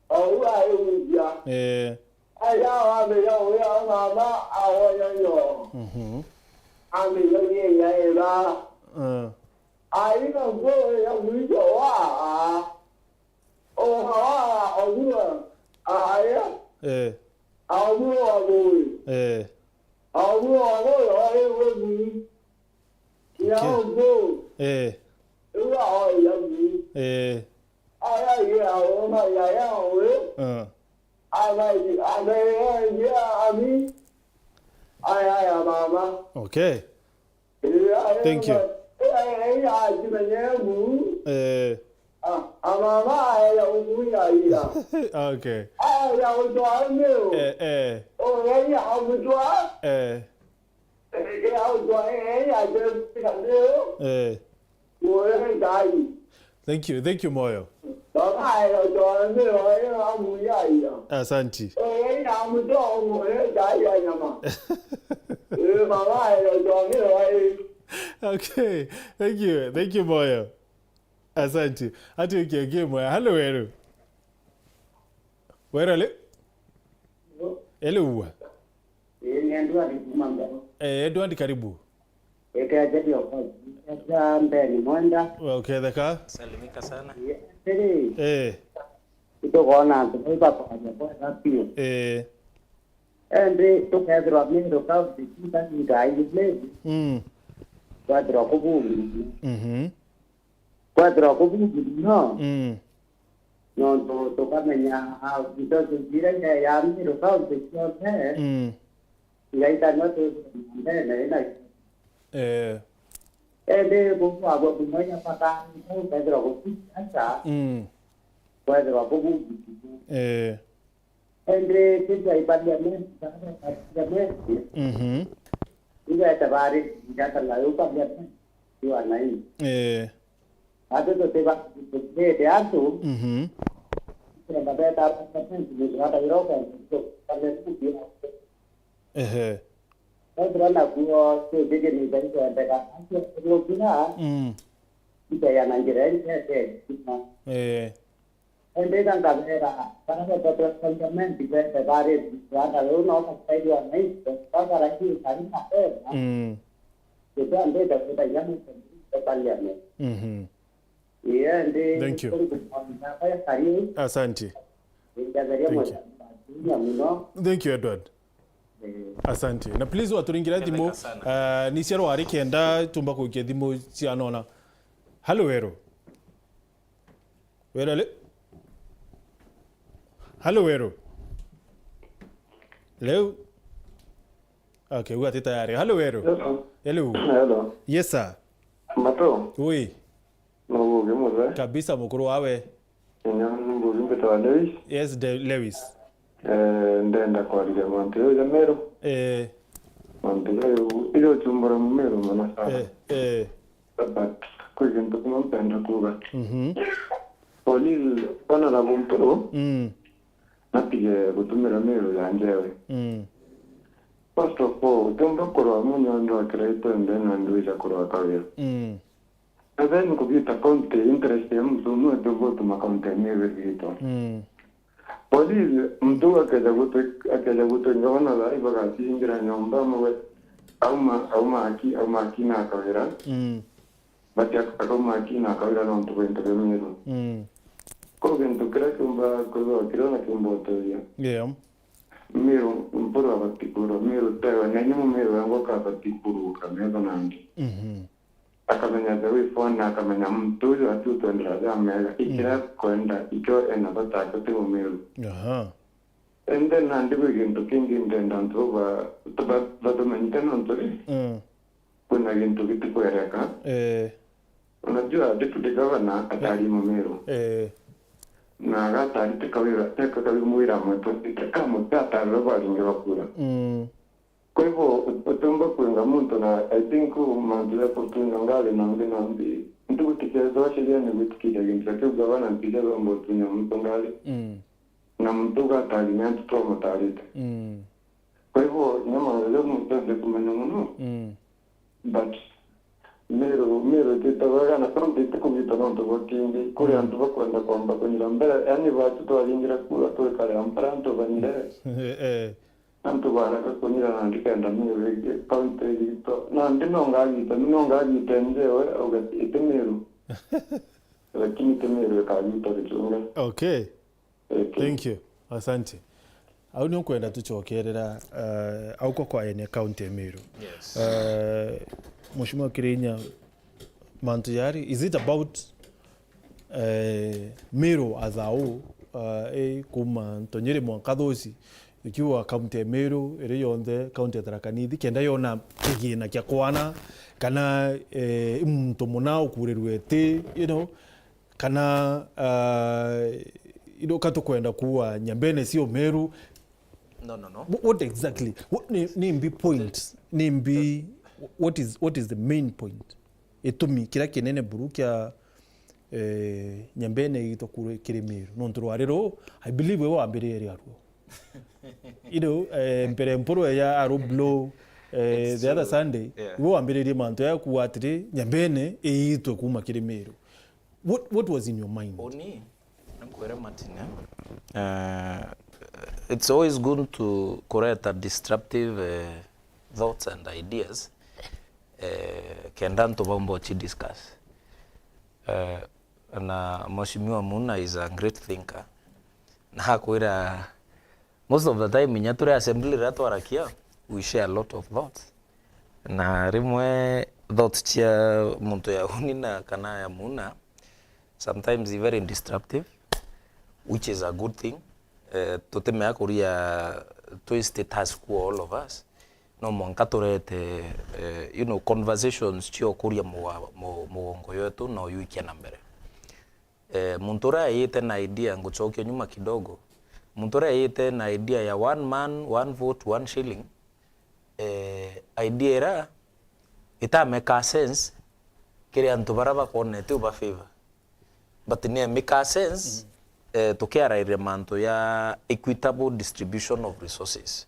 Awe ae uya. Eh. Aya wamenya uya mama awoya yo. Mhm. Amenya ye ya eba. Eh. Aina ngo ya mwijo wa. Oha wa, oguo, a, aya, Eh. oguo wa bui. Eh. Oguo wa bui, oe we bui. Ya Okay. oguo, Eh. ewa oe ya bui. Eh. Aya ye aoma ya ya oe. Eh. Aba, aba ya ya ami. Aya ya mama. Okay. Thank you. Eh, amama aya umuya ira. Okay. Aya utwameo. Eh, eh. Oya amutwa. Eh. Ya utwa ya je. Eh. Oya ndai. Thank you, thank you, Moyo. Baba, eh, ojo, eh, eh, amuyaira. Asanti. Eh, ina muto, eh, dai ya nyama. Eh, baba, eh, ojo, eh, eh. Okay, thank you, thank you, Moyo. Asanti. Ati ukiakie Moyo. Hello, Weru. Weru, ale? Hello, uwa. Ĩĩ, nĩ Edward kuma Mbero. Eh, Edward, karibu. Ĩkeje dio kwa. Ĩkeja mbeni mwenda. Uketheka. Salimika sana. Ĩĩ, atĩrĩ, Eh, itũkona antũ bau bakwaria bwega biũ. Eh. Ĩndĩ tũkethirwa Meru County, tũkathitha igĩrĩ, Mm. kwethirwa kũbungi. Mhm. Kwethirwa kũbungi no. Mm. Nontu tukamenya, ah, resources iria ya Meru County cionthe, Mm. igaitanwa tu mbere ina. Eh. Ende kukwagwa kumenya pata, kwethirwa kusiasa, Mm. kwethirwa kububu. Eh. Ende kija parliament, parliament. Mhm. Igeta bari, igeta la parliament. You are nine. Eh. Ati tutiba tutete antu. Mhm. Kenda beta apartment ni hata iroka. Ehe. Ethira nakuo tuthikiriria ikwendeka. Acio tuthukira. Mm. Iteya na njira iri. Eh. Indi ika nkabera, bara betwa sacrament bete bari, bata riu no kasaidi wa maisha, baba raisi kari na beba. Mm. Tutambite kutagia mtu parliament. Mhm. Ii, indi Thank you. Kariu. Asante. Ngetheria Thank you. Mwega muno. Thank you, Edward. Eh. Asante. Na please waturingira thimu, Thank you sana. Uh, ni cia rwari kenda tumba kuikia thimu cia nona. Halo, Weru. Weru, ale? Halo, Weru. Hello? Okay, uga ati tayari. Halo, Weru. Hello. Hello. Hello. Yes, sir. Mato. Ui. No uge muthe. Kabisa, mukuru wawe. Inya mbuzi mbitawa Lewis. Yes, De-, Lewis. Eh, ndenda kwariria mantu yo ya Meru. Eh. Mantu yo, iyo chumbura Meru mana sana. Eh, eh. But kwi gintu kimwe mpenda kuuga. Mhm. Police, Honorable Mpuru, Mm. natige gutumira Meru ya njewe. Mm. First of all, utiumba kurwa munyondo akiraitwe nde na ndwija kurwa kawira. Mm. And then kugita county interest ya muntu umwe, ati butuma county ya Meru igitwa. Mm. Police, muntu akeja gutwi-, akeja gutwinga bana thai bagacingira nyomba amwe, auma, auma aki, auma aki na akawira. Mm. But ak-, akauma aki na akawira nontu bwa into bia Meru. Mm. Ko gintu kiria kiumba kwithirwa kirio na kiumba uteethia. Yeah. Meru, Mpuru abati kurwa, Meru tewe, na inyumu Meru yangu akabati kuruka metho nangi. Mhm. Akamenya the way forward na akamenya muntu uyu ati utwendera ja mega, ikira Mm. kwenda, ikio ena bata ake ti mumiru. Aha. And then nandi gwi gintu kingi ndenda antu ba, ba, batumenyite nontu ri, Mm. Kwina gintu gitikwereka. Eh. Unajua deputy governor atari Mumiru. Eh. Na agatari teka wira, teka kawi mwira mwetu, teka mutata ro baringira kura. Mm. Kwa hivyo, ut-, utumba kwenga muntu na, I think, mantu ya kutunga ngari na mbi na mbi, ntugutikeza sheria ni gwitikiria gintu kiu gavana mpija gomba utunya muntu ngari. Mm. Na muntu ugatari ni antu twamutarite. Mm. Kwa hivyo, nyama leo muntu ende kumenya muno. Mm. But Meru, Meru ititagwa na county itikugita nontu bwa kingi. Kuri antu bakwenda kwamba kunyira mbere, yani batu twaringira kura twikare mpara antu banyire. Eh. Antu bareka kunyira na ndikenda Meru igi county igito. Na ndi no ngagita, ni no ngagita njewe, ugati iti Meru. Lakini ti Meru ikagita gichunga. Okay. Thank you. Asante. Au ni ukwenda tucokerera, uh, au kwa kwa ene county ya Meru. Yes. Uh, Mheshimiwa Kirinya, mantu yari, is it about, uh, Meru as a whole, uh, eh, kuma Ntonyiri mwanka Thuci, ikiwa county ya Meru iri yonthe, county ya Tharaka Nithi, kenda yona kigina kia kwana, kana, eh, i muntu muna ukurirwe ti, you know, kana, uh, iroka tukwenda kuua Nyambene cio Meru. No, no, no. Wh-, what exactly? What, ni, ni mbi point? Ni mbi, what is, what is the main point? Itumi kiria kinene buru kia, eh, Nyambene igitwa kuru kiri Meru. Nontu rwari ru, I believe we wambiririe ruo. You know, eh, mbere mpuru ya Aru Blow, eh, the other Sunday, yeah, we wambiririe mantu ya kuwa atiri, Nyambene iitwe kuma kiri Meru. What, what was in your mind? Uni, nkwire Martin, eh? Uh, it's always good to kureta disruptive, uh, thoughts and ideas, uh, kenda antu baumba uchi discuss. Uh, na Mheshimiwa Muna is a great thinker. Na akwira, most of the time, inya turi assembly riria twarakia, we share a lot of thoughts. Na rimwe thoughts cia muntu ya uni na kana ya Muna, sometimes is very disruptive, which is a good thing. Eh, tutimea kuria twi status quo all of us. No mwanka turete, eh, you know, conversations cia ukuria muwa-, mu-, mugongo yetu na uyuikia na mbere. Eh, muntu uria aite na idea, ngucokia nyuma kidogo. Muntu uria aite na idea ya one man, one vote, one shilling, eh, idea ira ita make sense kiri antu bara bakwonete uba favor. But ni make sense, eh, tukiarairia mantu ya equitable distribution of resources.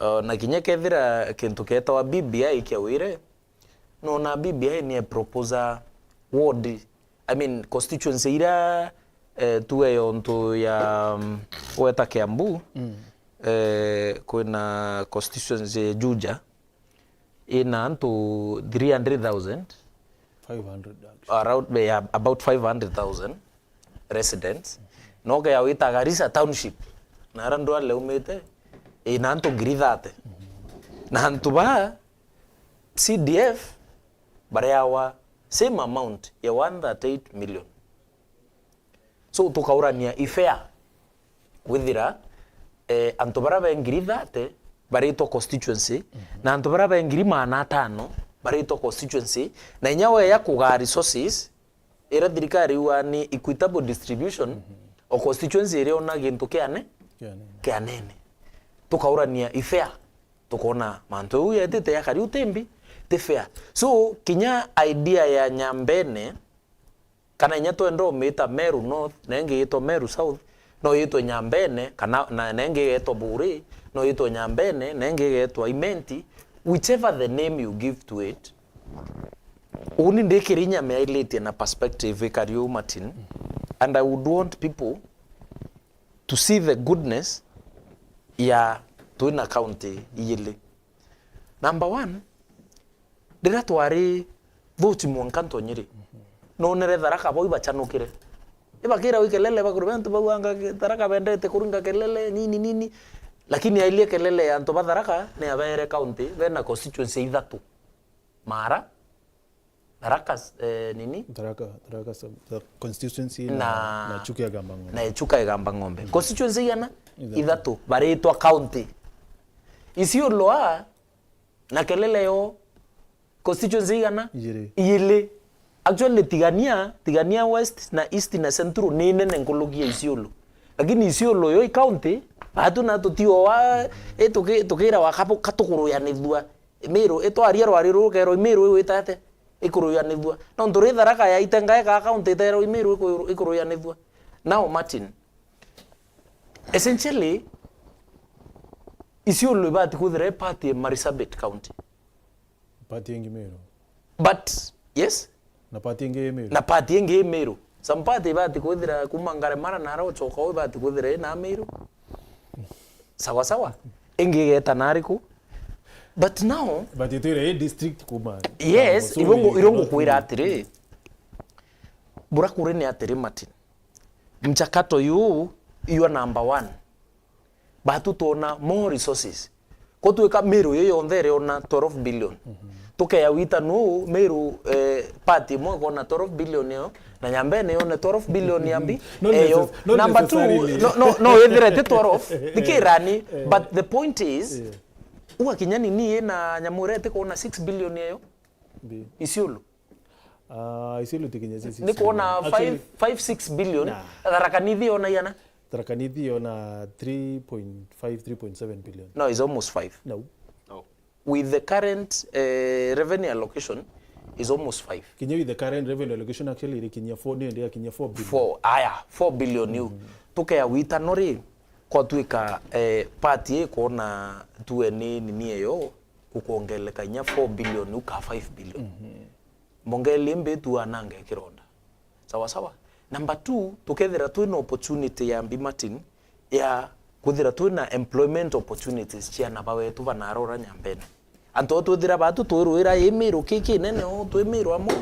Uh, na kinya kethira kintu keetawa B B I kiawire, nona B B I ni e proposer ward, I mean, constituency ira, eh, tuge yontu ya, um, weta Kiambu, eh, kwina constituency ya Juja, ina antu three hundred thousand. Five hundred, actually. Around, yeah, about five hundred thousand residents. No kea wita Garissa Township, na ara ndwale umite, ina antu ngiri thirty. Na antu ba C D F bareawa same amount ya one thirty-eight million. So, tukaurania i fair kwithira, eh, antu bara be ngiri thirty baritwa constituency, na antu bara be ngiri maana atano baritwa constituency, na inya weya kugaa resources, ira thirikari iuga ni equitable distribution, o constituency iriona gintu kiane-, kianene. Tukaurania i fair, tukona mantu iu yetite yakari u ti mbi, ti fair. So, kinya idea ya Nyambene, kana inya twenda umita Meru North, na ingi yitwa Meru South, no yitwe Nyambene, kana, na, na ingi igetwa Buri, no yitwe Nyambene, na ingi igetwa Imenti, whichever the name you give to it. Uni ndikiri inya meailitie na perspective ikari uu, Martin, and I would want people to see the goodness ya twina county igili. Number one, riria twari thuchi mwanka Ntonyiri, nonere Tharaka bo ibachanukire. Ibakira wi kelele, bakuru bantu bauanga ke-, Tharaka bendete kuringa kelele, nini, nini. Lakini airie kelele ya antu ba Tharaka ni abeere county, bena constituency ithatu. Mara, Tharaka, eh, nini? Tharaka, Tharaka sub-, the constituency na, na, na Chuka Igamba Ng'ombe. Na Chuka Igamba Ng'ombe. Constituency igana? Ithatu. Ithatu. Baritwa county. Isiolo a na kelele yo, Constituency igana? Igiri. Igiri. Actually, Tigania, Tigania West na East na Central ni nene nkuruki ya Isiolo. Lakini Isiolo yo i county, batu na tutio wa, e, tuki-, tukira wa kabu-, katukuruyanithua. Miru, itwaria rwari ruru kerwa Miru igwita atia? Ikuruyanithua. Nontu ri Tharaka ya itenga eka county iterwa Miru iku-, ikuruyanithua. Now, Martin, essentially, Isiolo ibati kwithira i part ya Marsabit County. Part ingi Miru. But, yes? Na part ingi i Miru. Na part ingi i Miru. Some part ibati kwithira kuma Ngaremara na ara ucoka u ibati kwithira i na Miru. Sawa sawa. Ingi igeta na ariku? But now, but itwire i district kuma. Yes, Mosori, irongo, irongo kwira atiri. Bura kuri ni atiri, Martin. Mchakato yu, you are number one. Batu twona more resources. Ko twika Miru yo yonthe iriona twelve billion. Tukeya wita nu Miru, eh, part imwe ikona twelve billion iyo, na Nyambene yone twelve billion ya mbi. Not eyo. Necess-, not number two, necessarily. No, no, no, ithire ti twelve. Thikirani, eh, but the point is, yeah, uga kinya nini ina nyamu iria itikwona six billion iyo? Mbi. Isiolo. Ah, Isiolo tikinyete six billion. Ni kwona actually, five, five, six billion. Nah. Tharaka Nithi yona iana? Tharaka Nithi yona three point five, three point seven billion. No, it's almost five. No. No. With the current, eh, revenue allocation, is almost five. Kinya with the current revenue allocation, actually, iri kinya four, ni ndi ya kinya four billion. Four, aya, four billion yu. Mm. Tukeya witano ri, kwatwika, eh, part ikwona tuwe ni nini eyo, gukwongeleka inya four billion uka five billion. Mhm. Mbongeli mbitu anange kironda. Sawa sawa. Number two, tukethira twina opportunity ya mbi, Martin, ya kwithira twina employment opportunities cia ana ba wetu banarora Nyambene. Antu o twithira batu twirwira i Miru ki kinene o twi Miru amwe,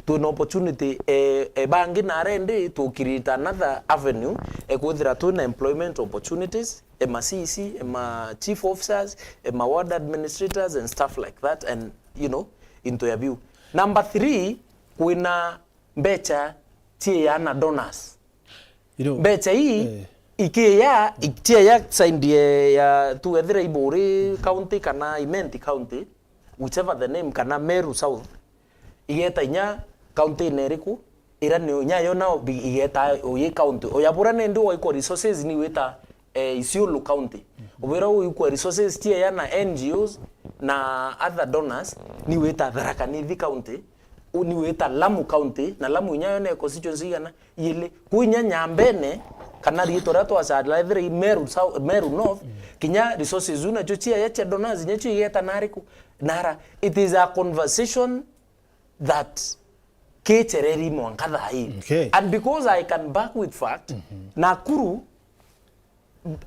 twina opportunity, eh, eh, bangi na arendi tukirita another avenue, eh, kwithira twina employment opportunities, e ma C C, e ma chief officers, e ma ward administrators and stuff like that, and, you know, into ya biu. Number three, kwina mbecha ciana donors. You know, mbecha ii, eh, ikiya, ikiya side ya, ya tuethira Iburi County kana Imenti County, whichever the name, kana Meru South, igeta inya county-ini iriku, ira ni nyayo nao bi-, igeta uyi county. Uya bura nindi waikwa resources ni wita, eh, Isiolo County. Mhm. Ubira uikwa resources tia ya na N G Os na other donors ni wita Tharaka Nithi County, u-, ni wita Lamu County, na Lamu inyayo ne constituency igana? Ili. Kwinya Nyambene, kana riitwa ria twacaraithire i Meru South, Meru North, mm, kinya resources u nacio cia ya cia donors, nyacio igeta nariku? Nara. It is a conversation that kichereri mwanka thaa ii. Okay. And because I can back with fact, mhm, Nakuru,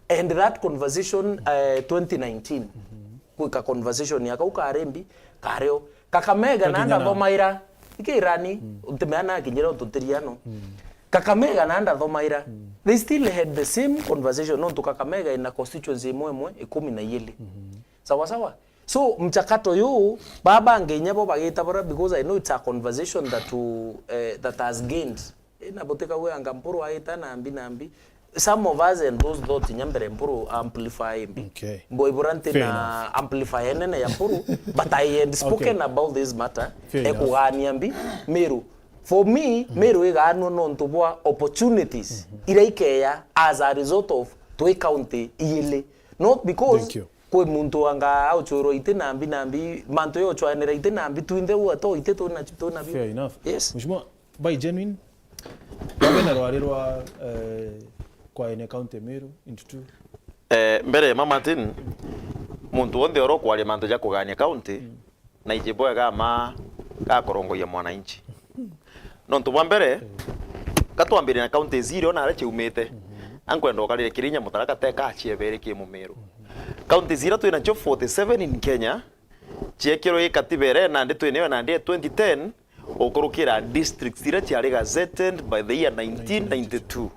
and that conversation, eh, twenty nineteen, mhm, gwika conversation ya kau kari mbi, kario. Kakamega na ndathoma ira, ikirani, mm, ntimea nakinyira ututiriano. Mm. Kakamega na ndathoma ira, mm, they still had the same conversation, nontu Kakamega ina constituency imwe imwe ikumi na igiri. Mhm. Sawa sawa? So, mchakato yu, baba bangi inya bo bagita bora, because I know it's a conversation that will, eh, that has gained. Ina butika gwe anga Mpuru aita na mbi na mbi. Some of us and those thoughts inya mbere Mpuru amplify mbi. Okay. Mbo ibura nti na amplify enene ya Mpuru, but I had spoken, okay, about this matter. Fair enough. Ekugania mbi, Meru. For me, mm, Meru igaanwa nontu bwa opportunities, mhm, iria ikeya as a result of twi county igiri. Not because, thank you, kwi muntu anga auchurwa iti na mbi na mbi, mantu yochwanira iti na mbi, twinthe ua to iti tuna, tuna bi. Fair enough. Yes. Mheshimiwa, by genuine, babe na rwari rwa, eh, kwa ene county Meru into two. Eh, mbere ya ma Martin, muntu wonthe oro kwaria mantu ja kugania county, mm, na iji bwega ma gakorongoia mwananchi. Nontu bwa mbere, gatwambire na counties iria ona aria ciumite. Mhm. Ankwenda ukarire Kirinya, Mutharaka Teka, Chiebere ki Mumiru. Mhm. Counties iria twina cio forty-seven in Kenya, ciekirwe i katiba iria nandi twinayo nandi ya twenty ten, ukurukira districts iria ciari gazetted by the year nineteen ninety-two.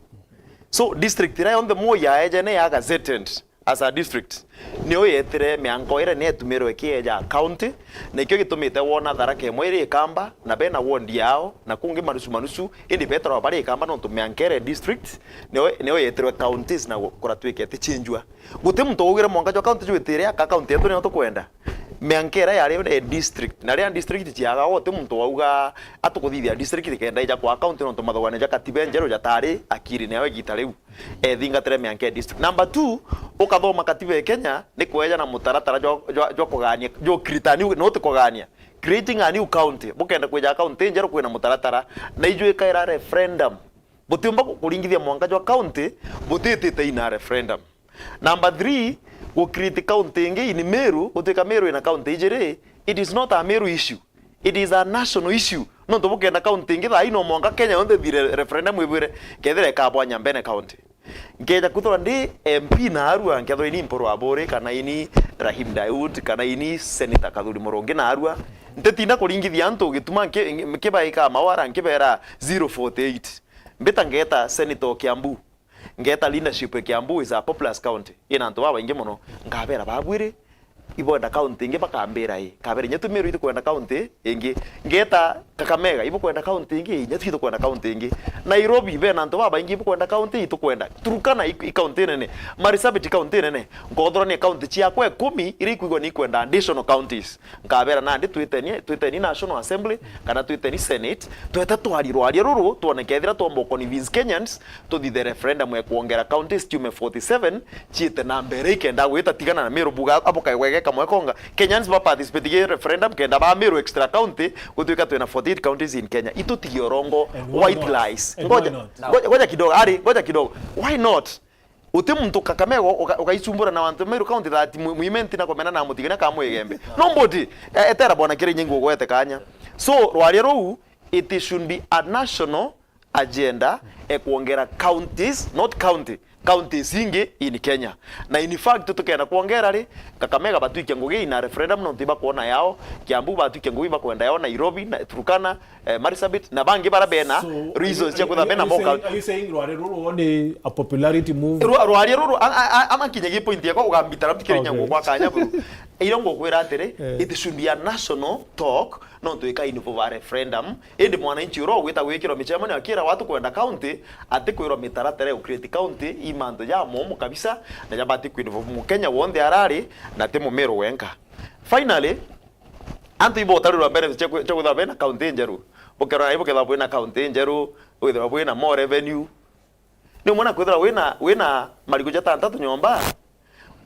So, district iria yonthe Moi aejene ya gazetted as a district, nio yetire mianka iria ni etumirwe ikieja county, na ikio gitumite wona Tharaka imwe iri ikamba, na bena ward yao, na kungi manusu manusu, indi betarwa bari ikamba nontu mianka iria district, nio, nio yetirwe counties na gu-, kuratwika itichinjua. Guti muntu ugire mwanka jwa county jwitire aka county yetu nio tukwenda. Mianka iria yari ya district, na riria district ciaga, uti muntu wauga atukuthithia district kenda ija kwa county, nontu mathugania ja katiba enjeru jatari akiri nayo igita riu. Ethingatire mianka ya district. Number two, ukathoma katiba ya Kenya, ni kweja na mutaratara jwa, jwa, jwa kugania, jwa create a new, no ti kugania, creating a new county. Bukenda kwija county njeru, kwina mutaratara, na ijwikaira referendum. Butiumba ku-, kuringithia mwanka jwa county butitite ina referendum. Number three, gu create county ingi in Meru, gutwika Meru ina county ijiri, it is not a Meru issue. It is a national issue. Nontu bukenda county ingi thaa ino mwanka Kenya yonthe ithire referendum ibwire kethira ikabwa Nyambene county. Nkeja kwithirwa ndi M P naarua, nkethirwa ini Mpuru Aburi, kana ini Rahim Daud, kana ini Senator Kathuri Murungi naarua, ntitinda kuringithia antu gituma nki-, nki-, nkibaika mawara, nkibera zero forty eight. Mbita ngeta Senator o Kiambu, ngeta leadership ya Kiambu is a populous county, ina antu babaingi mono, nkabera babwire, ibwenda county ingi, bakambira ii. Nkabera inya tu Meru itukwenda county ingi. Ngeta Kakamega, ibukwenda county ingi? Inya tu itukwenda county ingi. Nairobi, bena antu babaingi, ibukwenda county? Itukwenda. Turkana i, i county nene. Marsabit i county nene. Nkothorania county ciakwa ikumi iria ikwigua ni ikwenda additional counties. Nkabera nandi twiteni, twiteni National Assembly, kana twiteni Senate, twete twari rwaria ruru, twone kethira twomba convince Kenyans, tuthithe referendum ya kwongera counties ciume forty seven, ciite na mbere ikenda gwita, tigana na Meru buga, abo kaigwege kamwe konga. Kenyans ba participate gi referendum kenda ba Meru extra county, gutwika twina forty eight counties in Kenya. Itutigie urongo, and why white not? Lies. And why Ngoja, not? Ngoja, ngoja kidogo, ari, ngoja kidogo. Why not? Uti muntu Kakamega uga-, ugaicumbura na wantu Meru county that mu-, muimenti na komena na mutigene ka mwigembe. Nobody, e-, etera bwana kiri nyingi ugwete kanya. So, rwaria ruu, it should be a national agenda e kwongera counties, not county, counties ingi in Kenya. Na in fact, tukenda kwongera ri, Kakamega batwikia ngugi ina referendum nontu ibakwona yao, Kiambu batwikia ngugi ibakwenda yao, Nairobi, na Turkana, eh, Marsabit, na bangi bara bena So, are you, reasons cia are you, kwitha are bena you more saying, county. Are you saying rwari ruru ni a popularity move? Rwa-, rwaria ruru, a-, a-, a-, ama nkinya gi point yakwa ugambita na mtikiri Okay. nyangu kwa kanya buru. Ira ngukwira atiri, Eh. it should be a national talk, nontu ika involve a referendum. Indi mwananchi uro ugwita gwikirwa micemanio akira watu kwenda county, atikwirwa mitaratara ya create county, i mantu ja momu kabisa, na jabati ku involve Mukenya wonthe arari, na ti Mumiru wenka. Finally, antu ibotarirwa mbere cia kwi-, cia kwithirwa bena county njeru. Bukerwa, bukethirwa bwina county njeru, withirwa bwina more revenue. Ni umwe na kwithirwa wina, wina marigu jatantatu nyomba,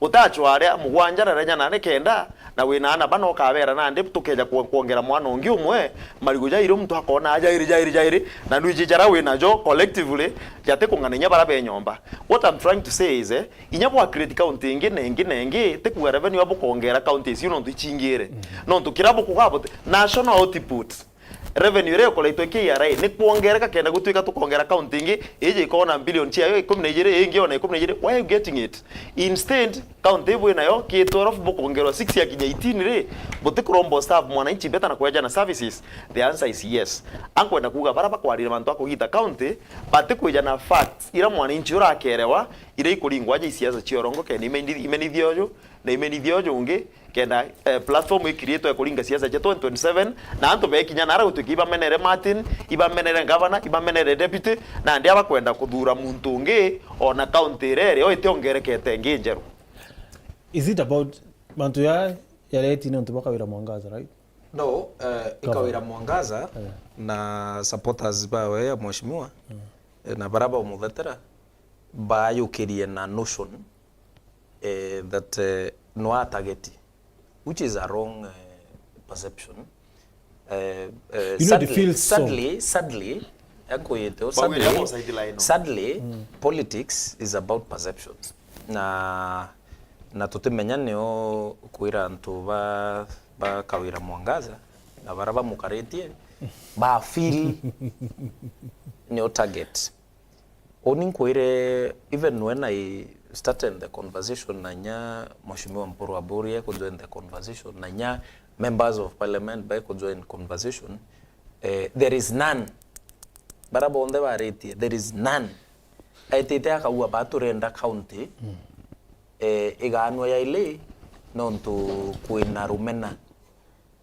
utachwa aria mugwanja na renya na ni kenda, na wina ana bana ukabera nandi tukeja kwo-, kwongera mwana ungi umwe, marigu jairi muntu akona jairi, jairi, jairi, na nwiji jara wina jo collectively, jati kung'ana inya bara be nyomba. What I'm trying to say is, eh, inya bwa create county ingi na ingi na ingi, ti kuga revenue abu kongera counties iu nontu ichingire. Mm. Nontu kira bukuga buti, national output, revenue iria ikoretwe K R A ni kwongereka kenda gutwika tukongera county ingi, iji ikona billion ciayo ikumi na ijiri, ingi ona ikumi na ijiri. Where are you getting it? Instead, county ibu inayo K twelve bukongerwa six ya kinya eighteen ri, butikuromba serve mwananchi better na kweja na services? The answer is yes. Ankwenda kuga bara bakwarire mantu a kugita county, batikwija na facts ira mwananchi urakerewa, ira ikuringwa aja isiasa cia urongo kenda imendi-, imenithia uju, na imenithia uju ungi, kenda, eh, platform icreatwe ya kuringa siasa cia twenty twenty-seven, na antu bekinya nara gutwika ibamenere Martin, ibamenere governor, ibamenere deputy, na ndia bakwenda kuthura muntu ungi, ona county iria iri o itiongerekete ingi njeru. Is it about mantu ya, yareti ni untu bwa Kawira Mwangaza, right? No, eh, i Kawira Mwangaza Eh. na supporters bawe ya mheshimiwa, eh, na bara baumuthetera, bayukirie na notion eh, that, eh, no a target, which is a wrong, eh, perception. Eh, eh, You know, it sadly, feels so. sadly, sadly, yakwite, But we sadly, never sideline. sadly, Mm. politics is about perception. Na, na tutimenya nio kwira antu ba, ba Kawira Mwangaza na bara bamukaritie ba feel nio target. Uni nkwire, even when I started the conversation, na inya Mheshimiwa Mpuru Aburi e ku join the conversation, na inya members of parliament be ku join conversation, eh, there is none. Bara bonthe baritie, there is none. Aitite akauga, ba turenda county, eh, igaanwa yaili nontu kwina rumena.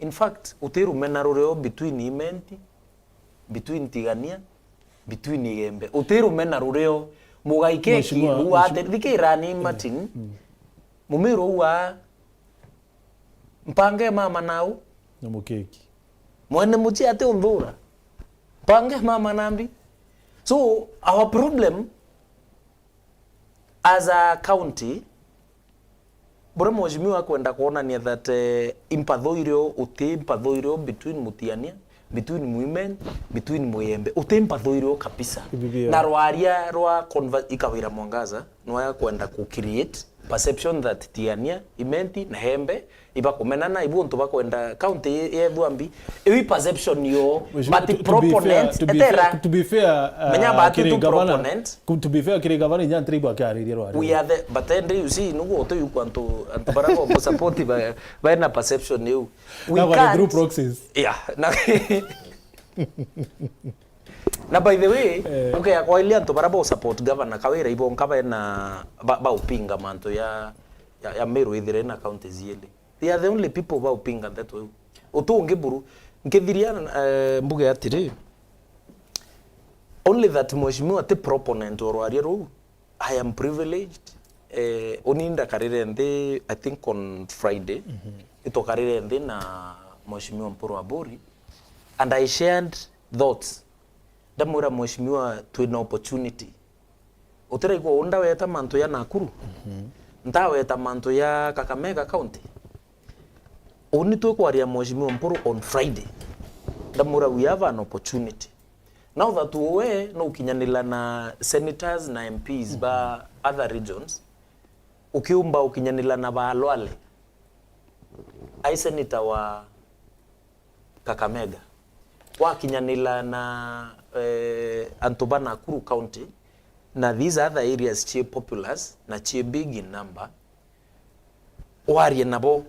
In fact, uti rumena rurio between Imenti, between Tigania, between Igembe. Uti rumena rurio. Mugai keki Mheshimiwa, uga ati, Mheshimiwa. Thikirani, Martin. Mm. Mumiru uga, Mpange mama nau. Na mukeki. Mwene mucii ati unthuura. Mpange mama nambi. So, our problem as a county, buria mheshimiwa akwenda kwonania that, eh, impatho irio, uti impatho irio between Mutiania, between Mwimen, between Muyembe, uti impatho irio kabisa. Bibilia. Na rwaria rwa conver-, i Kawira Mwangaza, nwa akwenda ku create perception that Tiania, Imenti na Hembe ibakumenana, ibu untu bakwenda county ye-, yethua mbi. Iu i perception yo, Mheshimiwa, but to, to be fair, proponent, to be fair, etera. To be fair, uh, Menya batu kiri tu governor, proponent. Ku-, to be fair, kiri governor, inya ntiriigua akiariria rwari. We are the, but then you see, nugu utu yu kwa antu, antu bara bo support ba, baina perception iu. We Na kwa through can't proxies. Yeah, na Na by the way, Eh. ukea kwailia antu bara ba support governor Kawira ibonka bena ba, ba upinga mantu ya, ya, ya Meru ithire na counties iili. They are the only people ba upinga ndeto iu. Utu ungi buru, nkithiria, eh, mbuge atiri, only that mheshimiwa ti proponent wa rwaria ruu, I am privileged. Eh, uni ndakarire nthi, I think on Friday, Mhm. itukarire nthi na mheshimiwa Mpuru Aburi, and I shared thoughts. Ndamwira, "Mheshimiwa, twina opportunity." Utiraigua uu ndaweta mantu ya Nakuru? Mhm. Ntaweta mantu ya Kakamega County? Uni twikwaria Mheshimiwa Mpuru on Friday. Ndamwira, "We have an opportunity." Now that we no ukinyanila na senators na M Ps ba other regions, ukiumba ukinyanila na ba Lwale, ai senator wa Kakamega, wakinyanila na, eh, antu ba Nakuru County, na these other areas cii populous na cii big in number, warie nabo.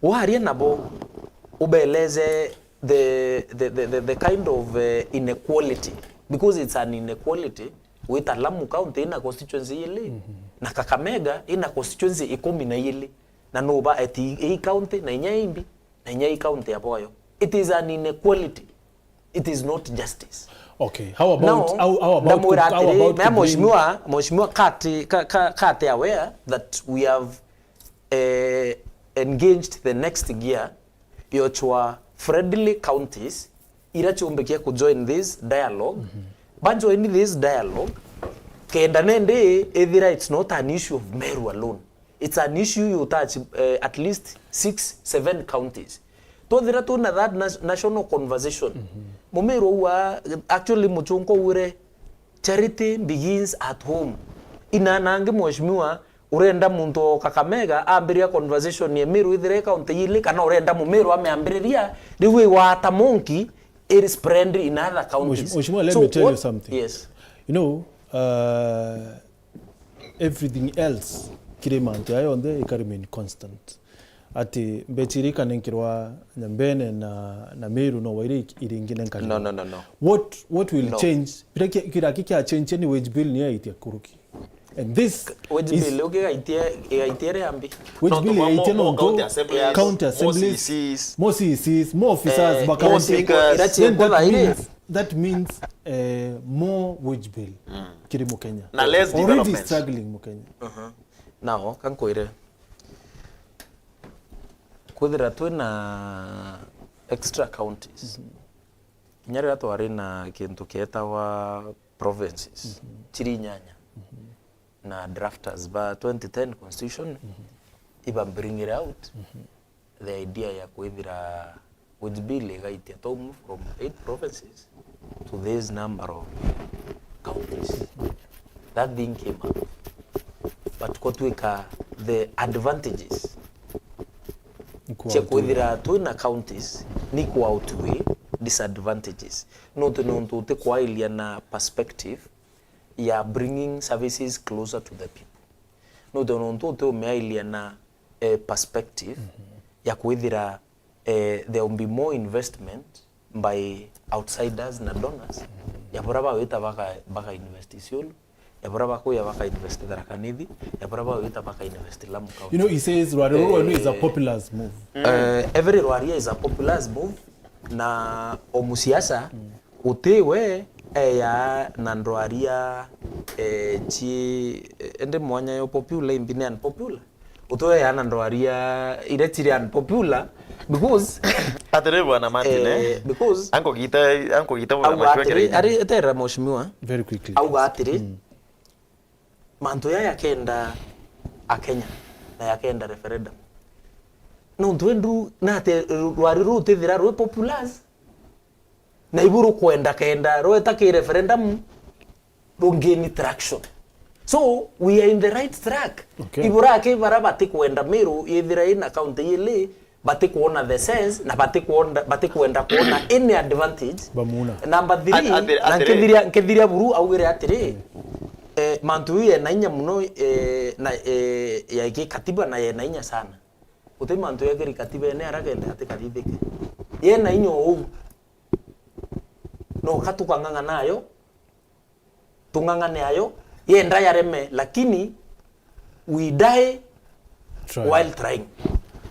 Warie nabo, ubeleze the, the, the, the, the kind of, eh, inequality, because it's an inequality. Wita Lamu County ina constituency ili, Mhm. na Kakamega ina constituency ikumi na ili, na nuba eti i county na inya imbi, na inya i county ya Boyo. It is an inequality. It is not justice. Okay, how about, Now, how, how about ndamwira to, how atiri, about mea to bring mheshimiwa, mheshimiwa kati, ka, ka, kati aware that we have, eh, engaged the next gear, yochwa friendly counties, ira ciumbikia ku join this dialogue. Mhm. Ba join this dialogue, kenda nende ithira it's not an issue of Meru alone. It's an issue you touch, eh, at least six, seven counties. Twethira twina that nas-, national conversation, Mhm. Mumiru auga, actually, Muchunku augire, "Charity begins at home." Ina nangi mheshimiwa urenda muntu o Kakamega ambiria conversation ya Meru ithire county ili, kana urenda Mumiru ameambiriria, riu iwata monkey, it spread in other counties. Mheshimiwa, let So me tell you what something. Yes. You know, uh, everything else, kiri mantu aya yonthe ika remain constant. Ati mbecha iria ikanenkirwa Nyambene na, na Meru no waire ik-, iria ingi nenkanirwa. No, no, no, no. What, what will No. change? Kira ki-, kira ki kia change ni wage bill ni yaitia kuruki. And this Wage is bill, ukigaitia, igaitia ria mbi. Wage No, bill tuma yaitia mo, mo nontu county assemblies, county mo assemblies, C Cs, mo C Cs, mo officers, eh, mo bakaunti. Speakers. Then that Ira means, that means, eh, more wage bill Mm. kiri Mukenya. Na less Already development. Struggling Mukenya. Mhm. Now, kankwire, kwithira twina extra counties, Mhm. kinya riria twari na kintu kietagwa provinces, Mhm. chiri inyanya, Mhm. na drafters ba twenty ten constitution, Mhm. iba bring it out, Mhm. the idea ya kwithira wage bill igaitia tomu from eight provinces to this number of counties. That thing came up. But kwatwika the advantages Ni ku cia outweigh. Kwithira twina counties ni ku outweigh disadvantages. Nontu, nontu utikwailia na perspective ya bringing services closer to the people. Nontu, nontu utiumeailia na, eh, perspective Mhm. ya kwithira, eh, there will be more investment by outsiders na donors, ya buria bagwita baka, baka invest Isiolo, ya buria bakuya baka invest Tharaka Nithi, ya buria bagwita baka invest Lamu County. You know, he says, "Rwaria ruru rwenu is a Eh, populist move." Eh, every rwaria is a populist move, na o musiasa Mm. utiwe eya na ndwaria, eh, ci, eh, ende mwanya yo popular imbi ni unpopular. Utweana ndwaria iria ciri unpopular because Atiri bwana Martin, eh, eh, because ankugita, ankugita bwana au Mashua atiri, Kiraini. Ari eterera mheshimiwa. Very quickly. Au atiri, mm, mantu ya yakenda a Kenya na yakenda referendum. Nontu endu nate rwari rutithira rwi populous. Na ibu rukwenda kenda rweta ki referendum, rungeni traction. So, we are in the right track. Okay. Iburaki bara batikwenda Meru yithira ina county ili, batikwona the sense, na batikwenda, batikwenda kwona any advantage. Bamuna. Number three, at-, at the, na at the nkithiria, nkithiria buru augire atiri, eh, mantu yu yena inya muno, eh, na, eh, ya gikatiba na yena inya sana. Guti mantu ya gikatiba ene ara kenda atikarithike. Yena inya uu. No ka tukang'ang'ana ayo, tung'ang'ane ayo, yenda yareme, lakini we die while trying.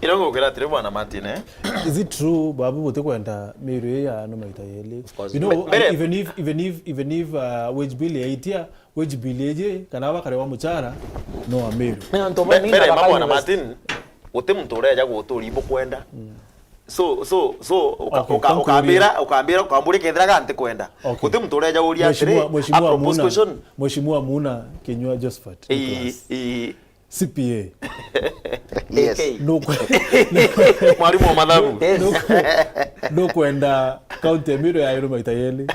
Ira ngukira atiri bwana Martin, eh? Is it true, babu, butikwenda Meru ii yaanwe maita yeli? Of course. You know, mbere even if, even if, even if, uh, wage bill yaitia, wage bill iji, kana bakarewa muchara, no a Meru. Ni antu mbere, bamwe mbere na ma bwana Martin, guti muntu ureja guturia ibukwenda. Mm. So, so, so, uka-, okay, uka-, ukambira, ukambira, ukambura kethira ga ntikwenda. Okay. Guti muntu ureja uria atiri, Mheshimiwa, Mheshimiwa a propose Muna, question. Mheshimiwa Muna Kinyua Josephat, ii, Nicholas. Ii. C P A. Yes. A K. Nukwe-, mwarimu wa mathabu. Yes. Nukwe-, nukwenda county ya Meru yairwe maita yeli.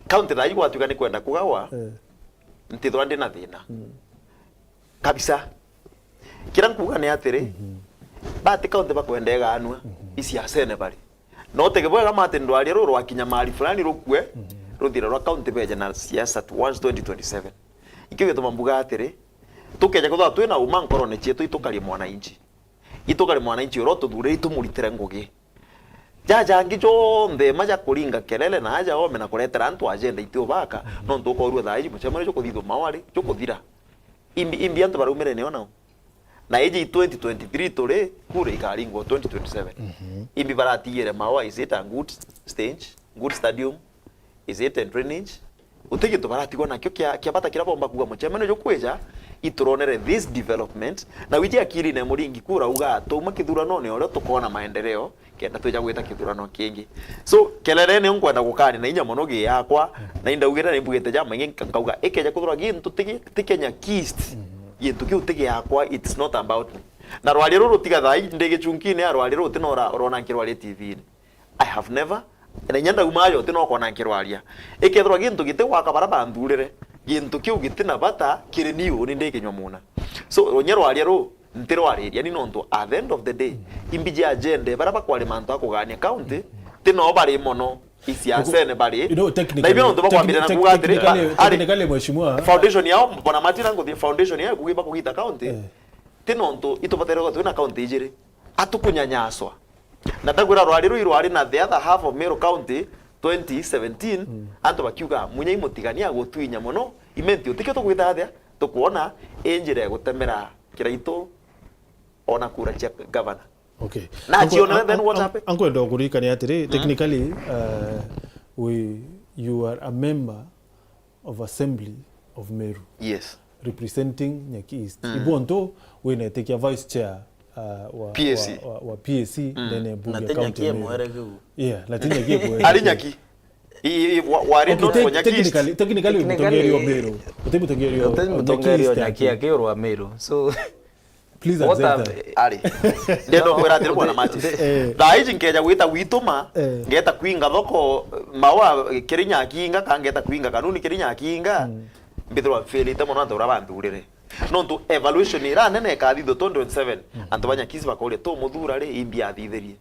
County thaa ii gwatuika ni kwenda kugawa, eh, ntithwa ndi na thina. Mm. Kabisa. Kira nkuga ni atiri, mhm, bati county bakwenda igaanua, mhm, isiasene bari. No tege bwega ma ati ndwaria ruu rwakinya mari fulani rukue, mhm, ruthire rwa county beje na siasa towards twenty twenty-seven. Ikio gituma mbuga atiri, tukeja kwithirwa twina uma nkorone cietu, itukarie mwananchi. Itukarie mwananchi uria ututhurire, itumuritire ngugi. Jaja angi jonthe ma ja kuringa kelele na aja ome na kuretera antu agenda itiubaka, mhm, nontu ukorua thaa iji mucemanio jukuthithua mawari, jukuthira. Imbi, imbi antu baraumire nio nao? Na iji twenty twenty-three turi, kura ikaringwa twenty twenty-seven. Mhm. Imbi baratigire mawa, is it a good stage, good stadium? Is it a drainage? Guti gintu baratigwa nakio kia, kia bata kiria bomba kuuga mucemanio jukwija, ituronere this development. Na wiji akirine muringi kura uga, twauma kithuranone uria tukoona maendeleo, kenda twija gwita kithurano kingi. So, kelele nio nkwenda gukania na inya mono gi yakwa, na indaugire na imbugite jamaingi nka-, nkauga, ikeja kwithirwa gintu ti gi-, ti Kenya Kist, mhm, gintu kiu ti giakwa, it's not about me. Na rwaria ruru tiga thaa ii ndi gichunkine ya rwaria ruru ti na ura-, urona nkirwaria T V-ini. I have never, na inya ndauma ajo ti na ukona nkirwaria. Ikethirwa gintu giti gwaka bara banthurire, gintu kiu giti na bata kiri ni uni ndi kinywa muna. So, runya rwaria ru, ntirwariria ni nontu at the end of the day, imbiji agenda bara bakwari mantu a kugania county, ti no bari mono, isiasene bari. You know, technically, na ibio nontu bakwambire na techni-, kuga atiri, technically, ari, technically, mheshimiwa, foundation yao, bona Martin anguthie foundation yao kugiba kugita county, eh, ti nontu itubatere gwa twina county ijiri. Atukunyanyaswa. Na ndakwira rwari rui rwari na the other half of Meru County twenty seventeen, mm, antu bakiuga, "Munya imutigania gutwinya mono, imenti utikio tugwita atia, tukwona i njira ya gutemera Kiraitu ona kura cia governor." Okay. Na acionere, then what happened? Ankwenda kuririkania atiri, mm, technically, uh, we, you are a member of Assembly of Meru. Yes. Representing Nyaki East. Mm. Ibu ontu wina itikia vice chair, uh, wa, P A C, wa, wa, wa P A C, mm, ndene ya bunge ya county ya Meru. Yeah, na ti Nyaki e mwere. Ari Nyaki. I, i, wa, wari okay, not te-, for Nyaki East. Technically, technically, technically, mutongeria o Meru. Uti mutongeria o, uti mutongeria o Nyaki East, Nyaki aki urwa Meru. So, please accept that. Ari. Ndenda kwira atiri, bwana Martin. Eh. Thaa iji nkeja gwita gwituma, eh, ngeta kwinga thoko, mawa kiri Nyakinga, ka ngeta kwinga kanuni kiri Nyakinga. Mm. Mbithirwa mfilite mono antu uria banthurire. Nontu evaluation ira nene ikathithua twenty twenty-seven, mm, antu ba Nyaki East bakoria, "Tumuthura ri, imbi athithirie?"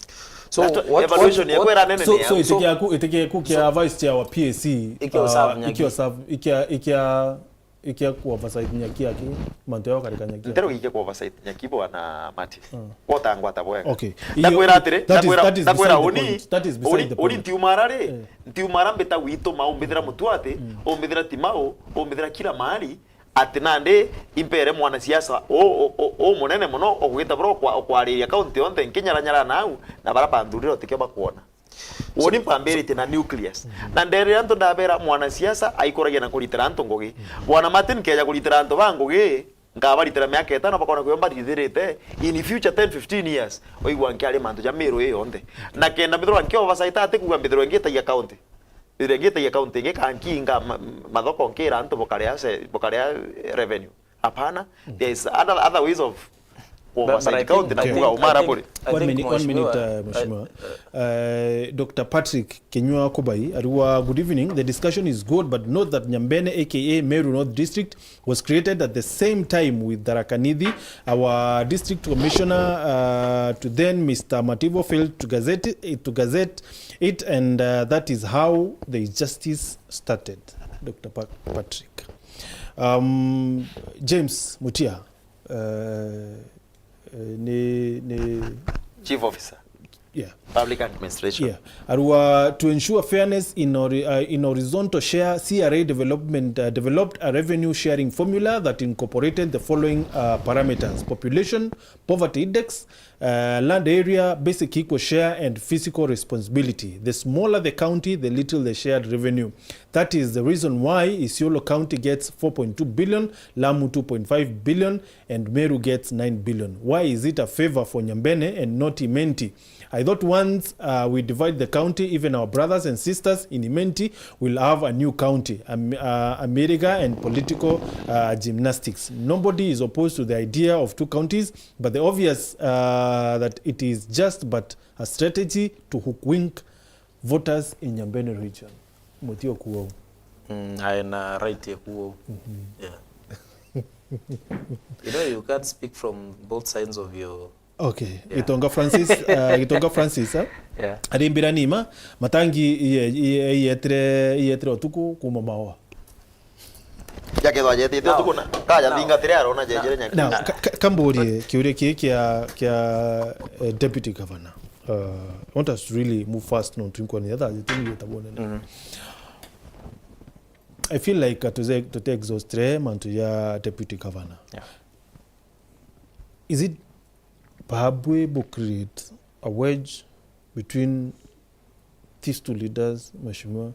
So, that's what, evaluation what, yeku ira nene so, ni so ya, itikia ku, itikia ku kia vice chair wa P A C, ikio, uh, serve Nyaki. Ikio serve, ikia, ikia ikia ku oversight Nyaki aki, mantu yao karika Nyaki aki. Ntero ikia ku oversight Nyaki, bwana Martin. Mm. Wotangwata bwega. Okay. Ndakwira atiri, that is, ndakwira, that is ndakwira beside the uni, point. That is beside uni, the point. Uni ntiumara ri, eh, ntiumara mbita gwituma, umbithira Mutuati, mm, umbithira Timau, umbithira kila mahali, ati nandi impere mwanasiasa u, u, u, u munene mono, ugwita bura ukwa-, ukwariria kaunti yonthe nkinyaranyara nau, na bara banthurire utikio bakwona. Woni mpambiritie na nucleus. Na nderire antu ndabera mwanasiasa aikuragia na kuritira antu ngugi. Bwana Martin keja kuritira antu ba ngugi, Ngabaritira miaka itano, bakona kwio mbarithirite, in future ten, fifteen years, oigwa nkiaria mantu ja Meru ii yonthe. Na kenda mbithirwa nki oversight, ati kuuga mbithirwe ngitagia county. Mbithirwe ngitagia county ingi, kana nkiinga ma-, mathoko, nkira antu bukaria se-, bukaria revenue. Hapana, there is other, other ways of ku oversight county na kuuga umara buri. One minute, one minute, uh, Mheshimiwa. Uh, Doctor Patrick Kinyua Kubai, ariwa, good evening. The discussion is good, but note that Nyambene, A K A Meru North District, was created at the same time with Tharaka Nithi. Our district commissioner, uh, to then Mister Mativo failed to gazette it, to gazette it, and, uh, that is how the injustice started. Doctor Pa-, Patrick. Um, James Mutia, uh, uh, ni, ni Chief Officer. Yeah. Public Administration. Yeah. Ariwa, to ensure fairness in hori-, uh, in horizontal share, C R A development, uh, developed a revenue sharing formula that incorporated the following, uh, parameters: population, poverty index, uh, land area, basic equal share, and fiscal responsibility. The smaller the county, the little the shared revenue. That is the reason why Isiolo County gets four point two billion, Lamu two point five billion, and Meru gets nine billion. Why is it a favor for Nyambene and not Imenti? I thought once, uh, we divide the county, even our brothers and sisters in Imenti will have a new county, am-, uh, America and political, uh, gymnastics. Nobody is opposed to the idea of two counties, but the obvious, uh, that it is just but a strategy to hoodwink voters in Nyambene region. Mutio kuo. Mm, aina right ya kuo. Yeah. You know, you can't speak from both sides of your Okay. Yeah. Gitonga Francis, uh, Gitonga Francis, eh? Yeah. Arimbira nima, matangi iye-, iye-, iyetire, iyetire utuku kuma mawa. Jakethwa jetite utuku na, kaja thingatire arona jejere nyaki. Now, ka-, ka-, kamburie kiuria kii kia, kia, eh, Deputy Governor. Uh, I want us to really move fast, no, twinkwa ni etha, jitini gita bone. I feel like, uh, tuze-, tute exhaustre mantu ya Deputy Governor. Yeah. Is it Baabwe bu create a wedge between these two leaders, Mheshimiwa?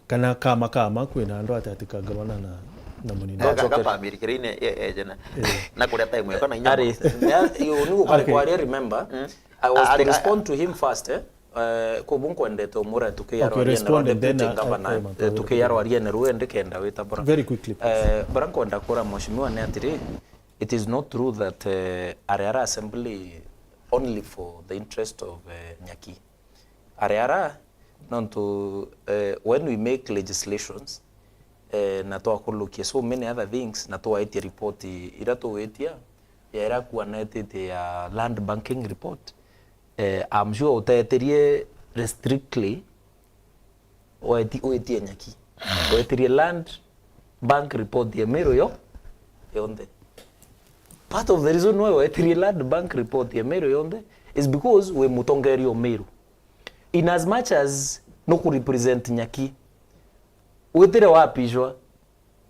Kana kama, kama kwina andu ati, ati ka gavana na, na munini? Ka, ka, ka family kiri ine, e, e, jena. Eh. Na kuria time yako na inyama. Ari, ni a-, yo, ni gukari kwaria, remember, I was to respond to him first, eh? Eh, kubu nkwendete umura tukiyarwaria nero deputy governor, eh, tukiyarwaria nero ende kenda wita bura. Very quickly, please. Eh, bara nkwenda kura Mheshimiwa ni atiri, it is not true that, eh, aria ara assembly only for the interest of, eh, Nyaki. Aria ara, nontu, eh, when we make legislations, eh, na twakulukia so many other things, na twaitia report ira tuwitia, ya ira kuanetite ya land banking report, eh, I'm sure utetirie strictly weti-, witie Nyaki. Wetirie land bank report ya Meru yo, yonthe. Part of the reason why wetirie land bank report ya Meru yonthe is because wi mutongeria o Meru. In as much as nuku represent Nyaki, witire wapishwa,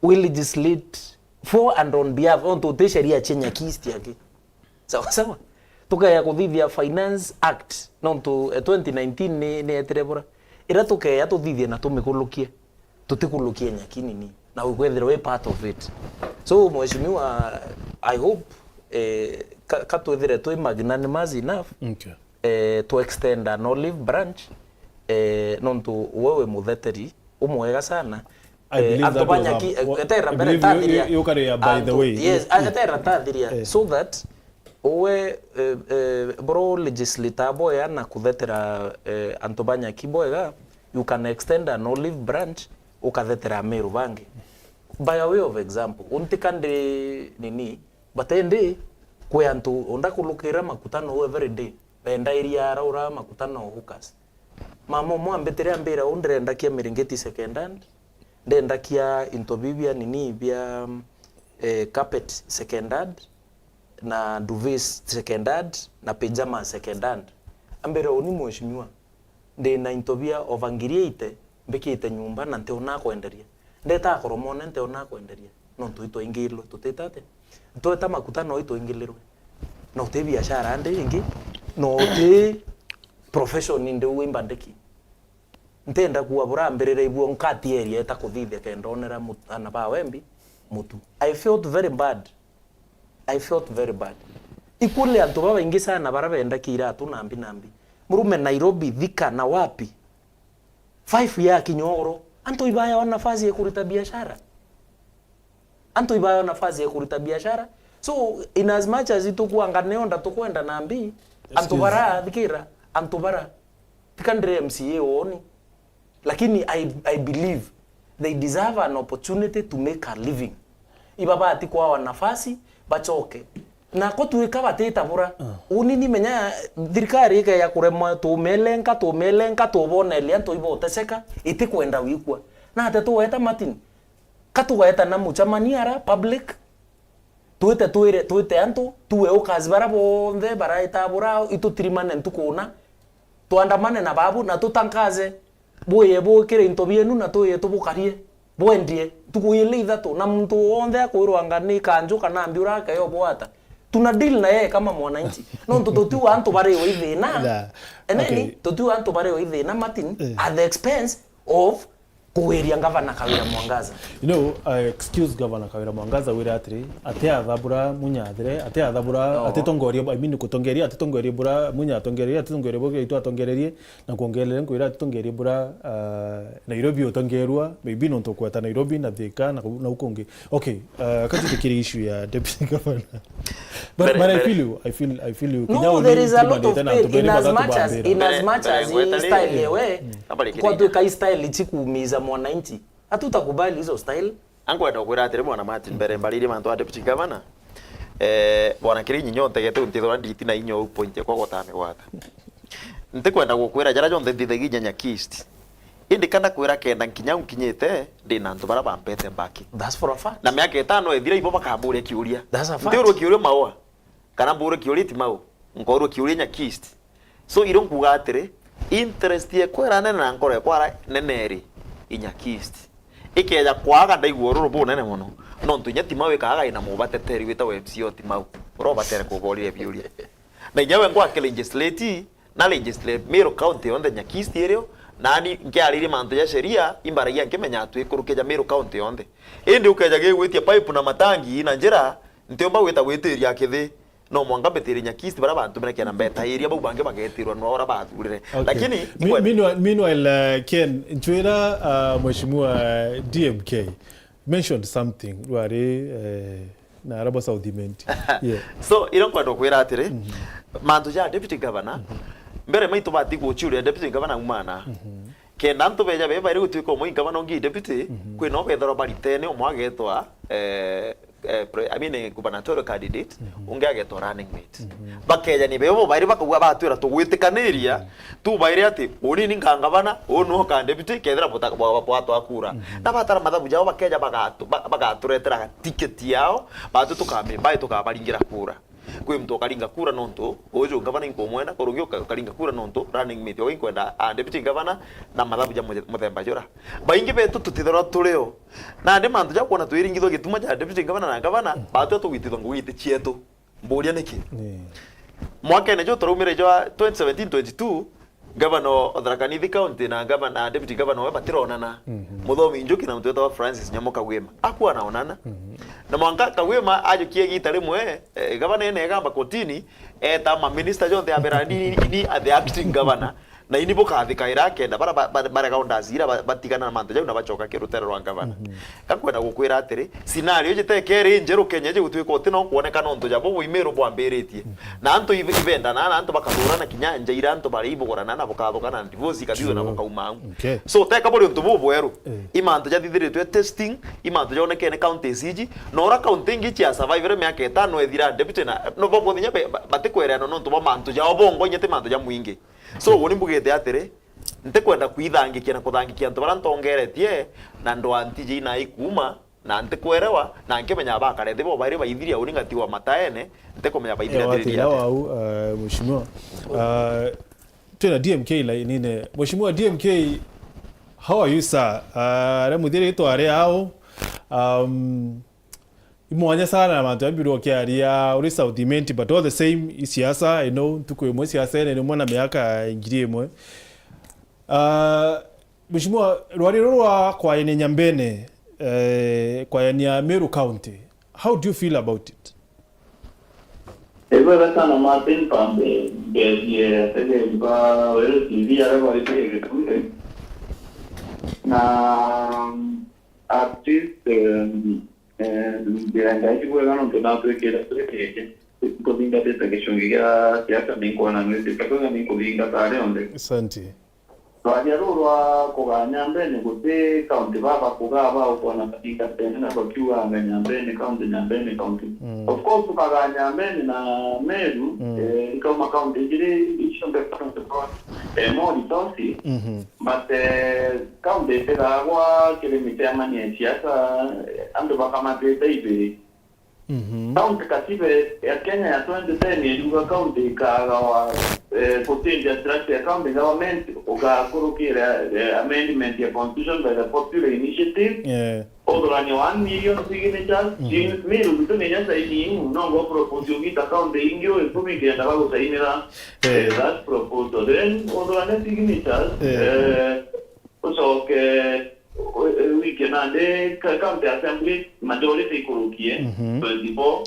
we legislate for and on behalf, ontu uti sheria cia Nyaki East aki. Sawa sawa. Tukeya kuthithia Finance Act, nontu, eh, twenty nineteen ni, ni etire bura. Ira tukeya tuthithie na tumikulukie, tutikulukie Nyaki nini. Na ukwethirwa wi part of it. So, Mheshimiwa, I hope, eh, ka, ka twithire twi magnanimous enough, okay, eh, to extend an olive branch, eh, nontu we wi mutheteri umwega sana. I believe that was a, wa-, I believe you, you, you carry a by the way. Yes, etera tathiria. Eh. So that we, eh, eh, bro legislator boya na kuthetera, eh, antu ba Nyaki bwega, you can extend an olive branch, ukathetera Meru bangi. By a way of example, untika ndi nini, but indi kwi antu undakulukira makutano every day. Bendairia araura makutano hookers. Mama umwe ambitire ambira, "U ndirenda kia miringiti second hand, ndenda kia into biu bia nini bia, eh, carpet second hand, na duvets second hand, na pyjamas second hand." Ambira, "Uni mheshimiwa, ndina into bia over ngiri eighty mbikite nyumba na ntiona kwenderia. Ndeta akoromone ntiona kwenderia. Nontu itwaingilwe, tutite atia? Tweta makuta no itwaingilirwe. Na uti biashara ndi ingi, na uti profession ndi wimba ndiki. Ntenda kuwa burambirire ibuo nkati area eta kuthithia kenda onera mut-, ana ba Wembi mutu." I felt very bad. I felt very bad. Equally, antu babaingi sana bara benda kiiratu nambi nambi. Murume Nairobi, Thika na wapi? Five ya kinya uguru. Antu ibayawa nafasi ya kurita biashara. Antu ibayawa nafasi ya kurita biashara. So, in as much as itukwanga neonda tukwenda nambi, antu bara, thikira, antu bara. Thika ndire M C A woni. Lakini I, I believe they deserve an opportunity to make a living. Ibabati kwawa nafasi, bachoke. Na ko twika batita bura. Uni ni menya thirikari ikeya kuremwa, tumelenga, tumelenga, tuboneria antu iboteseka, itikwenda wikua. Na ate tuweta Martin, ka tugaeta na muchamani ara public, twite twire, twite antu, tuwe ukazi bara bonthe baraita bura, itutirimane ntuku una, twandamane na babu, na tutankaze, bwiye bukire into bienu, na twiye tubukarie, bwendie, ntuku ili ithatu, na muntu wonthe akwirwanga ni kanju kana mbi ura akeyo bwata. Tuna deal na yeye kama mwananchi. Nontu tutiua antu bariwa ithina. Na, eneni, okay, tutiua antu bariwa ithina, Martin, eh, at the expense of kuwiria Ngavana Kawira Mwangaza. You know, I excuse Governor Kawira Mwangaza wire atiri, atiatha bura Munya athire, atiatha bura, no, atitongoria, I mean, kutongeria, atitongeria bura Munya atongeria, atitongeria bura itu atongererie, na kuongerere nkwira atitongeria bura, uh, Nairobi utongerua, maybe nontu kweta Nairobi na Thika na ku-, na ukungi. Okay, uh, kati tukiri issue ya deputy governor. But, but I feel you, I feel, I feel you. No, there is a lot of pain in as much as, in as much as hii style yewe, kwa tu kai style chikuumiza mwananchi. Hatutakubali hizo style. Ankwenda kwira atiri, mwana Martin, mbere mbaririe mantu a deputy governor. Eh, bwana Kirinyi, nyo ntegete untithura nditi na inyo u point kwa gota migwata. Ntikwenda gukwira jara jonthe ntithagia inya Nyakist. Indi kana kwira kenda nkinya u nkinyite, ndi na antu bara bampete backing. That's for a fact. Na miaka itano ithira, ibo bakamburia kiuria. That's a fact. Ntiurua kiuria Maua, kana mburie kiuria Timau, nkorua kiuria Nyakist. So, irio nkuga atiri, interest yekwa iranene na nkoro yekwa ara nene iri i Nyakist. Ikeja kwaga, ndaigua ururu bunene mono. Nontu inya Timau ikaaga ina mubateteri witagwa M C A o Timau, uria ubatere kuborire biuria. Na inya we ngwa aki legislate, na legislate Meru County yonthe Nyakist irio, nani nkiaririe mantu ja sheria, imbaragia nkimenya twikurukia ja Meru County yonthe. Indi ukeja gigwitia pipe na matangi na njira, ntiumba gwita gwitiria kithi. No mwanka mbetirie Nyakist bara bantu merekera mbetairia, bau bangi bagetirwa nwa ura bathurire. Okay. Lakini, mi-, meanwhile, meanwhile, uh, Ken, nchwira, uh, Mheshimiwa D M K mentioned something, rwari, eh, na arabo South Imenti. Yeah. So, ira nkwenda kwira atiri, mantu ja deputy governor, mbere maitu bati guchiuria deputy governor umana. Kenda antu beja be bairi gutuika umwe i governor ungi deputy, kwina obethirwa baritene umwe agetwa, eh, eh, pre-, I mean, eh, gubernatorial candidate, ungi agetwa running mate. Bakeja ni bebo bairi bakauga batwira tugwitikaniria, tu bairi ati, uni ni nkangavana, uu niwe uka deputy, kethira buta-, bwa-, bwa-, bwatwa kura. Na batara mathabu jao bakeja bagatu-, ba-, bagaturetera ticket yao, batu tukami-, bai tukabaringira kura. Kwi muntu ukaringa kura nontu uju ngavana inkumwenda, kurungi uka-, ukaringa kura nontu running mate wawe inkwenda a deputy governor na mathabu ja muthe-, muthemba jura. Baingi betu tutithirwa turio. Nandi mantu ja kwona twiringithwa gituma ja deputy governor na governor, batwe tugwitithwa ngugi iti cietu. Mburia niki? Mwakene ju turaumire jwa twenty seventeen twenty-two, Governor o Tharaka Nithi County na governor, na deputy governor we batironana. Muthomi Njuki na muntu wetagwa Francis Nyamu Kagwima. Aku anaonana. Na mwanka Kagwima ajukia igita rimwe, eh, governor ene egamba kotini, eta ma minister jonthe abera, "Ni, ni, ni the acting governor." Na ini bukathikaira akenda, bara ba-, ba-, barega ondazi ira ba-, batigana na mantu jau na bachoka ki rutere rwa governor. Ngakwenda gukwira atiri, scenario iji tekeri njeru Kenya iji gutwika uti no kuoneka nontu ja bubu Imiru bwambiritie. Na antu ibe-, ibendana, na antu bakathurana kinya nja ira antu bari ibugurana na bukathukana na divorce ikathithwa na bukauma au. Okay. So, teka buri untu bubweru. I mantu jathithiritwe testing, i mantu jonekene counties iji, na ura county ingi cia survive miaka itano ethira deputy na, no bobo thinya be-, ba-, batikwereana nontu bwa mantu jao bongo, inya ti mantu ja mwingi. So, uni mbugite atiri, ntikwenda kwithangikia na kuthangikia antu baria ntongeretie, na ndwaa ntiji ina ikuuma, na ntikwerewa, na nkimenya bakare thibo bairi baithiria uni ngatigwa mataene, ntikumenya baithiria. Ewa, thiriria atira atia. Wau, uh, mheshimiwa. Uh, twina D M K lainine. Mheshimiwa D M K, how are you, sir? Uh, aria muthiri twari ao, um, imwanya sana na mantu ambirwo kiaria uri South Imenti, but all the same, i siasa, I know, ntuku imwe siasa ene rimwe na miaka ngiri imwe. Uh, Mheshimiwa, rwari ruru rwa kwayania Nyambene, eh, kwayania Meru County, how do you feel about it? Ibwega sana Martin Pambe, mberie ategeri ba Weru T V aria bari kiri Githurai. Na at least, em, em, ndira ndaici bwega nontu natwikire turi keke. Nkuthingatite gicungi gia siasa, ninkwona nwitite bwega, ninkuthingata aria onthe. Asante. Rwaria ruu rwa kugaa Nyambene, guti kaunti baba kugaa ba ukona kathingata tene na bakiugaga Nyambene kaunti, Nyambene kaunti. Mm. Of course, tukagaa Nyambene na Meru, Mm. eh, ikauma kaunti ijiri icio mbe kaunti kwa, eh, more resources, Mhm. but, eh, kaunti itigagwa kiri micemania ya siasa, eh, antu bakamatite ibiri. Mhm. Kaunti katiba ya Kenya ya twenty ten iriuga kaunti ikagawa, eh, kutindia structure ya county government, ugakurukira, eh, amendment ya constitution by the popular initiative. Yeah. Uthurania one million signatures, Mhm. James Miru, gitu ninya saini iu, nongo propose ugita county ingi u ikumi kenda bagusainira, Eh. eh, that proposal. Then uthurania signatures, Eh. eh, ucoke, u-, u-, wike nandi ka-, county assembly majority ikurukie, Mhm. twenty-four.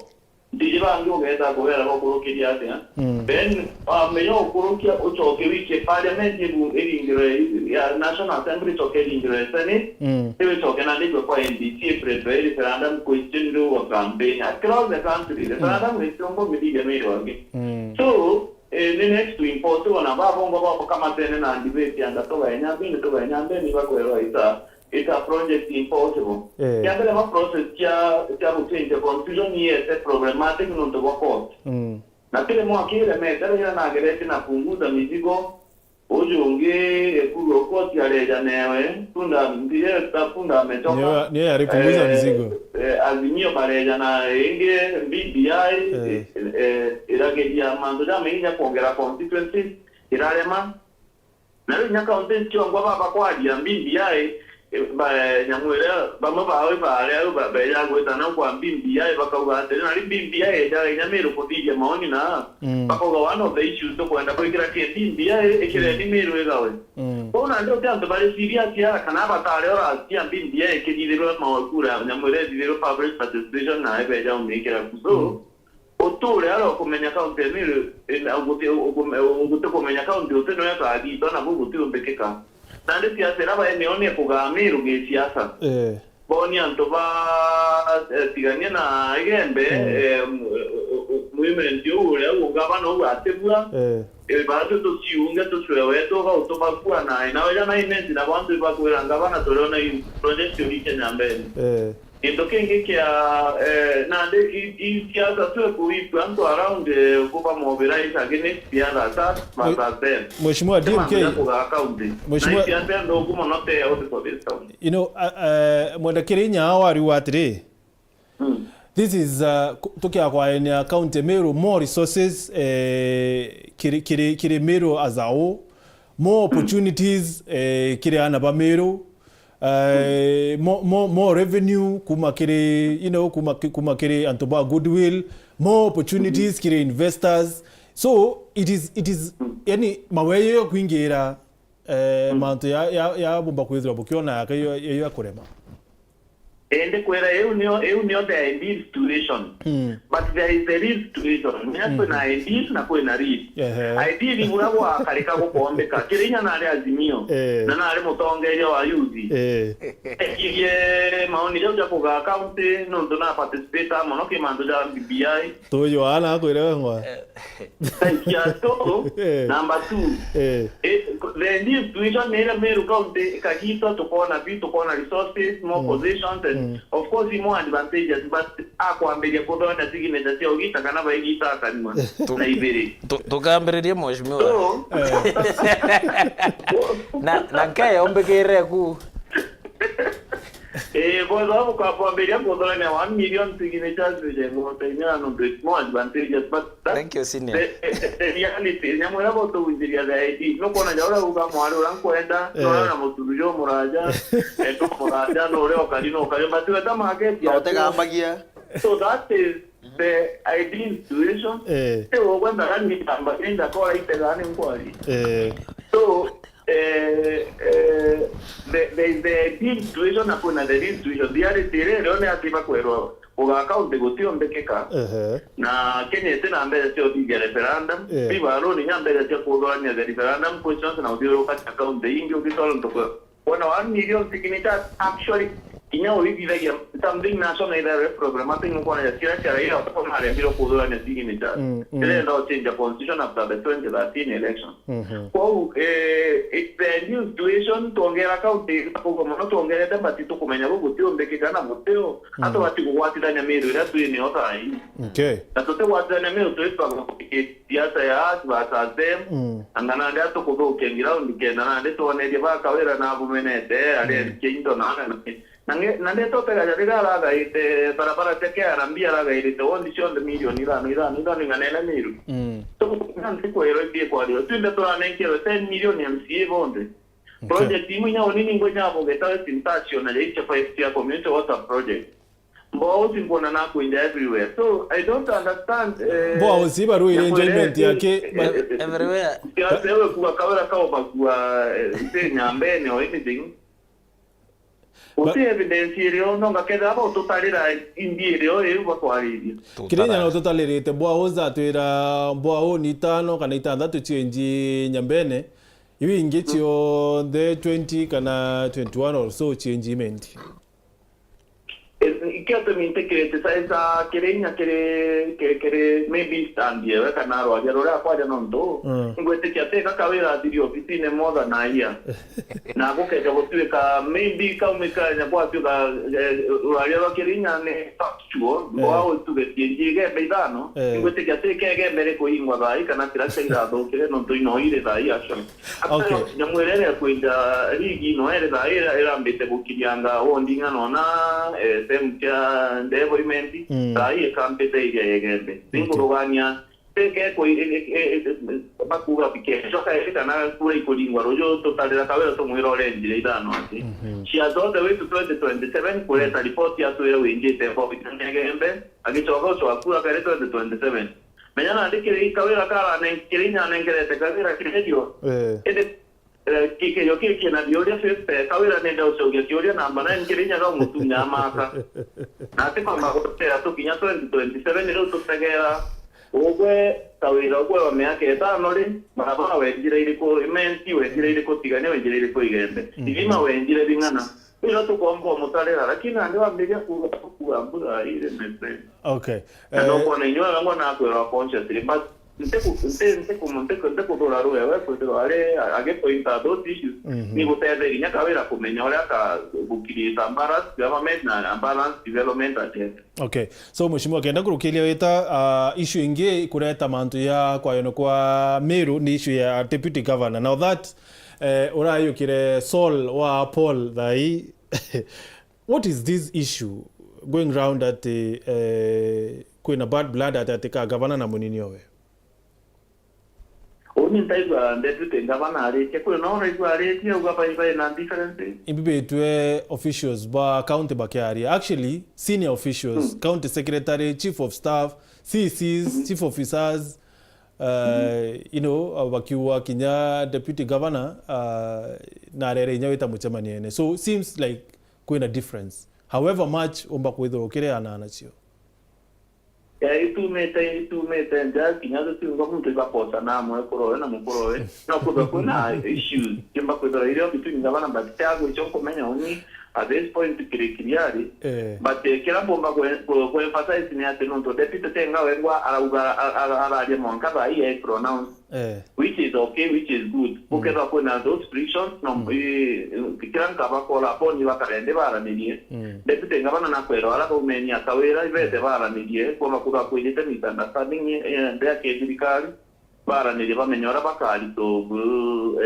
Ntiji bangi ugeeta kubeera bakurukiria atia? Mm. Then, wamenya ukurukia, ucoke wike parliament ibu-, iringirwe, ya National Assembly icoke iringirwe Senate, Mm. iu icoke nandi ikwe kwa N D C, iprepare referendum question riu wa campaign. Across the country, Mm. referendum is ciongo mithithia miri wangi. Mm. So, eh, ni next to impossible, na babongo babo kamatene na debate anda tugaenya mbini, tugaenya mbini, bakwerwa it's a, it's a project impossible. Eh. Kia mbere, ma process cia, cia guchange constitution ni yete problematic nontu bwa cost. Mm. Na kiri mwaka iremete, riria nageretie na Punguza Mizigo, uju ungi Ekuru Aukot areja newe, punda, director, punda amechoka. Niyo, niyo yari Punguza Eh, Mizigo. eh, Azimio bareja na ingi B B I, Eh. eh, eh, irageria mantu jamaingi ja kwongera constituencies, irarema. Na riu inya counties ciongwa baba kwaria B B I, eh, ba, eh, nyamu iria bamwe bao ibari au ba, beja gwita nau kwa B B I, bakauga atiri, na riu B B I ejaga inya Miru kuthithia maoni na Mm. bakauga, "One of the issues tukwenda kwikira ki B B I, ikireni Mm. Miru igawe." Mm. Kwou nandi uti antu bari serious ara kana batari ora cia B B I ikithithirwe ma-, kura, nyamu iria ithithirwe public participation na ibeja umikira ku. So, Mm. uture aria ukumenya county ya Meru, eh, na guti, ukume-, guti kumenya county uti niyo ikagitwa, nabo guti umbikika. Nandi siasa iria baeneo ni kugaa Meru gi siasa. Eh. Boni antu ba, eh, tigania na Igembe, Mm. eh, mu-, u-, u-, u-, movement uu uria ugavana uu atibua. Eh. Eh, baatwi tuciunge tucwe wetu, ugautubakua na inawe jana imenti na bantu ibakwira ngavana turiona i project uri Kenya mbere. Eh. Gintu kingi kia, eh, nandi i, i siasa twe kuitwa antu around, eh, kuba mobilize against the other side, Mwe-, versus them. Mheshimiwa Ti mantu D M K, ja kugaa county. Mheshimiwa Na i siasa nthuku mono te out for this county. You know, uh, uh, Mwenda Kirinya wariuga atiri, Mm. this is, uh, ku-, tukia kwaenia county Meru, more resources, eh, kiri, kiri, kiri Meru as a whole, more opportunities, eh, kiri ana ba Meru, eh, mo-, mo-, more revenue kuma kiri, you know, kuma ki-, kuma kiri antu ba goodwill, more opportunities kiri investors. So it is, it is, yani, maweyo yo kwingira, eh, mantu ya, ya, ya bumba kwithirwa bukiona yaka yo, yo ya kurema. Indi kwira iu nio, iu nio the ideal situation. Mm. But there is the real situation. Menya Mm. kwina ideal na kwina real. Ehe. Ideal ibura gwakarika gukombika. Kiri inya nari Azimio. Eh. Na nari mutongeria wa youth. Eh. Ekirie maoni jau ja kugaa county, nontu na participate mono ki mantu ja B B I. Tuyu ana akwire wengwa. Eh. Thank you. So, Eh. number two, Eh. eh, the ideal situation ni iria Meru County ikagitwa, tukona bi, tukona resources, more Mm. positions, and Mm. of course, more advantages, but akwambiria kuthonya signature cia ugita kana baigita akanua Tu-, na ibiri. tu-, tukambiririe, Mheshimiwa. So, Eh. Na, na nkeyombikire ku. Eh, kwa sababu kwa kwambiria kuthorania one million signatures ni jengo, utaimia nontu it's more advantageous, but that's Thank you, senior. the, the, the reality. Nyamu iria botugunjiria the I D. Nukwona ja uria uga mwari uria nkwenda, Eh. no uria na muthuri jo muraja, eh, no muraja, no uria ukari, no ukari, but weta market ya Utigambagia. So that is the ideal situation. Eh. Ti ukwenda gani mitamba, enda kora itega ni nkwari. Eh. So, eh, eh, the, the, the ideal situation na kwina the real situation. The reality iria irio ni ati bakwerwa kuga county gutiombikika. Ehe. Na Kenya iti na mbeca cia uthithia referendum. Eh. Viva alone inya mbeca cia kuthurania the referendum questions na uthiuruka cia county ingi ugitwara ntuku. Wona one million signatures, actually, kinya uithithagia something national either problem, I think nukwona ya kira cia raia watakuwa marembirwo kuthurania signatures. Mm, mm. Ndenda uchange constitution after the twenty thirteen election. Mhm. Kwou, eh, it's the new situation, twongera county, kuga mono twongerete, but tukumenya bu gutiumbikika na gutio, mm, atubati kugwatithania miru iria twinio thaa ii. Okay. Na tutigwatithania miru twitwa siasa ya us versus them, mm, anga nandi atukuthukia ground kenda nandi twonerie ba Kawira na abumenete, ari, mm, erikia into na ana na, na nge-, na ndeto tegaja riria aragaite barabara cia K R B, aragairite wondi cionthe milioni ithano, ithano, ithano ing'anene miru. Mm. So, na nthi kwirwa ithie kwario, twinthe turanenkerwe ten million M C A bonthe. Okay. Project imwe inya unini ngwe inya bugeta Western Touch ona ya H F I F cia community water project. Mboa uti nkuona na kwinja everywhere. So, I don't understand, eh, mboa uti baru iri enjoyment yake, eh, but eh, eh, everywhere. Siasa ewe kuga Kawira kaubagua, eh, nti Nyambene or anything. Uti evidence irio, no ngakethira aba ututarira imbi irio iu bakwariria. Kirinya no tutalirite mboa uti atwira mboa uni itano kana itanthatu cienji Nyambene. Iu ingi cionthe twenty kana twenty-one or so cienji imenti. Ikio tumi ntikirite saisa kiri inya kiri, kiri, kiri maybe stand yewe kana rwaria ruria akwaria nontu, mm, ngwitikia ti ka Kawira athiri ofisine more than a year. Na gukeja gutuika maybe kaumika nya gwatuika, eh, rwaria rwa kiri inya ni factual, eh, mboa utuge cienji igembe ithano, eh, ngwitikia ti ka igembe rikuingwa thaa ii kana kira kia irathukire nontu ino iri thaa ii actually. Okay. Nyamu iria iria kwinja ligi ino ere thaa ii irambite gukirianga wondi ng'ana ona, eh, sehemu cia Ndevo Imenti, mm, thaa ii ikambite iria yegembe. Okay. Ninkurugania, teke ku-, i-, i-, i-, i-, bakuga bikecoka iri kana kura ikuringwa ruju, tutarira Kawira tumwira urenjire ithano ati. Mhm. She has all the way to twenty twenty-seven kureta, mm, ripoti atwire winjite mbobi yegembe, agicoka ucoka kura kari twenty twenty-seven. Menya nandi kiri Kawira karane-, kiri inya anengerete Kawira kiredio. Eh. Indi, eh, kikejo kiki na biuria fifty, Kawira nende ucokia kiuria namba nine kiri inya ga umutunya maka. Na ati kwamba gutera tukinya twenty twenty-seven riu tutegera. Ugwe Kawira ugwe wa miaka itano ri, barabara wenjire iriku, imenti wenjire iriku, tigania wenjire iriku igembe. Mhm. Ithima wenjire bing'ana. Ira tukomba umutarira, lakini nandi wambiria kuga, kuga mbura iri mese. Okay. Na, eh, nukwona inyuo wega ngona akwirwa consciously, but ntiku-, nti-, ntiku-, ntiku-, ntikuthura ruewe kwithirwa ari agipointa those issues, mhm, ni gutetheria inya Kawira kumenya uria akagukirita balance government na balance development agenda. Okay. So, Mheshimiwa, kenda kurukiria wita, ah, issue ingi kureta mantu ya kwayonwa kwa Meru ni issue ya deputy governor. Now that, eh, urayukire Saul wa Paul thai, what is this issue going round ati, eh, kwina bad blood ati, ati ka gavana na munini owe? Uni ntaigua deputy gavana aritie, kwi no uraigua aritie, uga bai, bai na difference? Imbibitwe officials ba county bakiaria. Actually, senior officials, hmm, county secretary, chief of staff, C Cs, mhm, chief officers, uh, mhm, you know, uh, bakiuga kinya deputy governor, uh, narere inya wita mucemaniene. So, seems like kwina difference. However much umba kwithirwa ukiriana nacio. Eh, itumite, itumite nja, kinya tutiumba muntu igakosa na mwekuru uyu na mukuru uyu. No kwithirwa kwina issues, kiumba kwithirwa irio between gavana, but tia gwicho nkumenya uni at this point kiri kiriari. Eh. But, eh, kira mbumba kwe-, kwe-, kwe-emphasize ni ati nontu deputy tenga wengwa arauga, a-, a-, araria mwanka thaa ii e pronounce. Eh. Which is okay, which is good. Mm. Gukethirwa kwina those frictions, no, mm, eh, kira nkaba call upon bakarende baranirie. Mm. Deputy gavana nakwera ara baumenia Kawira, ibete, mm, baranirie, kwona kwithirwa kwinite misunderstanding, eh, nde ya kithirikari, baranirie bamenye uria bakari solve,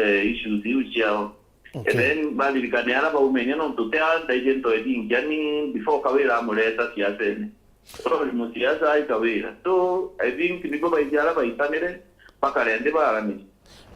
eh, issues iu ciao. Okay. And then baririkane ara baumenia nontu tia ndaije ntoe thinkia ni before Kawira amureta siasene. Oro ni musiasa ai Kawira. So, I think nibo baiji ara baitanire, bakarende barani.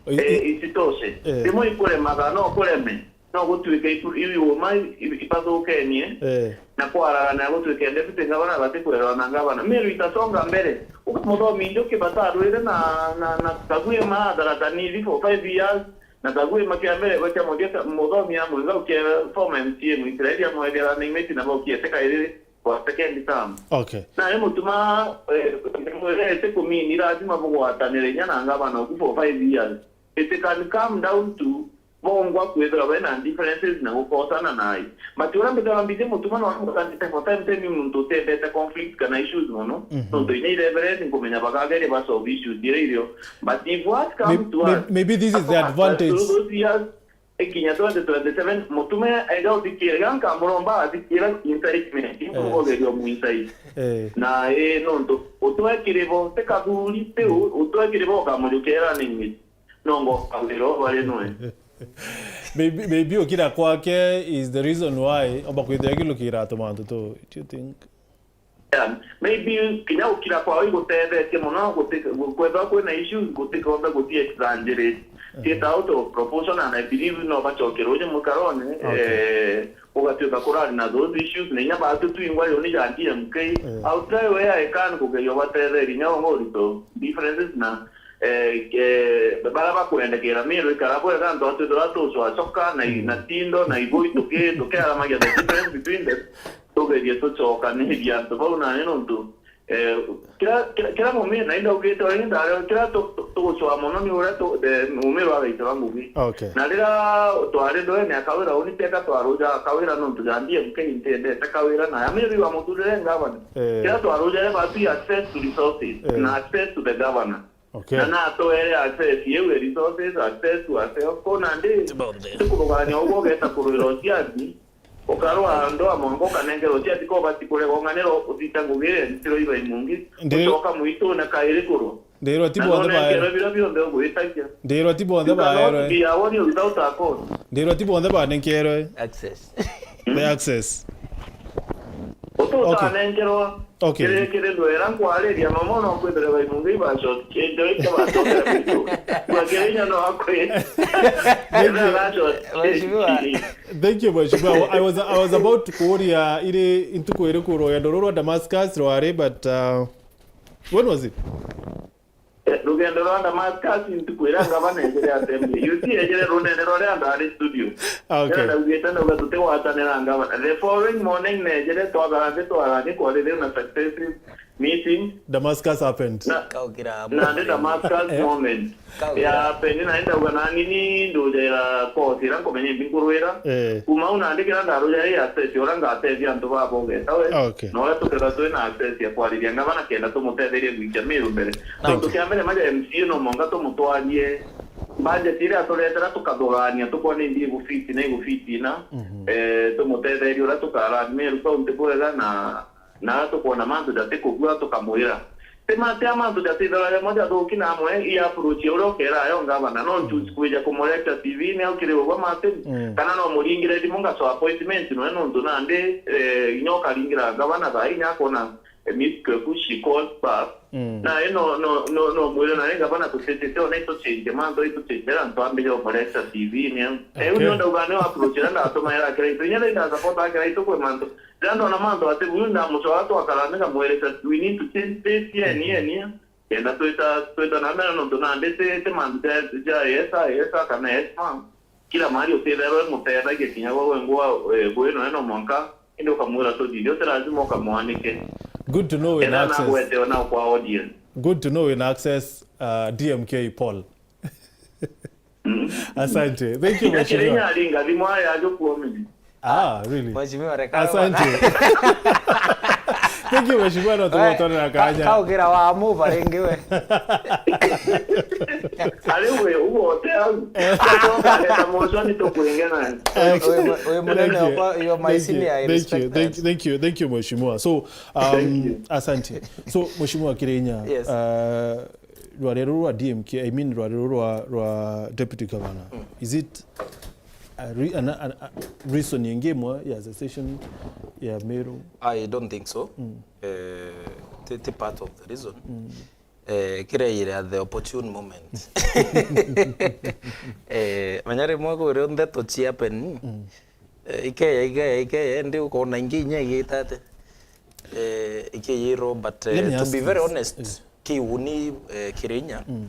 Oi, eh, i-, isitoshe. Eh. Rimwe ikuremaga, no kureme. No gutuike itu-, iu iuma i-, i-, ibathukenie. Eh. Na kwaragana gutuike deputy gavana batikwirwa na gavana. Meru itasonga mbere. Ukamuthomi Njuki batarwire na, na, na Kagwima Tharaka Nithi for five years. Na Kagwima kia mbere gwetia muthia ta muthomi amwe gaukia former M C A Mwisraeli amwethia running mate na baukiete kairi kwa second term. Okay. Na ni Mutuma, eh, mwirete kumini lazima bugwatanire inya na ngavana uku for five years. It can come down to bongwa kwithirwa bena differences na gukosana nai. But uria mbithirwa mbiji Mutuma no mutandite for time time muntu utendete conflict kana issues mono. Mhm. Nontu inya ireverend nkumenya bagageria ba solve issues iria irio. But if what comes May- to may- us, maybe this is the advantage. Through those years, ikinya twenty twenty-seven, Mutume ega uthikire, ga nkamuromba athikira incitement, eh, nkugeria mu incite. Eh. Na, eh, nontu utwekire bo, ti kathuri, ti u-, utwekire bo ukamujukira running mate. Nongo kawira bari nwe. Maybe, maybe ukira kwake is the reason why omba kwithira kilukira tumantu tu. Do you think? Yeah, maybe kinya gukira kwao igutethetie mono, guti-, kwethwa kwina issues, gutikombe guti exaggerate. Mhm. Ciita out of proportion, and I believe no bacoke ruuji mukarone, okay, eh, gugatuika kurari na those issues, na inya batu twingwa yo ni ja D M K. Yeah. I'll try where I can kugeria batetheria inya ongo urito differences na, eh, eh, bara bakwendekera Meru ikara bwega, antu atwithirwa tucwacoka na i-, mm, na tindo, na ibui tuki-, tukiaramagia the difference between them. Tugerie tucokanirie antu bau nani nontu, eh, kira, kira, kira mumira, na indaugite o ringi ndari, kira tu-, tu-, tugucwa mono ni uria tu-, the, mumira agaitira ngugi. Okay. Na riria twari ndwene akawira uni teka twaruja akawira nontu ja D M K ntiendete kawira na amiri wa muturire ngavana. Eh. Kira twaruja eba tu access to resources, eh, na access to the governor. Okay. Na natwere access iu ya resources, access to ourselves. Ko nandi, tikuthugania uguo ugeta kurwira uciathi, ukarwa andu a mwanka ukanengera uciathi ko bati kurega ung'anira uthita ngugi iria ithitiro iba imungi, ndi-, ucoka mwitune kairi kurwa. Ndirwa ti bonthe baerwe. Na nonenkerwe biria bionthe ugwitagia. Ndirwa ti bonthe baerwe. You cannot be a warrior without a cause. Ndirwa ti bonthe banenkerwe. Access. The access. Ututanenkerwa. Okay. Kiri, kiri ndwera nkwariria mama no kwithire baimungi ba short change ike bacokera mwitu. Kwa kiri inya no akwe. Thank you. Mheshimiwa. Thank you, Mheshimiwa. I was, I was about kuuria iri ntuku iriku rugendo ruru rwa Damascus rwari, but, uh, when was it? Eh, rugendo rwa Damascus ntuku iria ngavana ejere assembly. You see, ejere runene rwa ria ndari studio. Ah, okay. Ria ndaugite ndauga tutigwatanira ngavana. The following morning nejere twagara nthi twarani kwaririu na successive meeting. Damascus happened. Na, Kaukira na ndi moment. Damascus moment. Kaukira. Ya happened na ndauga nani ni ndujaira course iria nkumenya imbi nkurwira. Eh. Kuma u nandi kira ndarujaira ya state uria ngatethia antu babo ugeta we. Okay. Na uria tukethwa twina access ya kwariria ngavana kenda tumutetherie gwikia Meru mbere. Thank you. Nontu kia mbere maja M C A no mwanka tumutwarie budget iria aturetera tukathugania tukwona indi igufiti na igufiti na, mhm, eh, tumutetherie uria tukarani Meru County bwega na, na aria tukwona mantu jatikubua tukamwira. Ti ma-, ti a mantu jatithagwa jamo jathuki na amwe i approach ya uria ukera ayo ngavana no nchusi, mm, kwija kumurecha T V-ini au kiri ugwa Martin, mm, kana no muringire thimu ngacoa appointment nwe nontu nandi, eh, inya ukaringira ngavana thaa inya akwona, eh, miss kweku she calls back. Mm. Na ino no, no, no mwire na ngavana tutitite ona ituchinje mantu ituchinje na ntwambire umurecha T V-ini. Okay. Eu nio ndauga nio approach iria ndatumaira akira itu. Inya nda support akira itu kwi mantu. Riria ndona mantu ati buu ndamucoa twakarani ngamwerecha we need to change this here and here and here. Kenda twita, twita na mbere nontu nandi ti, ti mantu ja, ja yes sir, yes sir, kana yes ma'am. Kila mahali utitherwe mutethagia kinya gwe wengwa, eh, bwino eno mwanka, indi ukamwira tuthithie, uti lazima ukamwanike. Good to know wina access. Enda nagwetewe na kwa audience. Good to know wina access, uh, D M K Paul. Mm. Asante. Thank you, Mheshimiwa. Kinya aringa thimu aya ajo kuomini. Ah, really? Mheshimiwa, reka. Asante. Thank you, Mheshimiwa, no tugotonera kanya. Kaugira wa move ringi we. Ari we, ugo hotel. Atoka leta motion ni tukwinge na. Uyu, uyu munene wakwa, you are my senior, I respect that. Thank you, thank you, thank you, Mheshimiwa. So, um, asante. So, Mheshimiwa Kirinya, yes, uh, rwari ruru rwa D M K, I mean, rwari ruru rwa, rwa Deputy Governor, mm, is it a re-, an, an, a reason ingi imwe ya secession ya Meru? I don't think so. Mm. Eh, ti, ti part of the reason. Mm. Eh, kireire at the opportune moment. Eh, menya rimwe kwi rio ndeto ci happen, mm, eh, ikeya, ikeya, ikeya, indi ukona ingi inya igita ati, eh, ikiyirwo, but, eh, to be very honest, let me ask this. Yes. Kiuni, eh, Kirinya, mm,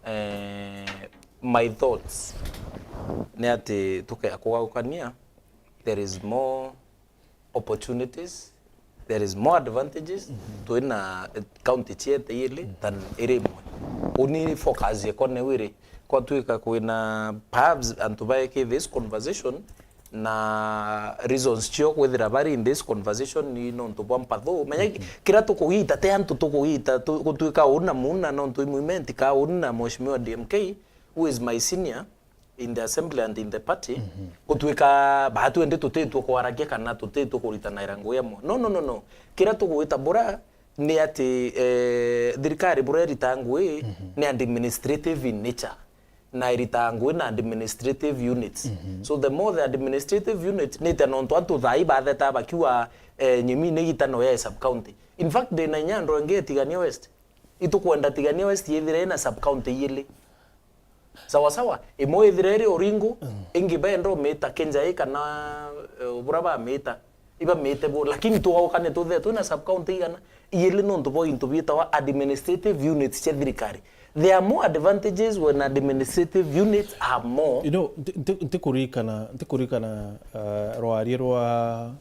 eh, my thoughts, ni ati tukea kugaukania, there is more opportunities, there is more advantages. Twina county ciete ili than iri imwe. Uni focus yekwa ni wiri, kwatuika kwina perhaps antu baeki this conversation na reasons cio kwithira bari in this conversation ni nontu bwa mpathu. Menya kira tukugita, ti antu tukugita tu- gutuika uu na muna, nontu imwimenti ka uu na Mheshimiwa D M K, who is my senior in the assembly and in the party, gutuika baatu indi tutitwe kwaragia kana tutitwe kuritanaira ngugi amwe. No, no, no, no. Kira tugwita bura ni ati, eh, thirikari bura irita ngugi ni administrative in nature, na irita ngugi na administrative units. So the more the administrative unit, ni tia nontu antu thai batheta bakiwa, eh, Nyimine igita no ya sub county. In fact, ndina inya ndonge Tigania West. Itukwenda Tigania West yithire ina sub county igiri. Sawa sawa, imwe ithire iri Oringo, ingi benda umita Kenjai kana, eh, bura bamita, ibamite bo, lakini tugaukane tuthe twina sub county igana, igiri nontu bwa into bietawa administrative units cia thirikari. There are more advantages when administrative units are more. You know, nti- nti- ntikurikana ntikurikana uh, rwaria rwa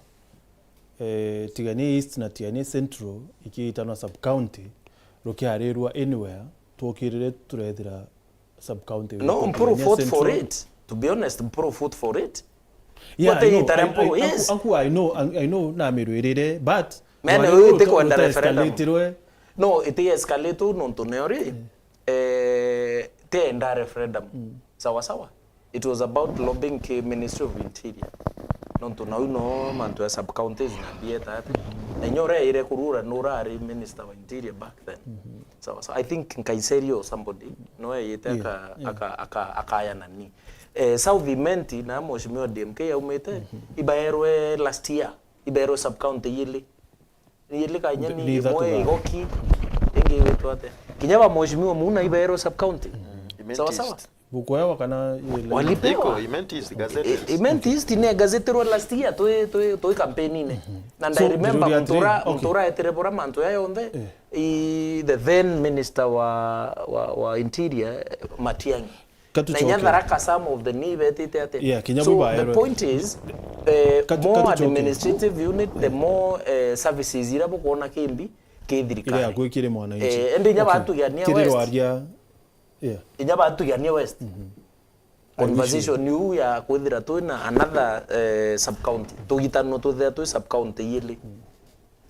eh, Tigania East na Tigania Central ikiitanwa sub county rukiarirwa anywhere, twokirire turethira sub county. No, witũ, Mpuru Tigania fought for Central. It. To be honest, Mpuru fought for it. Yeah, Wote I know, itare I, Mpuru, I, yes. Aku, aku, I know, I, I know na mirwirire, but Mene rwari uyu rwo itikwenda ruta- referendum. Escalatirwe. No, iti escalate nontu neo ri, eh, tienda referendum. Sawa sawa. It was about lobbying ki Ministry of Interior. Nontu nau no mantu ya sub counties na bieta ati. Na inya uria ire kurura nurari Minister wa Interior back then. Sawa sawa. I think Nkaiseri or somebody no eyite Yeah, aka, yeah. aka, aka, akaya nani. Eh, South Imenti na Mheshimiwa D M K aumite, ibaerwe last year, ibaerwe sub county igiri. Igiri kanya ni Ni ithatu imwe ba. Igoki, ingi igwitwa atia? Kinya ba Mheshimiwa Muna ibaerwe sub county. Imenti Sawa sawa. East. Bukoewa kana ile Walipewa. Iko, Imenti East, gazette. I- Imenti East ni gazeterwe last year twi, twi, twi campaign-ini. Na So, I remember ndiro muntu ura, atiri, okay. Muntu ura etere bura mantu ya yonthe, i, the then minister wa, wa, wa interior, eh, Matiang'i. Na inya Katucoke. Tharaka some of the ni betite ati. Yeah, kinya So, bo the baerwe. Point is, eh, Katu- more katucoke. Administrative unit, the more, eh, services ira bukwona kimbi, ki thirikari. Ira yaku ikiri mwananchi. Eh, ende inya Okay. Batugania Kiri West. Rwaria, yeah. Inya Batugania West. Conversation iu ya kwithira twina another, eh, sub county. Tugitanwa twithira twi sub county igiri.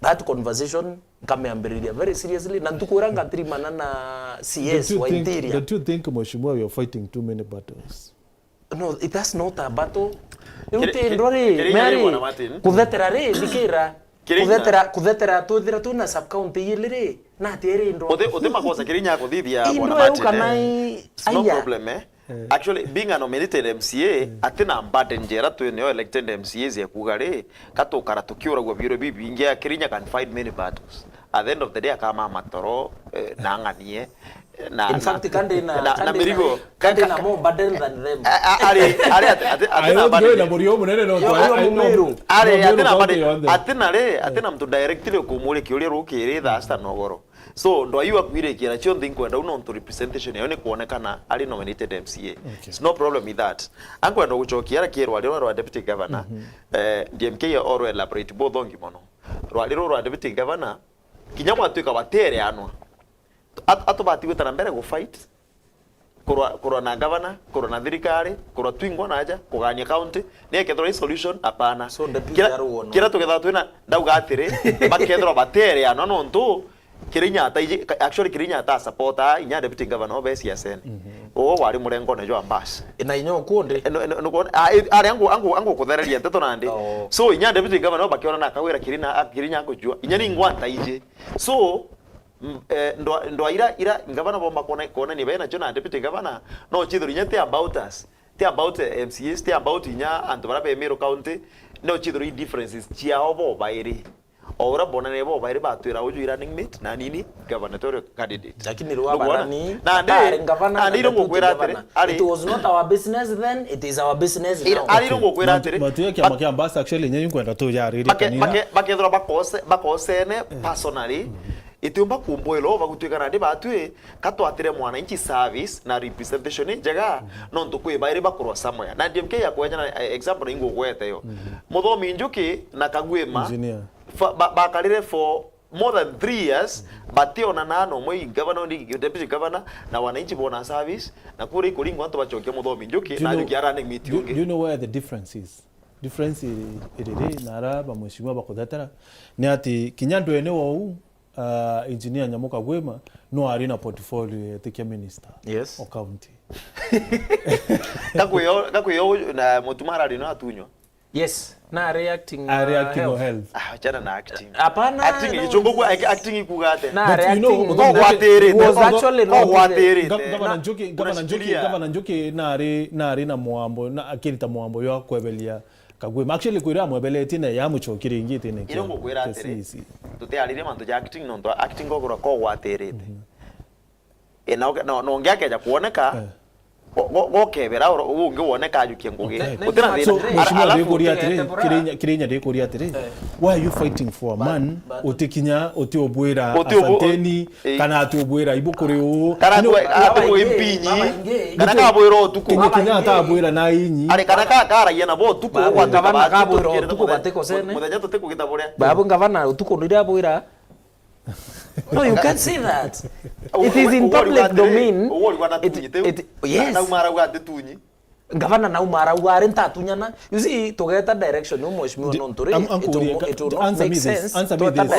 That conversation nkamiambiriria very seriously, na ntuku iria ngatirimana na C S Don't you wa think, interior. Don't you think, Mheshimiwa, we are fighting too many battles? No, it is not a battle. Riu Kiri- ti ndwa ri, kiri- kiri Mary, Bwana Martin. Kuthetera ri, thikira. Kiri Kuthetera, kuthetera twithira twina sub county igiri ri, na ti ri ndwa. Uthi, uthi makosa kiri nya kuthithia Bwana Indwa iu Martin, kana eh. I- It's no aya. Problem, eh. Eh. Actually, being a nominated M C A, atina burden njera twinio elected M C As ya kuuga ri, katukara tukiuragua biuro bibingi, Kirinya can fight many battles. At the end of the day, akama matoro, eh, na ang'anie, eh, na, In na, fact, kandi na, na, na kandi na mirigo. Na, kandi na more burden than them. A, a, ari, ari, ati, ati, I atina don't burden. Go na murio munene no Yo, twa- yo, I know. Mumiru. Ari, Mumiru atina county burden. Yonthe. Atina ri, atina mtu directly ukumuria kiuria rukiri thaa sita nogoro. So, ndwaiwa kwirikia na cionthe inkwenda u nontu representation yayo ni kwonekana ari nominated M C A. Okay. It's no problem with that. Ankwenda gucokia ara kiri rwaria rwa deputy governor, eh, D M K or elaborate both ongi mono. Rwaria ruru rwa deputy governor, kinya gwatuika batereanwa. At-, atubati gwita na mbere gu fight. Kurwa, kurwa na gavana, kurwa na thirikari, kurwa twingwa na aja, kugania county, ni ekethirwa i solution? Apana. So, deputy Kira, arugwa no. Kira tukethirwa twina, ndauga atiri, bakethirwa batereanwa nontu, Kirinya ataiji-, actually Kirinya ata supporta inya deputy governor obe siasene. Mhm. Uo wari murengone jwa Mbas. Na inya ukundi. Eno, eno, eno, a, e, ari angu, angu, angu kuthereria nteto nandi. Oh. So, inya deputy governor bakiona na akawira Kirinya, a, Kirinya akujua. Inya ni ngwanta ije. So, Mm, eh, ndwa, ndwa ira, ira ngavana bomba kuona, kuonania bena cio na deputy governor, no chithuru inya ti about us, ti about, eh, M C As, ti about inya antu bara be Meru County, no chithuru i differences ciao bo bairi. O ura bonane bo bairi batwira uju i running mate na nini governor tore candidate. Lakini rwa Nukwona? Barani, Na ndi, atari ngavana na ndi ndo deputy ngukwira atiri, governor. Ari It was not our business then, it is our business Ira, now. Ari Okay. Ngukwira Mantu, atiri, mantu ya kiama bak- kia Mbasa actually, nyenye nkwenda tu ya riri Bake-, kanira. Bake-, bakethirwa bakose-, bakosene personally, itiumba kumbwira o bagutwika nandi batwi, ka twatire mwananchi service na representation injega, nontu kwi bairi bakurwa somewhere. Na D M K ya kwejana, eh, example ingugwete yo. Muthomi Njuki na Kagwima, engineer, fa-, ba-, bakarire for more than three years, bationana na umwe, governor ni deputy governor, na wananchi bona service, na kuri ikuringwa antu bachokia Muthomi Njuki, na Njuki arane miti ungi. Do you know where the difference is? Difference iri, iri ri, na ara ba mheshimiwa bakuthetera, ni ati kinya ndwene wou, uh, engineer Nyamu Kagwima no ari na portfolio yetikia minister, yes, o county. Gakwiyo, gakwiyo na Mutuma arari no atunywa. Yes, na ari acting, ari uh, acting health. Ah, achana na acting. Hapana, acting no, ichungu kwa acting ikuga ate? Na but ari you know, acting, ko gwatiri, was actually not gwatiri. Ga-, Gavana Njuki, Gavana Njuki, unashikilia. Gavana Njuki na ari, na ari na mwambo, na akirita mwambo yo kwebelia Kagwima. Actually, kwira amwebeletie na yamuchokia ringi itine. Ino ngukwira atiri, tutiaririe mantu ja acting nontu acting gogura ko gwatirite. E, na, na, na ungi akeja kuoneka, eh, go-, go-, gokebera oro-, ungi woneka ajukie ngugi. Okay. Gutira thina. So, mheshimiwa, ndikuria atiri, Kirinya, Kirinya ndikuria atiri, eh, why are you fighting for a man utikinya, utiubwira asanteni, eh, kana atiubwira ibu kuri uu? Kana ati, ati ku M P nyi, kana kabwira utuku. Kinya, kinya atabwira na inyi. Ari kana ka-, karagia nabo utuku, gavana kabwira utuku, batikosene. Muthenya tutikugita buria. Babu gavana utuku riria abwira, no, you can say that. It is in public domain. Uwo alikuwa na tunyi, it, yes. Na, nauma arauga ati tunyi. Gavana nauma arauga ari ntatunyana. You see, tugeta direction yo mheshimiwa nontu ri, it will, it will not make sense. Answer me this.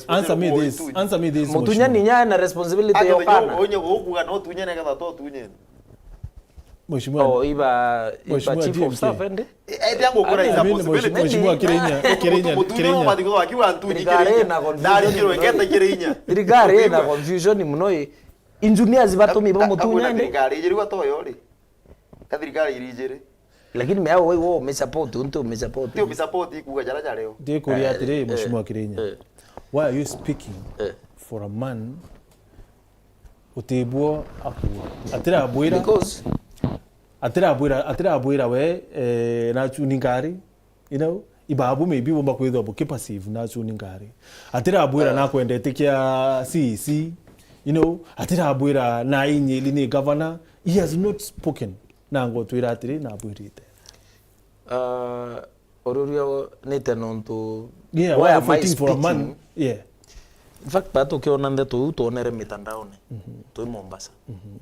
Answer me this. Answer me this. Mutunyani nya na responsibility yo kana. Onye gukuga no tunyene, getha to tunyene. Mheshimiwa. Oh, iba, iba Mheshimiwa chief of staff, endi? Eh, eh, tia ngukura, I mean, Mheshimiwa Kirinya, Kirinya, Kirinya. Mutumia wa mathigo wakiwa ntunyi Kirinya. Thirikari ina confusion. Nari kiro engete Kirinya. Thirikari ina confusion muno i. Engineers batumi bo mutunya indi. Thirikari ijiri gwatoyo ri. Ka thirikari iri ijiri. Lakini mea wewe wo umesupport, untu umesupport. Ti umesupport ikuga jara jareo. Ndikuria atiri, eh, Mheshimiwa Kirinya. Eh. Why are you speaking, eh, for a man utibwo akua? Atirabwira. Because atirabwira, atirabwira we, eh, na chuni ngari, you know, ibabu maybe bomba kwithwa buki passive na chuni ngari. Atirabwira, eh, nakwendete kia C E C, you know, atirabwira na inyili ni governor. He has not spoken. Na ngotwira atiri, nabwirite. Ah, ururia nite nontu, yeah, why am I fighting for a man? Yeah. In fact, batu ukiona ndeto iu twonere mitandaone, mhm, twi Mombasa. Mhm.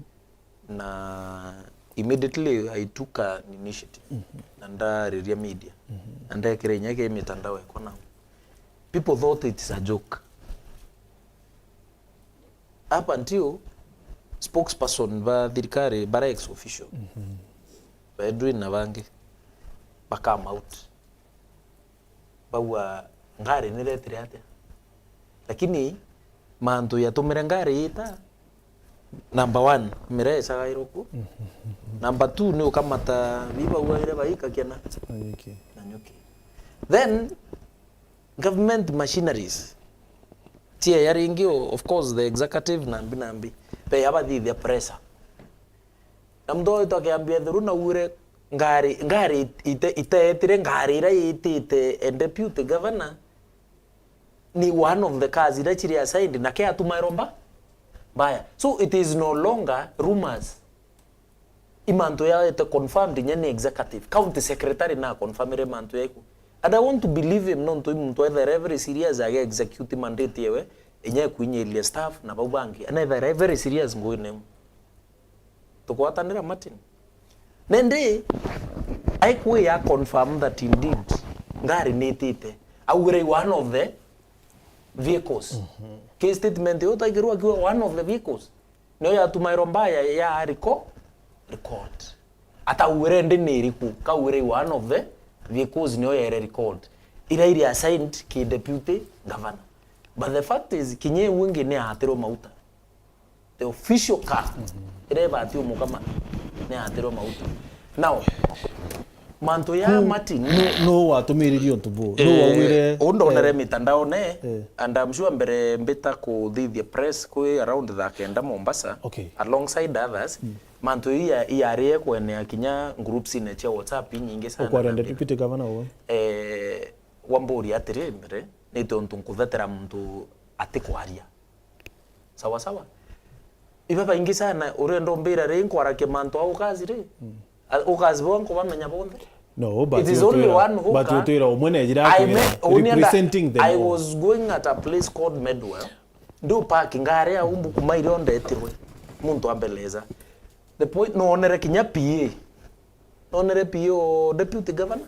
Na immediately I took an initiative, mhm, na ndariria media. Mhm. Na ndekira inya ki mitandao ekwa nao. People thought it's a joke. Up until spokesperson ba thirikari bara ex officio, mhm, ba Edwin na bangi ba come out, bauga ngari niretire atia, lakini mantu yatumire ngari yita, number one, mira icagairwo ku, mhm, number two ni ukamata bi baugaire baikakia na, okay, na nyuki. Then government machineries cieya ringi, o-, of course, the executive nambi nambi, beya bathithia pressure. Na muntu oyo twakiambia thuru na ure ngari, ngari ite-, iteetire ngari ira yitite a deputy governor ni one of the cars ira chiri assigned na ke atumairwa mba-, mbaya. So it is no longer rumors. I mantu yaete confirmed inya ni executive. County secretary na confirmire mantu yaiku. And I want to believe him, nontu i muntu ethaira very serious age execute mandate yewe, inya ekuinyiria staff na bau bangi. Anethaira very serious nguine. Tukwatanira Martin. Nende, aikwi ya confirm that indeed ngari nitite. Augire one of the vehicles. Mhm. Ki statement yo taigirwa akiwa one of the vehicles. Nio yatumairwa mbaya ya reco-, record. Atauire ndi ni iriku, kauire one of the vehicles nio yere record. Ira iri assigned ki deputy governor. But the fact is, kinya iu ingi ni atirwe mauta. The official car, mhm, ira ibati umukama ni atirwe mauta. Now, mantu ya Martin. Nu, nu watumiririe untu bu? Nu, eh, waugire, u ndonere, eh, mitandaone, eh, and I'm sure mbere mbita kuthithia press kwi around thaa kenda Mombasa, okay, alongside others, mm, mantu iu ya, iyarie kwenea kinya groups ine cia WhatsApp inyingi sana. Ukwaria na deputy governor uwe? Eh, wamburia atiri mbere, ni tontu nkuthetera muntu atikwaria. Sawa sawa. Iba baingi sana, urenda umbira ri, nkwarakia mantu a ukazi ri? A-, ukazi bo nkubamenya bonthe. No, but It is only utwira, one who but can. Utwira umwe nejira I akwira, mean, uni enda, representing them I all. Was going at a place called Medwell. Ndu park ngari au mbuku mairi ondetirwe. Muntu ambeleza. The point, nonere kinya P A. Nonere P A o deputy governor.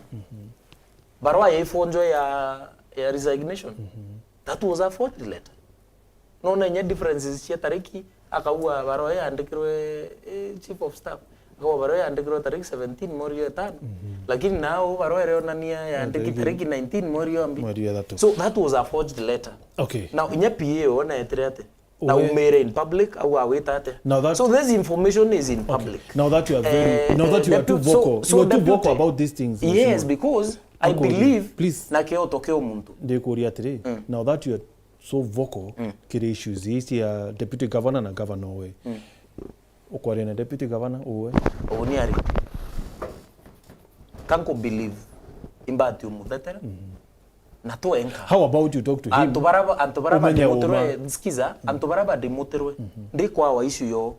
Barua ya ifonjo ya, ya resignation. That was a forged letter. Nona inya differences cia tariki, akaua barua yandikirwe, eh, chief of staff. Akaua barua yandikirwe tariki seventeen mweri wa itano. Lakini nao barua iria onania yandiki tariki nineteen mweri wa mbi. Mweri wa ithatu. So that was a forged letter. Okay. Now, inya P A one etire ate? Na umire in public, au awita ate? Now that So this information is in public. Now that you are very, Eh, now that you are too vocal, so you are too vocal deputy, about these things, yes, Mheshimiwa. Because I believe na kioto kia muntu. Ndikuria atiri, now that you are so vocal kiri issues ici ya deputy governor na governor we. Ukwaria na deputy governor uwe? Uni ari. Kanku believe imbati umuthetera. Na twenka. How about you talk to him? Antu bara ba-, antu bara umenye badimoterwe, uma. Sikiza, antu bara badimoterwe. Ndi kwawa issue yo.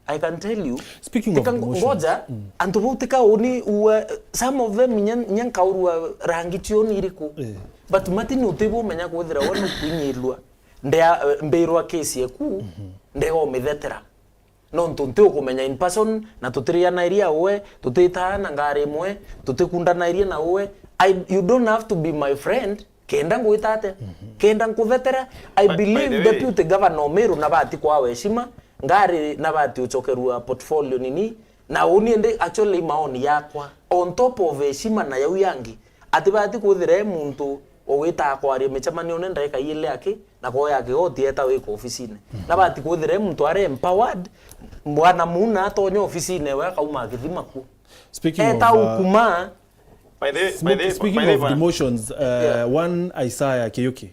I can tell you. Speaking of tika emotions. Ngoja, antu bau tika uni uwe, some of them nya, nya nkaurua rangi cioni iriku. Eh. But Martin utibu umenya kwithira we nukunyirua. Ndea, mbirwa case eku, ndega umithetera. Nontu nti ukumenya in person, na tutirianairie na uwe, tutitaa na ngari imwe, tutikundanairie na uwe. I, you don't have to be my friend, kenda ngwita ate? Kenda nkuthetera. I By, by believe the way, deputy governor Omeru nabati kwawa heshima, ngari nabati ucokerua portfolio nini, na uni ndi actually maoni yakwa. On top of heshima na yau yangi, atibati kwithira e muntu ugwita kwaria micemanio ni ndaika ile aki, na kwoya kigoti eta wika ofisine. Nabati kwithira e muntu ari empowered, bwana Muna atonya ofisine we akauma akithima kuo. Speaking eta of, uh, ukuma. By the, by the, speaking by the of bwana, demotions, uh, yeah, one Isaiah Kiyuki.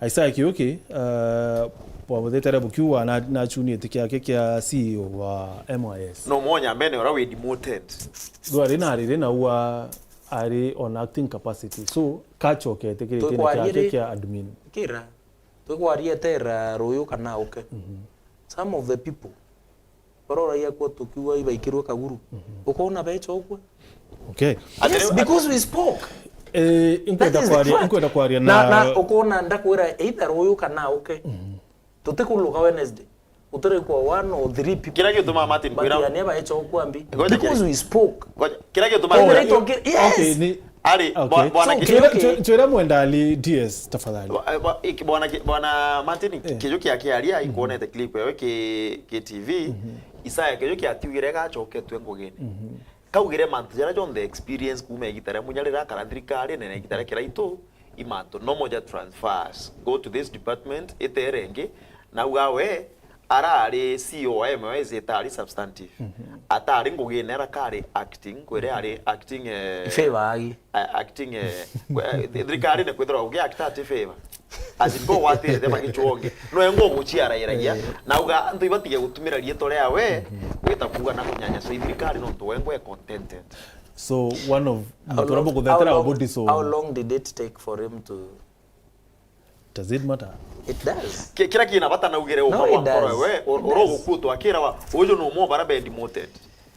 Isaiah Kiyuki, uh, bwabuthetera bukiuga na, na chuni eti kiake kia C E O wa M I S. No mwonya mbene ura wi demoted. Rwari na riri na ua ari on acting capacity. So, kachokete kiri kindi kiake kia admin. Kira. Twikwaria etera ruyu kana uke. Some of the people baroragia kuo tukiuga ibaikirwe kaguru. Ukoona becha ukwe. Okay. Yes, because we spoke. Eh, inkwenda kwaria, inkwenda kwaria na, na, na ukoona ndakwira either ruyu kana uke. Tutikuluka Wednesday. Utiraikwa one or three people. Kiria gituma Martin kwira. Batiania baecha ukwambi. Because we spoke. Ngoja, kiria gituma kwira. Yes. Okay, ni ari, okay. Bwana Kijuki. Twira Mwendali D S tafadhali. Bwana Martin Kijuki akiaria, ikuonete clip yawe ki, ki T V. Isaiah Kijuki atiugire gachoketwe ngugine. Kaugire mantu jaria jonthe experience kuuma igita ria Munya riria akara thirikari, na igita ria Kiraitu, i mantu no moja transfers. Go to this department, itere ingi, na uga we, arari C E O wa M O S itari substantive. Atari ngugine arakari acting, kwere ari acting, eh, favor agi. A-, acting, eh, kwe-, eh, thirikari ni kwithirwa ugi act ati favor. As in, bo watire te magichwonge. No engo guchiarairagia. Eh. Na uga antu ibatige gutumira rietwa riawe, gwita kuuga na kunyanya. So, thirikari no ntu wengwe contented. So, one of how long, how long, how long did it take for him to Does it matter? It does. Ki-, kira kina bata naugire uma bwa nkoro we, u-, urogukua twakirawa, uju ni umwe bara be demoted.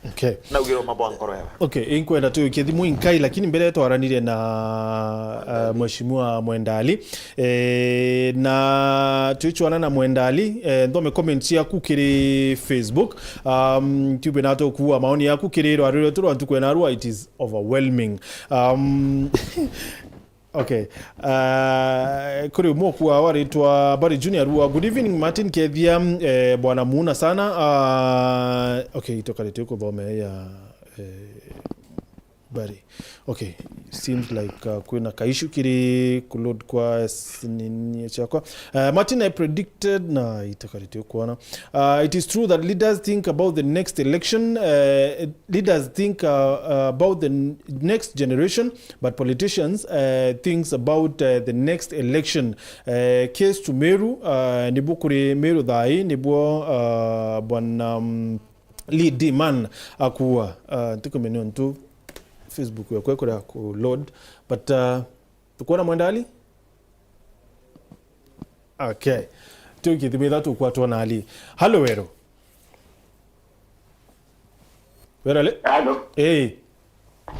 Okay. Naugire uma bwa nkoro we. Okay, inkwenda tuikie thimu inkai, lakini mbere twaranirie na, uh, Mheshimiwa Mwendali. Eh, na tuichwana na Mwendali, eh, nthome comments yaku kiri Facebook. Um, tube na tukuwa maoni yaku kiri rwari rwetu rwa ntuku ena rwa, it is overwhelming. Um, Okay. Uh, kuri umwe kuwa waritwa Bari Junior Rua. Good evening, Martin Kethia, eh, Bwana Muuna sana. Uh, okay, itokarite kuthome ya, eh, Bari. Okay, seems like, uh, kwina ka issue kiri ku load kwa s-, nini chakwa. Uh, Martin, I predicted, na itokarite kuona. Uh, it is true that leaders think about the next election. Uh, leaders think, uh, uh, about the n-, next generation. But politicians, uh, thinks about, uh, the next election. Uh, case to Meru, uh, nibuo kuri Meru thaa ii, nibuo, uh, bwana, um, Lee D Man akuwa. Uh, ntikumenya untu Facebook yakwa ikuria ku load. But, uh, tukuona Mwendali? Okay. Tio kithimithatu kwa tuona ali. Halo, Wero. Wero le? Halo. Eh.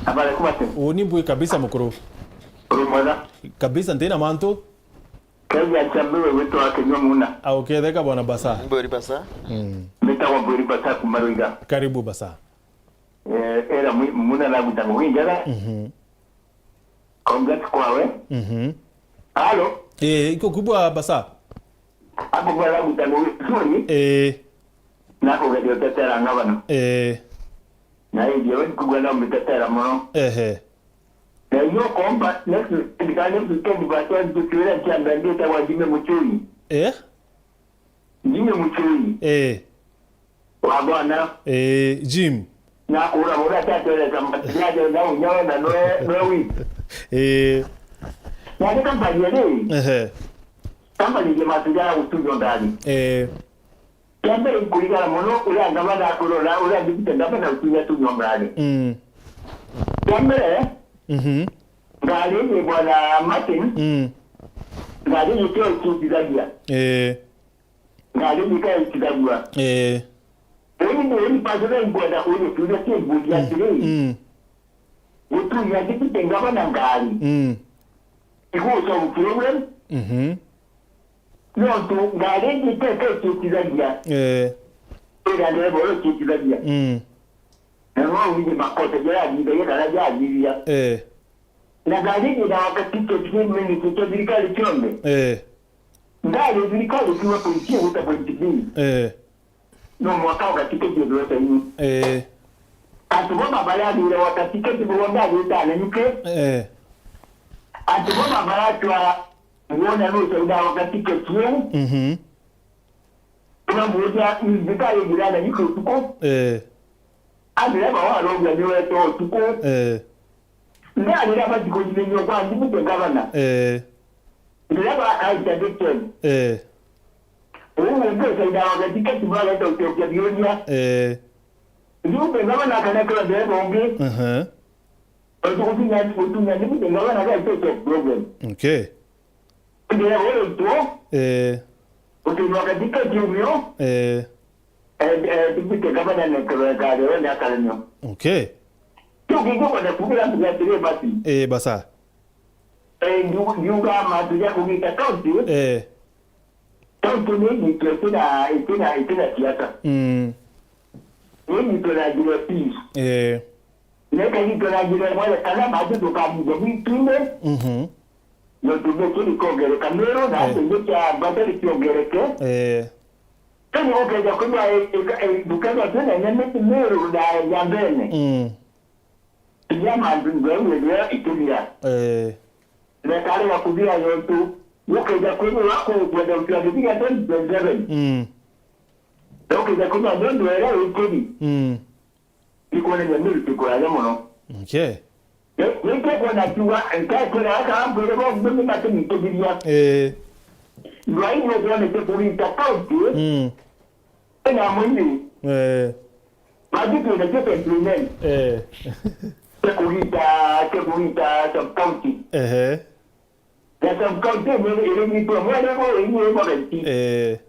Habari kuma tu? Uni mbui kabisa, mukuru. Uri mwega? Kabisa, ntina mantu. Kenya chambiwe wito wa kinywa muna. Au ketheka, bwana Basa. Mburi Basa. Mm. Mbitagwa Mburi Basa kuma Ruiga. Karibu, Basa. Eh, era mwi-, muna naguta ngugi njega. Mhm. Congrats kwawe. Mhm. Halo? Eh, iko kubwa, Basa. Hapo kwa naguta ngugi nzuri. Eh. Na kugeria utetera ngavana. Eh. Na hivyo wewe kubwa na umetetera muno. Ehe. Na hiyo komba next weekend, ka next weekend basi tukiwira kiambe ndita kwa Jimmy Muchui. Eh? Jimmy Muchui. Eh. Wa bwana. Eh, Jim. Na kura bora tatweleza matiaje na unyawe na noe, noe wi. Eh. Na ni kampani ya ni? Ehe. Kampani ya matiaje utujo ndani. Eh. Kia mbere, nkurigara mono uria ngavana akwirwo na uria deputy ngavana utunya tunywa ngari. Mm. Kia mbere, Mhm. Ngari ni bwana Martin, Mm. Ngari ni kio ikitithagia. Eh. Ngari ni kio ikitithagia. Eh. Uni ni uni pastor nkwenda kuria kiuria kimburia Mm. atiri. Mm. Gutunya deputy ngavana ngari. Mm. Iguca problem. Mhm. Nontu ngari ingitete ciitithagia. Eh. Ira ndereba uria ciitithagia. Mm. Na no wige makosa jaria athithagia kana jathithia. Eh. Na ngari ingi na wakati ke three minutes cia thirikari cionthe. Eh. Ngari thirikari kiuga point A guta point B. Eh. No mwaka wakati ke thirikari. Eh. Antu baba baria athire wakati ke tibo ndagita na nyuke. Eh. Antu baba baratwa Wona nusaida wakati ketie. Mhm. Tunamuuria, "Nthikari njirana yuko utuku?" Eh. Andireba warobia ni weto utuku. Eh. Ndarira bati kujimenyo kwa ndibu te gavana. Eh. Ndireba akaita dikeni. Eh. Uwe ndio saida wakati ketie bala ndio utokia bionia. Eh. Ndio gavana kana kwa ndereba ungi. Aha. Otu gutunya, gutunya ni kutenga wana ga ito problem. Okay. Ndio wewe tu. Eh. Utunya katika kiumio. Eh. Eh, eh, tupite kama na nekero ya kare, wewe ni akalenyo. Okay. Tu kigo kwa kubira mtu ya tire basi. Eh, basa. Eh, ndu-, nduga matu ya kugita county. Eh. County ni ngitu itina, itina, itina siasa. Mm. Ni ngitu na njira peace. Eh. Neka ngitu na njira mwele kana matu tukamuja mwitinde. Mhm. Yo tundo kiri kongereka mero na Eh. tundo kia batari kiongereke. Eh. Kani ukeja kunya, eh, eh, eh, dukanya tena nyameti mero na ya mbene. Mm. Iria mantu ntheu iria ituria. Eh. Ndakari ya kuthira yontu, gukeja kwithirwa kukwenda gutua githiga twenty twenty-seven. Mm. Na ukeja kwithirwa ndio ndio era wikiri. Mm. Ikwonania ni rituko ya mono. Okay. Ni, ni kwona kiuga, nkakwira aka ambwire bo mimi matimitithiria. Eh. Ndwai no kwonete kugita county. Mm. Ena mwini. Eh. Mathi twina cio twenty-nine. Eh. Cia kugita, cia kugita sub county. Ehe. Na sub county ni iri nyitwa mwene bo inye magati. Eh.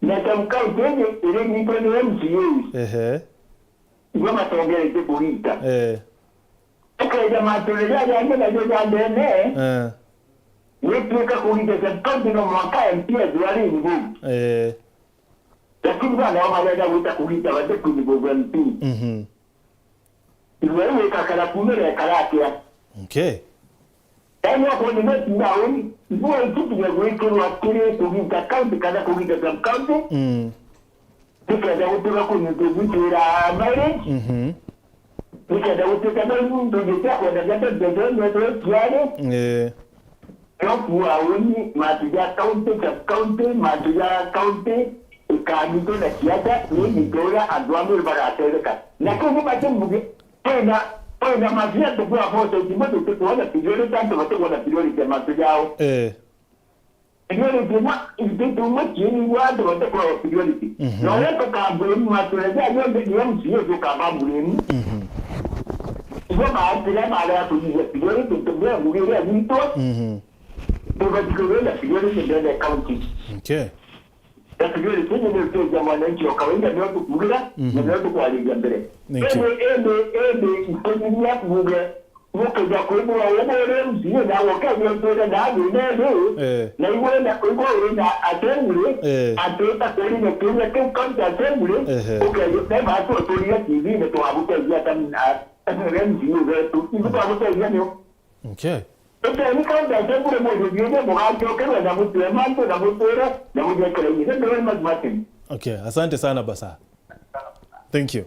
Na sub county ni iri nyitwa ni M C As. Ehe. Ibo matongeretie kugita. Eh. Ukeja maturi jaria angi najo ja ndene. Eh. Gwituika kugita sub county no mwaka M P S wari involved. Eh. Lakini bana wao marenda gwita kugita bate kuni bogo M P. Mhm. Iwe wikakara kumira ekara atia. Okay. Yaani wako ni mesi ya uni, iwe ikitige gwikirwa kiri kugita county kana kugita sub county. Mm. Nikenda gutuga kunyitwo gwitira mileage. Mhm. Nikenda gutuga na muntu ngitia kwenda gata ndende ndende kiari. Eh. Nokuwa uni, mantu ja county, sub county, mantu ja county, ikanyitwo na siasa, ni ngitu uria antu amwe bagatereka. Na kuu ni mati mbuge, kwina, kwina mafia tukua force, timo tuti kuona priority, antu bati kuona priority ya mantu jao. Eh. Priority imwe, itituma kiini wa antu bati kuona priority. Mhm. Na uria tukambwira mantu ja yonthe ni M C A tukambambwira. Mhm. Ibo baatire baria tunyithia priority, tumbia ngugi iria gwitũ. Mhm. Tubati kuona priority ndene county. Okay. Nafikiri sisi ni uteja mwananchi wa kawaida ndio tukugira, Mhm. na ndio tukwariria mbere. Thank you. Ende, ende, ende, ikojiria kuge, mukeja kwibura ubu uri M C A na wokeja ntwire na thina ri, Eh. na igwe na, igwe uri na assembly, Eh. atwita kuri na kinya kiu county assembly, Ehe. ukeja, na batu turia T V ni twaguteja ta, a, M C A wetu. Ibu twaguteja nio. Okay. Ete ni county assembly mujithie, mugacokerwa na mutue mantu na mutwire, na mujekere inya. Thank you very much, Martin. Okay, asante sana basa. Thank you.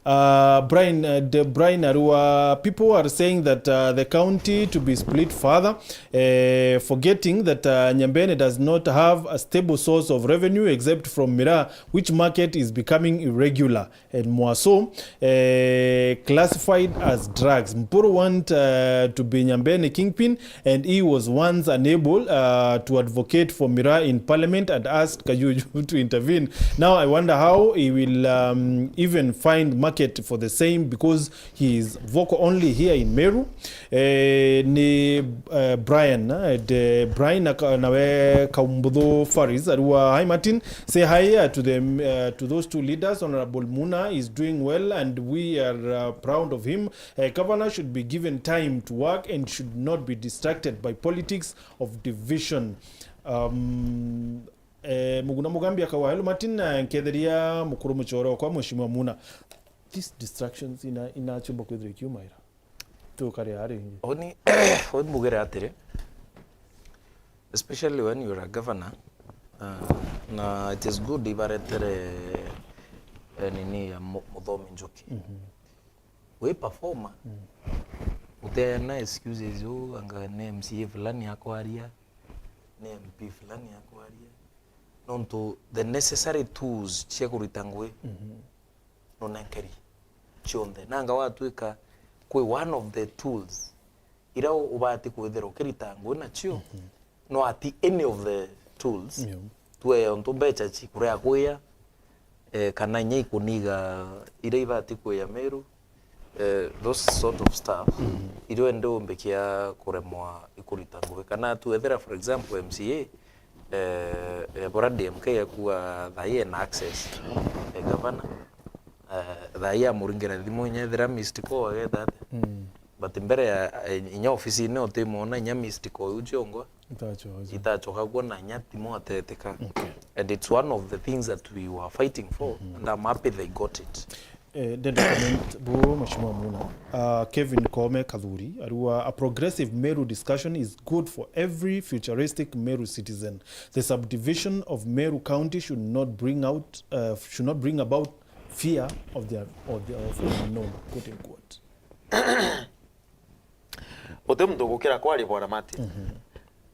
Uh, Brian, uh, the Brian Arua, people are saying that uh, the county to be split further, uh, forgetting that uh, Nyambene does not have a stable source of revenue except from miraa, which market is becoming irregular. And Mwaso, uh, classified as drugs. Mpuru want uh, to be Nyambene kingpin, and he was once unable uh, to advocate for miraa in parliament and asked Kajuju to intervene. Now I wonder how he will um, even find market for the same, because he is vocal only here in Meru. Eh, ni eh, Brian, eh, de Brian aka- nawe Kaumbuthu Faris, Arua, hi Martin, say hi uh, to them, uh, to those two leaders. Honorable Muna is doing well and we are uh, proud of him. Uh, governor should be given time to work and should not be distracted by politics of division. Um, eh, Muguna Mugambi akawa, hello Martin, eh, nketheria mukuru muchore okwa Mheshimiwa Muna. These distractions ina inachumba kwithira ikiumaira. Tukare ari ingi. Oni, oni mugere atiri, especially when you are a governor, uh, na it is good ibaretere, eh, nini ya Mu- Muthomi Njuki. Mhm. Wi performer, Mm. uteana excuses u anga ni M C A fulani akwaria, ni M P fulani akwaria. Nontu the necessary tools cia kurita ngugi Mhm. nunenkeri cionthe. Nanga watwika kwi one of the tools ira u- ubati kwithira ukirita ngugi nacio, Mhm. no ati any of the tools, Yeah. tue ontu mbecha cikurea kwia, eh, kana inya ikuniga ira ibati kwia Meru, eh, those sort of stuff, Mhm. irio ende umbikia kuremwa ikurita ngugi. Kana tuethera, for example, M C A, eh, eh, bora D M K akua thaai ena access, eh, gavana, eh, thaai amuringira thimu inya ethira missed call ageta atia. Mm. But mbere ya, eh, inya ofisine utimwona inya missed call iu ciongwa. Itachoka. Itachoka kuona inya timu atetika. Okay. And it's one of the things that we were fighting for, Mhm. and I'm happy they got it. Eh, ndenda comment bu, Mheshimiwa Muna. Uh, Kevin Koome Kathuri, Arua, a progressive Meru discussion is good for every futuristic Meru citizen. The subdivision of Meru County should not bring out, uh, should not bring about fear of the, of the, of the unknown, quote unquote. Guti muntu ugukira kwaria, Bwana Martin. Mhm.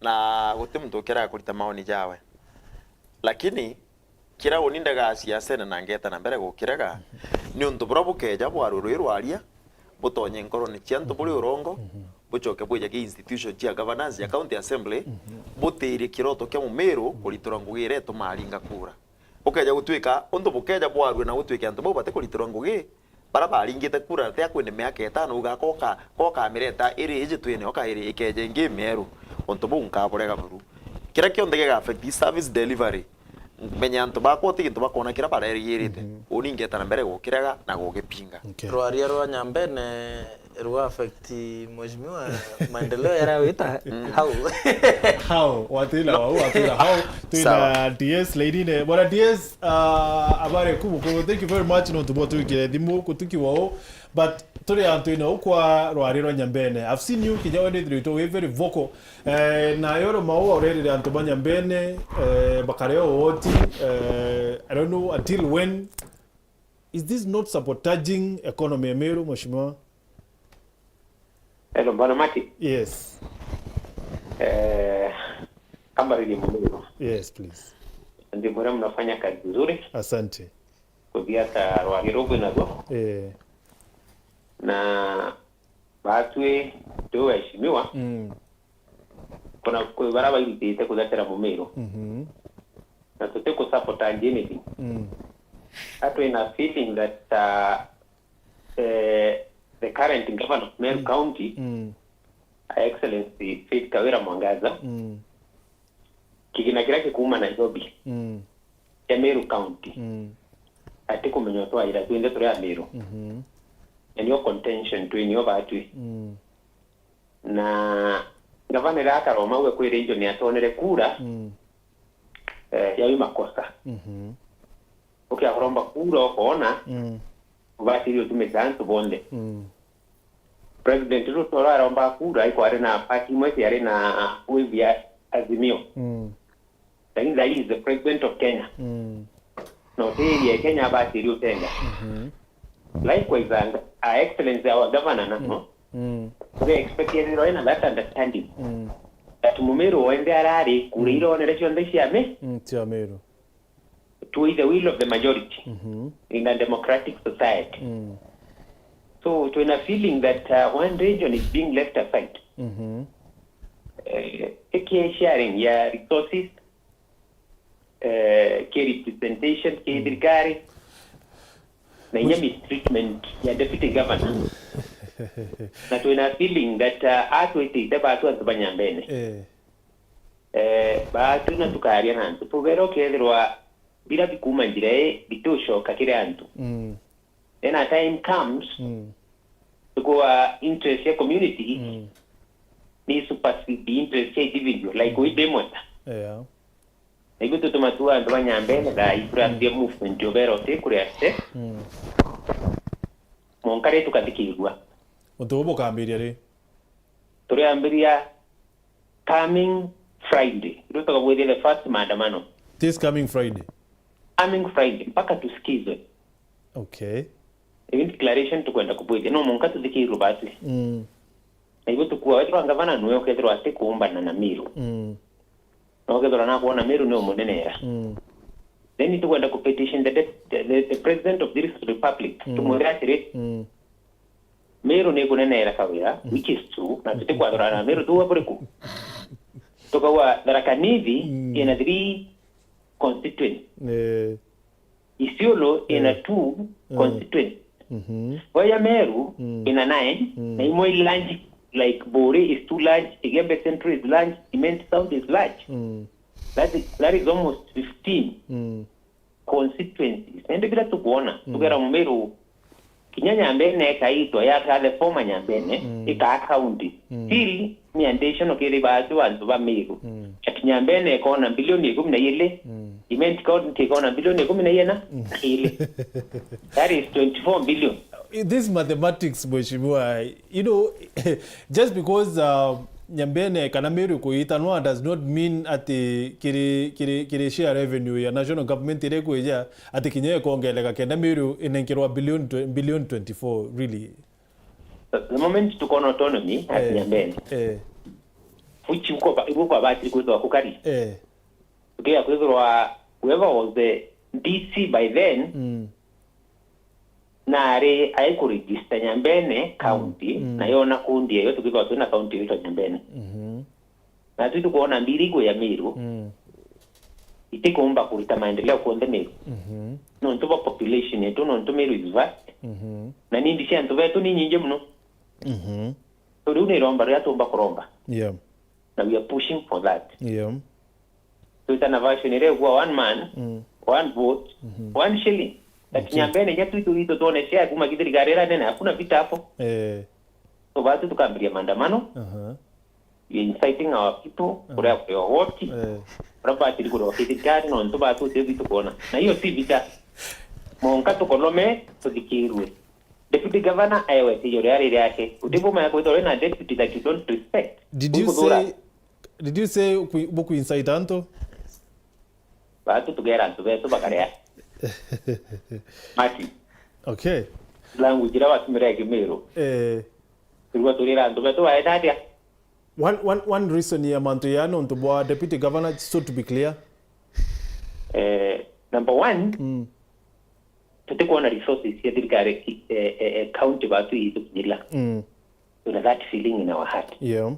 Na guti muntu ukiraga kurita maoni jawe. Lakini kira uni ndaga siasene na ngeta na mbere gukiraga, ni untu bura bukeja bwarwe rwi rwaria, butonye nkorone cia antu buri urongo, Mhm. bucoke bwije ki institution cia governance ya county assembly, Mhm. butirie kiroto kia Mumiru kuritirwa ngugi iria ituma aringa kura. Bukeja gutwika untu bukeja bwarwe na gutwike antu bau bati kuritirwa ngugi, bara baringite kura tia kwina miaka itano, uga koka, koka mireta iri iji twine oka iri ikeje ingi mieru. Untu buu nkaburega buru. Kira kionthe giga affect service delivery, menya antu bakwa uti gintu bakona kira barerigirite. Mhm. Uni ngeta na mbere gukirega na gugipinga. Okay. Rwaria rwa Nyambene rwa affect Mheshimiwa, maendeleo yarawita? Mm. How? How? Watwira wau, watwira how? Twina Sawa. D S lainine. Bwana D S, uh, abare kubu kubu. Thank you very much nontu bwa twikire thimu kutuki wau. But turi antu ino kwa rwari rwa Nyambene. I've seen you kinya when you talk, you're very vocal. Eh, na yoro mau urerire antu ba Nyambene, eh, bakareo woti, eh, I don't know until when. Is this not sabotaging economy ya Meru, Mheshimiwa? Hello, Bwana Mati. Yes. Eh, kambaririe Mumiru. Yes, please. Ndimwira mnafanya kazi nzuri. Asante. Kuthiata rwari rugwi naruo. Eh. Na batwi tu waheshimiwa. Mm. Kuna kwi bara bairutite kuthatira Mumiru. Mhm. Na tuti ku support anything. Mm. Atwina feeling that, uh, eh, the current governor of Meru Mm. County, Mm. Her Excellency Faith Kawira Mwangaza, Mm. kigina kiria gikuuma Nairobi, Mm. ya Meru County. Mm. Atikumenya utwaira twinthe turi a Meru. Mhm. Na nio contention twinio batwi. Mm. Na ngavana riria akaroma uge kwi region atonere kura, Mm. eh, yawi makosa. Mhm. Ukiakuromba kura ukoona, Mm. ubatiri utumite antu bonthe. Mm. President Ruto ura aromba kura, ikwari na party imwe ciari na wave ya Azimio. Mm. Lakini that is the president of Kenya. Mm. Na uti area ya Kenya abatiri utenga. Mhm. Likewise, and, uh, Excellency our governor, no? Mm. We expect ethirwa ina that understanding. Mm. That Mumiru wende arari, kura Mm. ironere cionthe cia mi. Mm, cia Meru. To the will of the majority Mhm. in a democratic society. Mm. So, twina feeling that, uh, one region is being left aside. Mhm. Eh, ikie sharing ya resources, eh, ki representation, ki Mm. thirikari, na inya Which mistreatment ya deputy governor. Na twina feeling that, uh, atwitite batu antu ba Nyambene. Eh. Eh, batu na tukaria na antu. Tubera ukethirwa bira bikuma njira ii, bitucoka kiri antu. Mm. Then a time comes, Mm. tukua interest ya community Mm. ni supersede interest ya individual, like Mm. we demota. Yeah. Na ithui tutuma tu antu ba Nyambene thaa ii turambia Mm. movement ubera uti kuria ate. Mm. Monka ri tukathikirua. Untu buu bukambiria ri? Turiambiria coming Friday. Ndio tukabwithia the first maandamano. This coming Friday? Coming Friday, mpaka tusikizwe. Okay. Even declaration tukwenda kubwithia, no monka tuthikirwe batwi. Mm. Na ithui tukua, wethirwa ngavana niwe ukethirwa atikuumbana na Meru. Mm. Na ukethirwa nakwona Meru ni umunenera. Mm. Then tukwenda kupetition the, the, the, the president of this republic. Mm. Tumwire atiri, Mm. Meru ni ikunenera Kawira, Mm. which is true, na tutikwathurana na Meru tuwe buriku. Tukauga Tharaka Nithi Mm. ina three constituency. Eh. Isiolo ina Eh. two Mm. constituency. Mhm. Boya Meru Mm. ina nine, Mm. na imwe i large, like Buri is too large, Igembe Central is large, Imenti South is large. Mm. That is, that is almost fifteen Mm. constituencies. Nende bila tukwona, Mm. tukera Mumiru, kinya Nyambene ikaitwa, yaka the former Nyambene, Mm. ikaa county. Mm. Still, ni addition ukiri batu antu ba Meru. Mm. Ati Nyambene ikona bilioni ikumi na ili, Mm. Imenti County ikona bilioni ikumi na ina, Mm. ili. That is twenty-four billion. This mathematics, Mheshimiwa, you know, just because, uh, Nyambene kana Meru kuitanwa does not mean ati kiri, kiri, kiri share revenue ya national government iri kwija, ati kinya ikongeleka kenda Meru inenkerwa billion tw-, billion twenty-four, really. The moment tukona autonomy at Eh, Nyambene, eh. Which uko ba-, uko abati kwithwa kukari. Eh. Tukiya kwithirwa whoever was the D C by then, Mm. nari aikuregister Nyambene county, Mm. na yona kundi eyo tukithwa twina county yitwa Nyambene. Mhm. Na twi tukwona mbiri iku ya Meru, Mm. itikumba kuruta maendeleo kunthe Meru. Mhm. Nontu bwa population yetu, nontu Meru is vast. Mhm. Na nindi cia antu betu ni nyingi muno. Mhm. So riu ni iromba riria tumba kuromba. Yeah. Na we are pushing for that. Yeah. Twitana version iria igua one man, Mm. one vote, Mhm. one shilling. That Okay. Nyambene inya twitu itu twone share kuma kithirikari ira nene, hakuna vita hapo. Eh. So batu tukambiria maandamano. Aha. We are inciting our people, Mm. kuria kuria woti. Eh. Kuria batiri kuria thirikari, nontu batu tio bitu kuona. Na hiyo si vita. Monka tukonome, tuthikirwe. Deputy governor aewe tiyo ria riri yake. Utibumaya kwithirwa uri na deputy that you don't respect. Did you Ukuthura. say, did you say ku-, buku incite antu? Batu tugera antu betu bakaria. Mati. Okay. Language ira batumira ya Kimiru. Eh. Turua turira antu betu baenda atia? One, one, one reason ya mantu ya nontu bwa deputy governor, so to be clear. Eh, number one, Mm. tutikwona resources cia thirikari, eh, eh, eh, county batu itukinyira. Mm. Tuna that feeling in our heart. Yeah.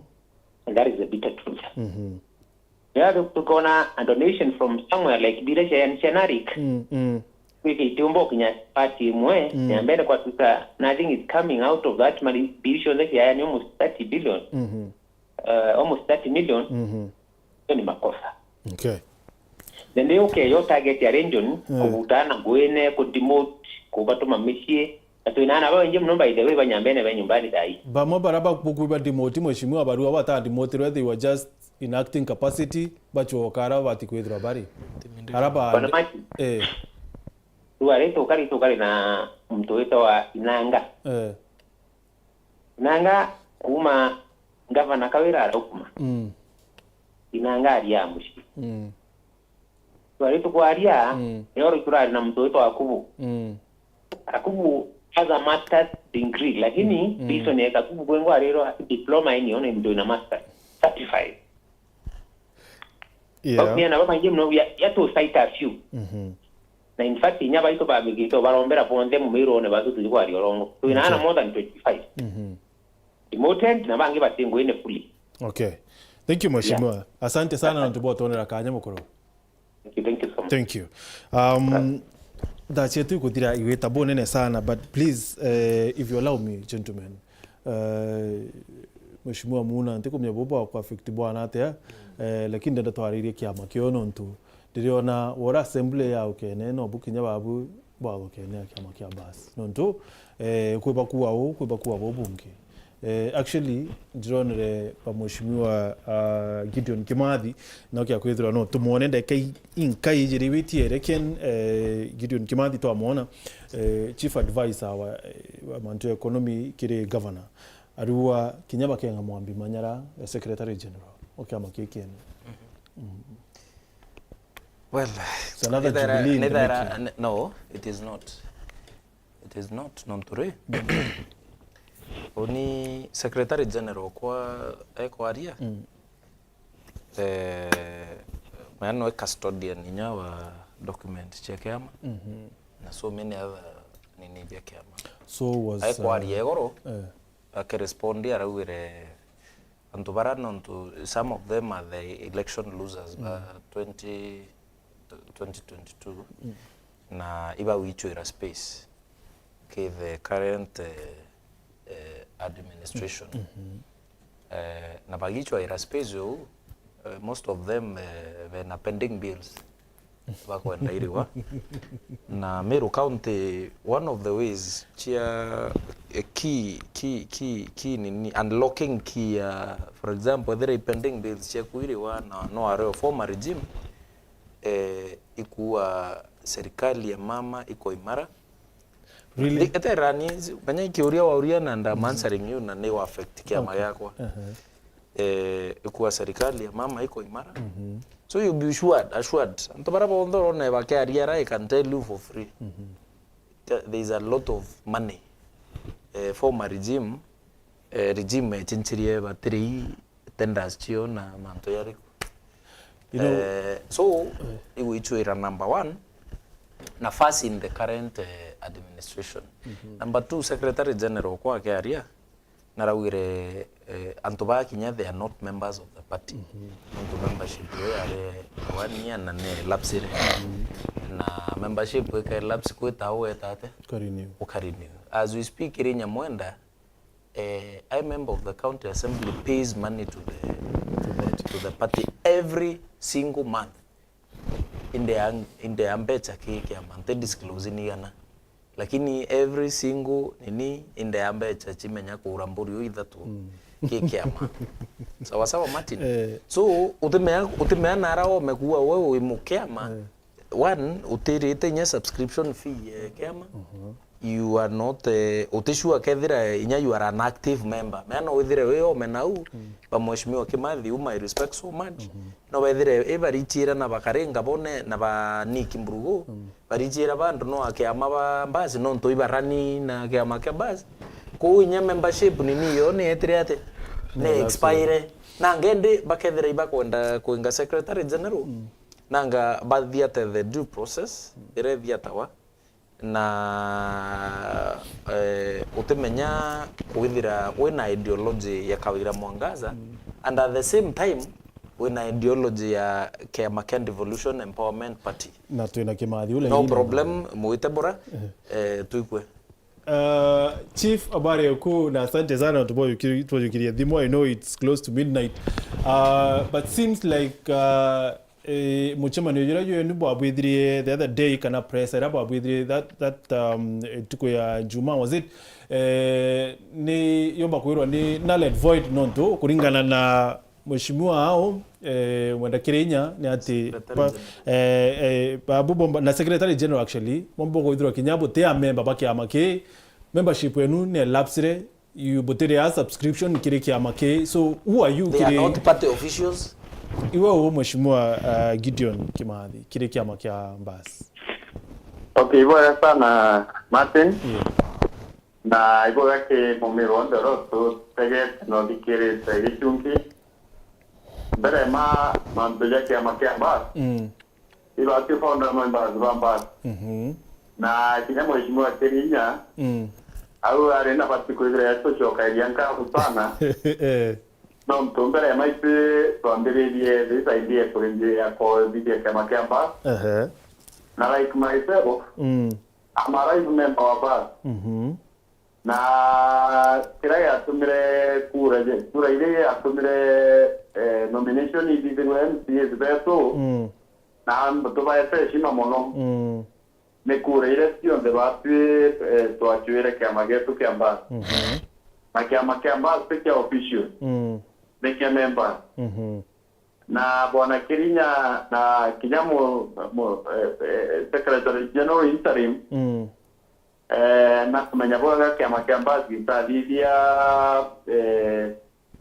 And that is the bitter truth. Mhm. Yeah, tu-, tukona a donation from somewhere like bira cia, cia Narik. Mm, mm. Kwiki itiumba ukinya party imwe, Mm. ya mbere kwa tuka, nothing is coming out of that money, bill cionthe cia yani almost thirty billion. Mhm. Uh, almost thirty million. Mhm. Hiyo ni makosa. Okay. Na ni ukeeja target ya region, eh, kubutana ngwine, ku demote, kubatuma micii. Na twina aana babaingi mono, by the way, ba nyambene be nyumbani thaa ii. Bamwe bara bakukuiba demote, mheshimiwa, barua bata demotirwe, they were just in acting capacity, bacoka ara babati kwithirwa bari. Ara ba- Bwana Mati. Eh. Riu ari tukari, tukari na muntu witagwa Inanga. Eh. Inanga kuuma ngavana Kawira araukuma. Mm. Inanga aria mucii. Mm. Twari tukwaria, mm, ero turari na muntu witwa Akubu. Mm. Akubu has a master's degree, lakini, mm, mm, reason ya Akubu kwengwa ariro diploma ini ona muntu wina master certified. Yeah. Bau kinya nabo baingi mono, ya, ya to cite a few. Mhm. Na in fact, inya baitu ba migito barombera bonthe mumirone batu tuli kwaria urongo. Twina ana, okay, more than twenty-five. Mhm. Demoted na bangi bati nguine fully. Okay. Thank you, mheshimiwa. Yeah. Asante sana, asante, nontu bwa twonera kanya mukuru. Thank you, thank you so much. Thank you. Um, thaa cietu ikuthira igwita bunene sana, but please, uh, if you allow me, gentlemen, uh, Mheshimiwa Muna, ntikumenya bubu bwa ku affect bwana atia, uh, lakini ndenda twaririe kiama kio nontu ndiriona wora assembly ya ukene, no bu kinya babu bwa ukene ya kiama kia basi. Nontu, uh, kwi bakua uu, kwi bakua buu bungi. Eh, actually, ndironere ba mheshimiwa, ah, Gideon Kimathi, no kia kwithirwa no tumwone ndeka i-, inkai ijiri witiere ken, eh, Gideon Kimathi twamwona, eh, chief advisor wa, eh, wa mantu ya economy kiri governor. Arua kinya bakenga Mwambi Manyara, eh, secretary general o kiama kii kiene. Mm. Well, it's another jubilee in the making. N-, no, it is not. It is not, nontu ri, uni secretary general kwa ekwaria, mm, eh, mea noe custodian inya wa document cia kiama, mhm, na so many other nini bia kiama. So was, ekwaria, uh, igoro, eh, akirespondi araugire, antu bara nontu some of them are the election losers ba, mm, twenty, twenty twenty-two, mm, na ibagwichwira space ki the current, eh, eh, administration. Mhm. Eh, na bagichwaira space ou, eh, most of them, eh, bena pending bills bakwenda irigwa. Na Meru County, one of the ways cia, eh, key, key, key, key nini, unlocking key ya, for example, ethira i pending bills cia kuirigwa na no are former regime, eh, ikuwa serikali ya mama iko imara. Really? Eterani, menya ikiuria wauria na ndam answering you na ni affect kiama giakwa. Okay. Aha. Eh, ikuwa serikali ya mama iko imara. Mhm. So you be assured, assured. Antu bara bonthe urona bakiaria ara, I can tell you for free. Mhm. There is a lot of money. Eh, former regime, eh, regime echinchirie batiri tenders cio na mantu yariku. You know, eh, so, eh, igwichwira number one, nafasi in the current, eh, administration. Mhm. Number two, Secretary General kwa akiaria, naraugire, eh, antu ba kinya they are not members of the party. Mhm. Nontu membership yo yari one year na ni lapsire. Mhm. Na membership ika lapse kwita ugeta ate? Ukarenew. Ukarenew. As we speak, iri Nyamwenda, eh, I member of the county assembly pays money to the, to the, to the party every single month. Inde ya, inde ya mbecha ki kiama, nte disclose ni igana. Lakini every single nini, inde ya mbecha chimenya kugura mburi uu ithatu, mm, ki kiama. Sawa sawa, Martin? Eh. So, utimea, utimea nara ome kuwa we wi mukiama, eh. One, utirite inya subscription fee ya kiama. Mhm. You are not, eh, utisure kethira inya you are an active member. Mea no withire wi ome nau, mm, ba Mheshimiwa Kimathi, whom I respect so much. Mhm. No bethire ibarichira na bakaringa bone na ba Nick Mburugu. Mm. Barichira bandu no akiama ba mbasi nontu ibarani na kiama kia mbasi. Kuu inya membership nini yo ni etire ati? Ni expire. Na ngendi bakethira ibakwenda kwinga secretary general. Mm. Nanga bathiate the due process, mm, iria ithiatawa, na, eh, utimenya kwithira wina ideology ya Kawira Mwangaza, mm, and at the same time, wina ideology ya kiama kia Devolution Empowerment Party. Na twina Kimathi ule. No problem, mwite bura, eh, eh, twikwe. Uh, Chief, habari yaku, na asante sana, tuboyukiri-, tuboyukiria thimu. I know it's close to midnight. Uh, but seems like, uh, Eh, mucemanio juria jwenu bwabwithirie the other day, kana press iria bwabwithirie that, that, um, ntuku ya Jumaa, was it? Eh, ni yomba kwirwa ni null and void, nontu kuringana na Mheshimiwa ao, eh, Mwenda Kirinya, ni ati ba-, eh, eh, babu bomba, na Secretary General actually, bomba kwithirwa kinya buti a member ba kiama ki, membership yenu ni elapsire, you butiri a subscription kiri kiama ki. So who are you? They are kiri not party officials. Iwe u Mheshimiwa, uh, Gideon Kimathi, kiri kiama kia Mbas? Okay, ibwega sana, Martin. Yeah. Na ibwega ki mumiro wonthe uria ututegete na uthikirite gichungi. Mbere ma mantu ja kiama kia Mbas, mm, ibatwi founder members ba Mbas. Mhm. Na kinya Mheshimiwa Kirinya, mm, au ari na bati kwithira tucokeria nkabu sana. Eh. Nontu mbere maitwi twambiririe this idea kuringiria kuthithia kiama kia Mbas. Ehe. Na like myself, mm, I'm a life member wa Mbas. Mhm. Na kiria giatumire kura je-, kura iria yatumire, eh, nomination ithithirwe M C As betu, mm, na antu baete heshima mono, mm, ni kura iria cionthe batwi, eh, twacuire kiama gietu kia Mbas. Mhm. Na kiama kia Mbas ti kia official, mm, ni kia members. Mhm. Na Bwana Kirinya na kinya mu, mu, eh, eh, Secretary General interim, mm, eh, na kumenya bwega kiama kia Mbas gitathithia, eh,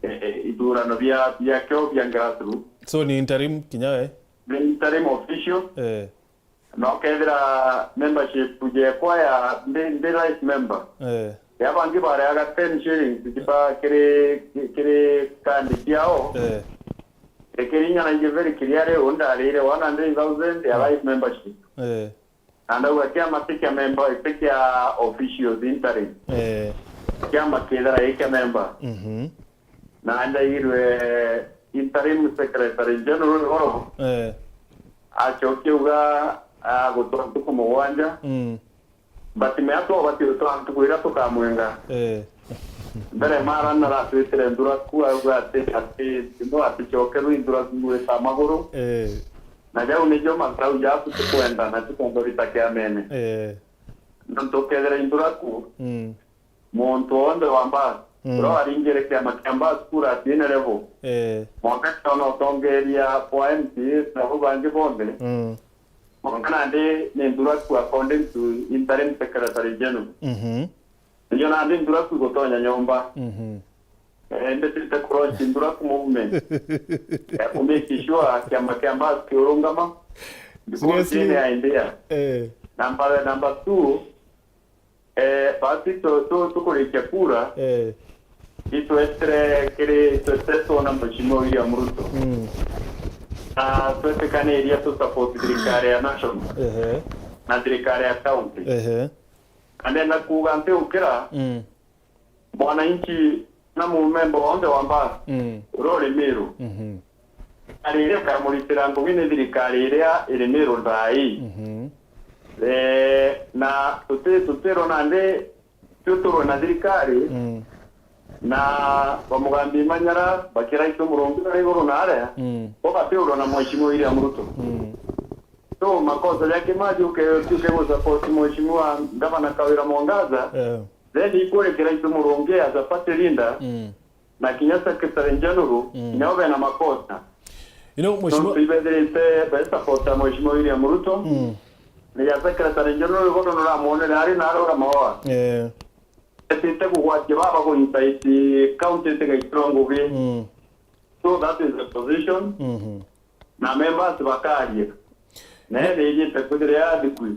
eh, eh, ithurano bia, bia kio bia grassroots. So ni interim kinya we? Ni interim official. Eh. Na ukethira membership jekwa ya ndi, ndi life member. Eh. Ya bangi bareaga ten shillings kiba kiri, kiri kandi kiao. Eh. Ikirinya na ijeveri kiria riu ndarire one hundred thousand ya, mm, life membership. Eh. Na ndauga kiama ti kia member, ti kia officials interim. Eh. Kiama kithira i kia member. Mhm. Na ndaigirwe interim secretary general igoro. Eh. Acokia uga agutwa ntuku mugwanja. Mm. But me atwo bati utwa ntuku iria tukamwenga. Eh. Mbere mara naratwitire nthuraku, auga ati, ati, no aticokerwe nthuraku gwita maguru. Eh. Na jau nijo matau jaku tukwenda, na tukwenda urita kiamene. Eh. Nontu ukethira inthuraku, mm, muntu wonthe wa Mbas, mm, uria waringire kiama kia Mbas kura at any level, eh, mwanka kiona utongeria bwa M C As na bau bangi bonthe, mm, mwanka nandi ni nthuraku according to interim secretary general. Mhm. Niyo nandi nthuraku igutonya nyomba. Mhm. Eh, mbitite ku launch nthuraku movement ya ku make sure kiama kia Mbas kiurungama. Because seriously? Ni idea. Eh. Number, number two, eh, basi tu, tu, tukurikia kura, eh, itwetire kiri, itwetire twona Mheshimiwa William Ruto. Mm. Na twetikaniria tu support thirikari ya national, ehe, na thirikari ya county. Ehe. Na ndenda kuuga nti ukira, mm, mwananchi na mumemba wonthe wa Mbas, mm, uria uri Miru, mhm, arire ukamuritira ngugi ni thirikari iria iri Miru nthai. Mhm. Eh, na tuti-, tutirwa nandi tuturwe na thirikari, mm, na bamugambi manyara bakira itu murungi na iguru na aria, mm, bo batiurwa na Mheshimiwa William Ruto. Mm. So, makosa ja Kimathi uke-, uke gusupport Mheshimiwa Gavana Kawira Mwangaza, eh, then ikurikira itu murungi as a party leader, mm, na kinya Secretary General, mm, kinya ube na makosa. You know, Mheshimiwa, nontu ibethirite be support ya Mheshimiwa William Ruto, mm, na ya Secretary General, bono nuramuonere ari na arora maoa. Eh. Etite kugwatia baba ku incite county tigaitirwa ngugi. Mm. So that is the position. Mhm. Na members bakaria. Na ene ijite kwithira yathikwi.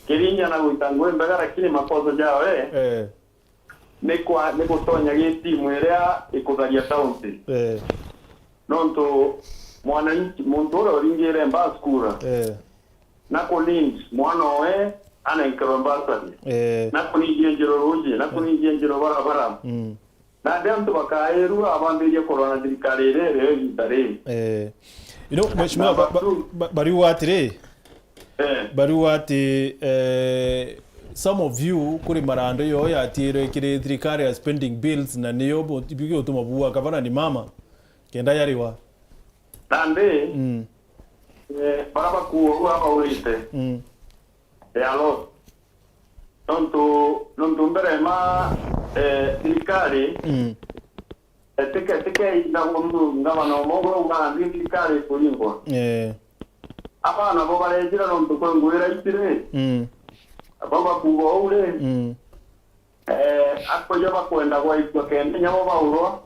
Kirinya na gwita ngugi mbega, lakini makosa jawe, eh, ni kwa, ni gutonya gi timu iria ikutharia county. Eh. Nontu mwananchi, muntu uria uringire Mbas kura, eh, na ku need mwana owe anenkerwe bursary. Eh. Na kuningia njiro ruji, na kuningia njiro barabara. Mm. Na ndi antu bakairua abambirie kurwa na thirikari iria irio ihinda riri. Eh. You know, Mheshimiwa, number ba-, ba-, two, ba-, bariuga atiri, eh, bariuga ati, eh, some of you kuri marando yo yatirwe kiri thirikari ya spending bills, na niyo bu-, bigutuma bua gavana ni mama kenda yariwa. Nandi, mm, eh, bara bakuo ua baurite. Mm. They are lost. Nontu, nontu mbere ma, eh, thirikari, Mm. eh, tike, tike ithagwo mu-, ngavana umwe ugwe uga nandi thirikari ikuringwa. Eh. Abana bo barejira nontu kwe nguira itiri. Mm. Abo bakuga uu ri. Mm. Eh, akoja bakwenda gwaikua kenda nyabo baurwa.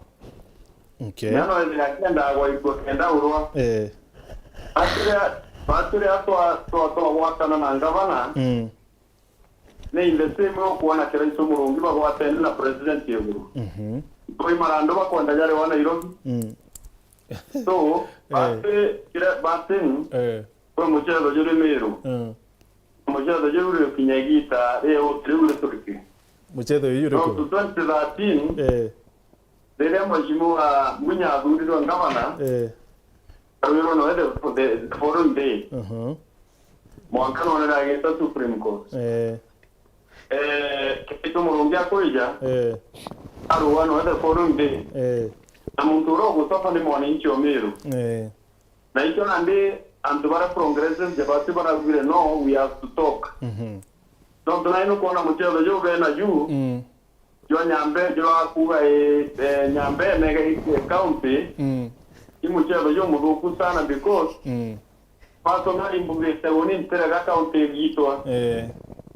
Okay. Nano ethira akenda gwaikua kenda urwa. Eh. Batire, batire atwa, twa, twa gwatana na ngavana. Mm. Ni in the same way ukuona Kiraitu Murungi bagwatene na president iguru. Mhm. Ntui marandu bakwenda jari wa Nairobi. Mm. So, Eh. bati, kire, bati, Eh. kwe muchetho juri Miru. Mm. Muchetho juu ri kinya igita ri uti riu riturike. Muchetho uyu No, riku? to twenty thirteen, Eh. riria Mheshimiwa Munya athurirwe ngavana, Eh. arwirwe noe the, the, the following day. Mhm. Mwanka nonere agita Supreme Court. Eh. Eh, Kiraitu Murungi akwija, Eh. arua noe the following day. Eh. Na muntu uria ugucoka ni mwananchi o Miru. Eh. Na ikio nandi antu baria progressive jabati baragwire, no, we have to talk. Mhm. Nontu nai nukwona muchetho juu bena juu, Mm. jwa Nyambe, jwa kuga, eh, eh, Nyambene, eh, county, Mm. i muchetho jumuthuku sana because Mm. personally mbugite uni ntirega county igitwa. Eh.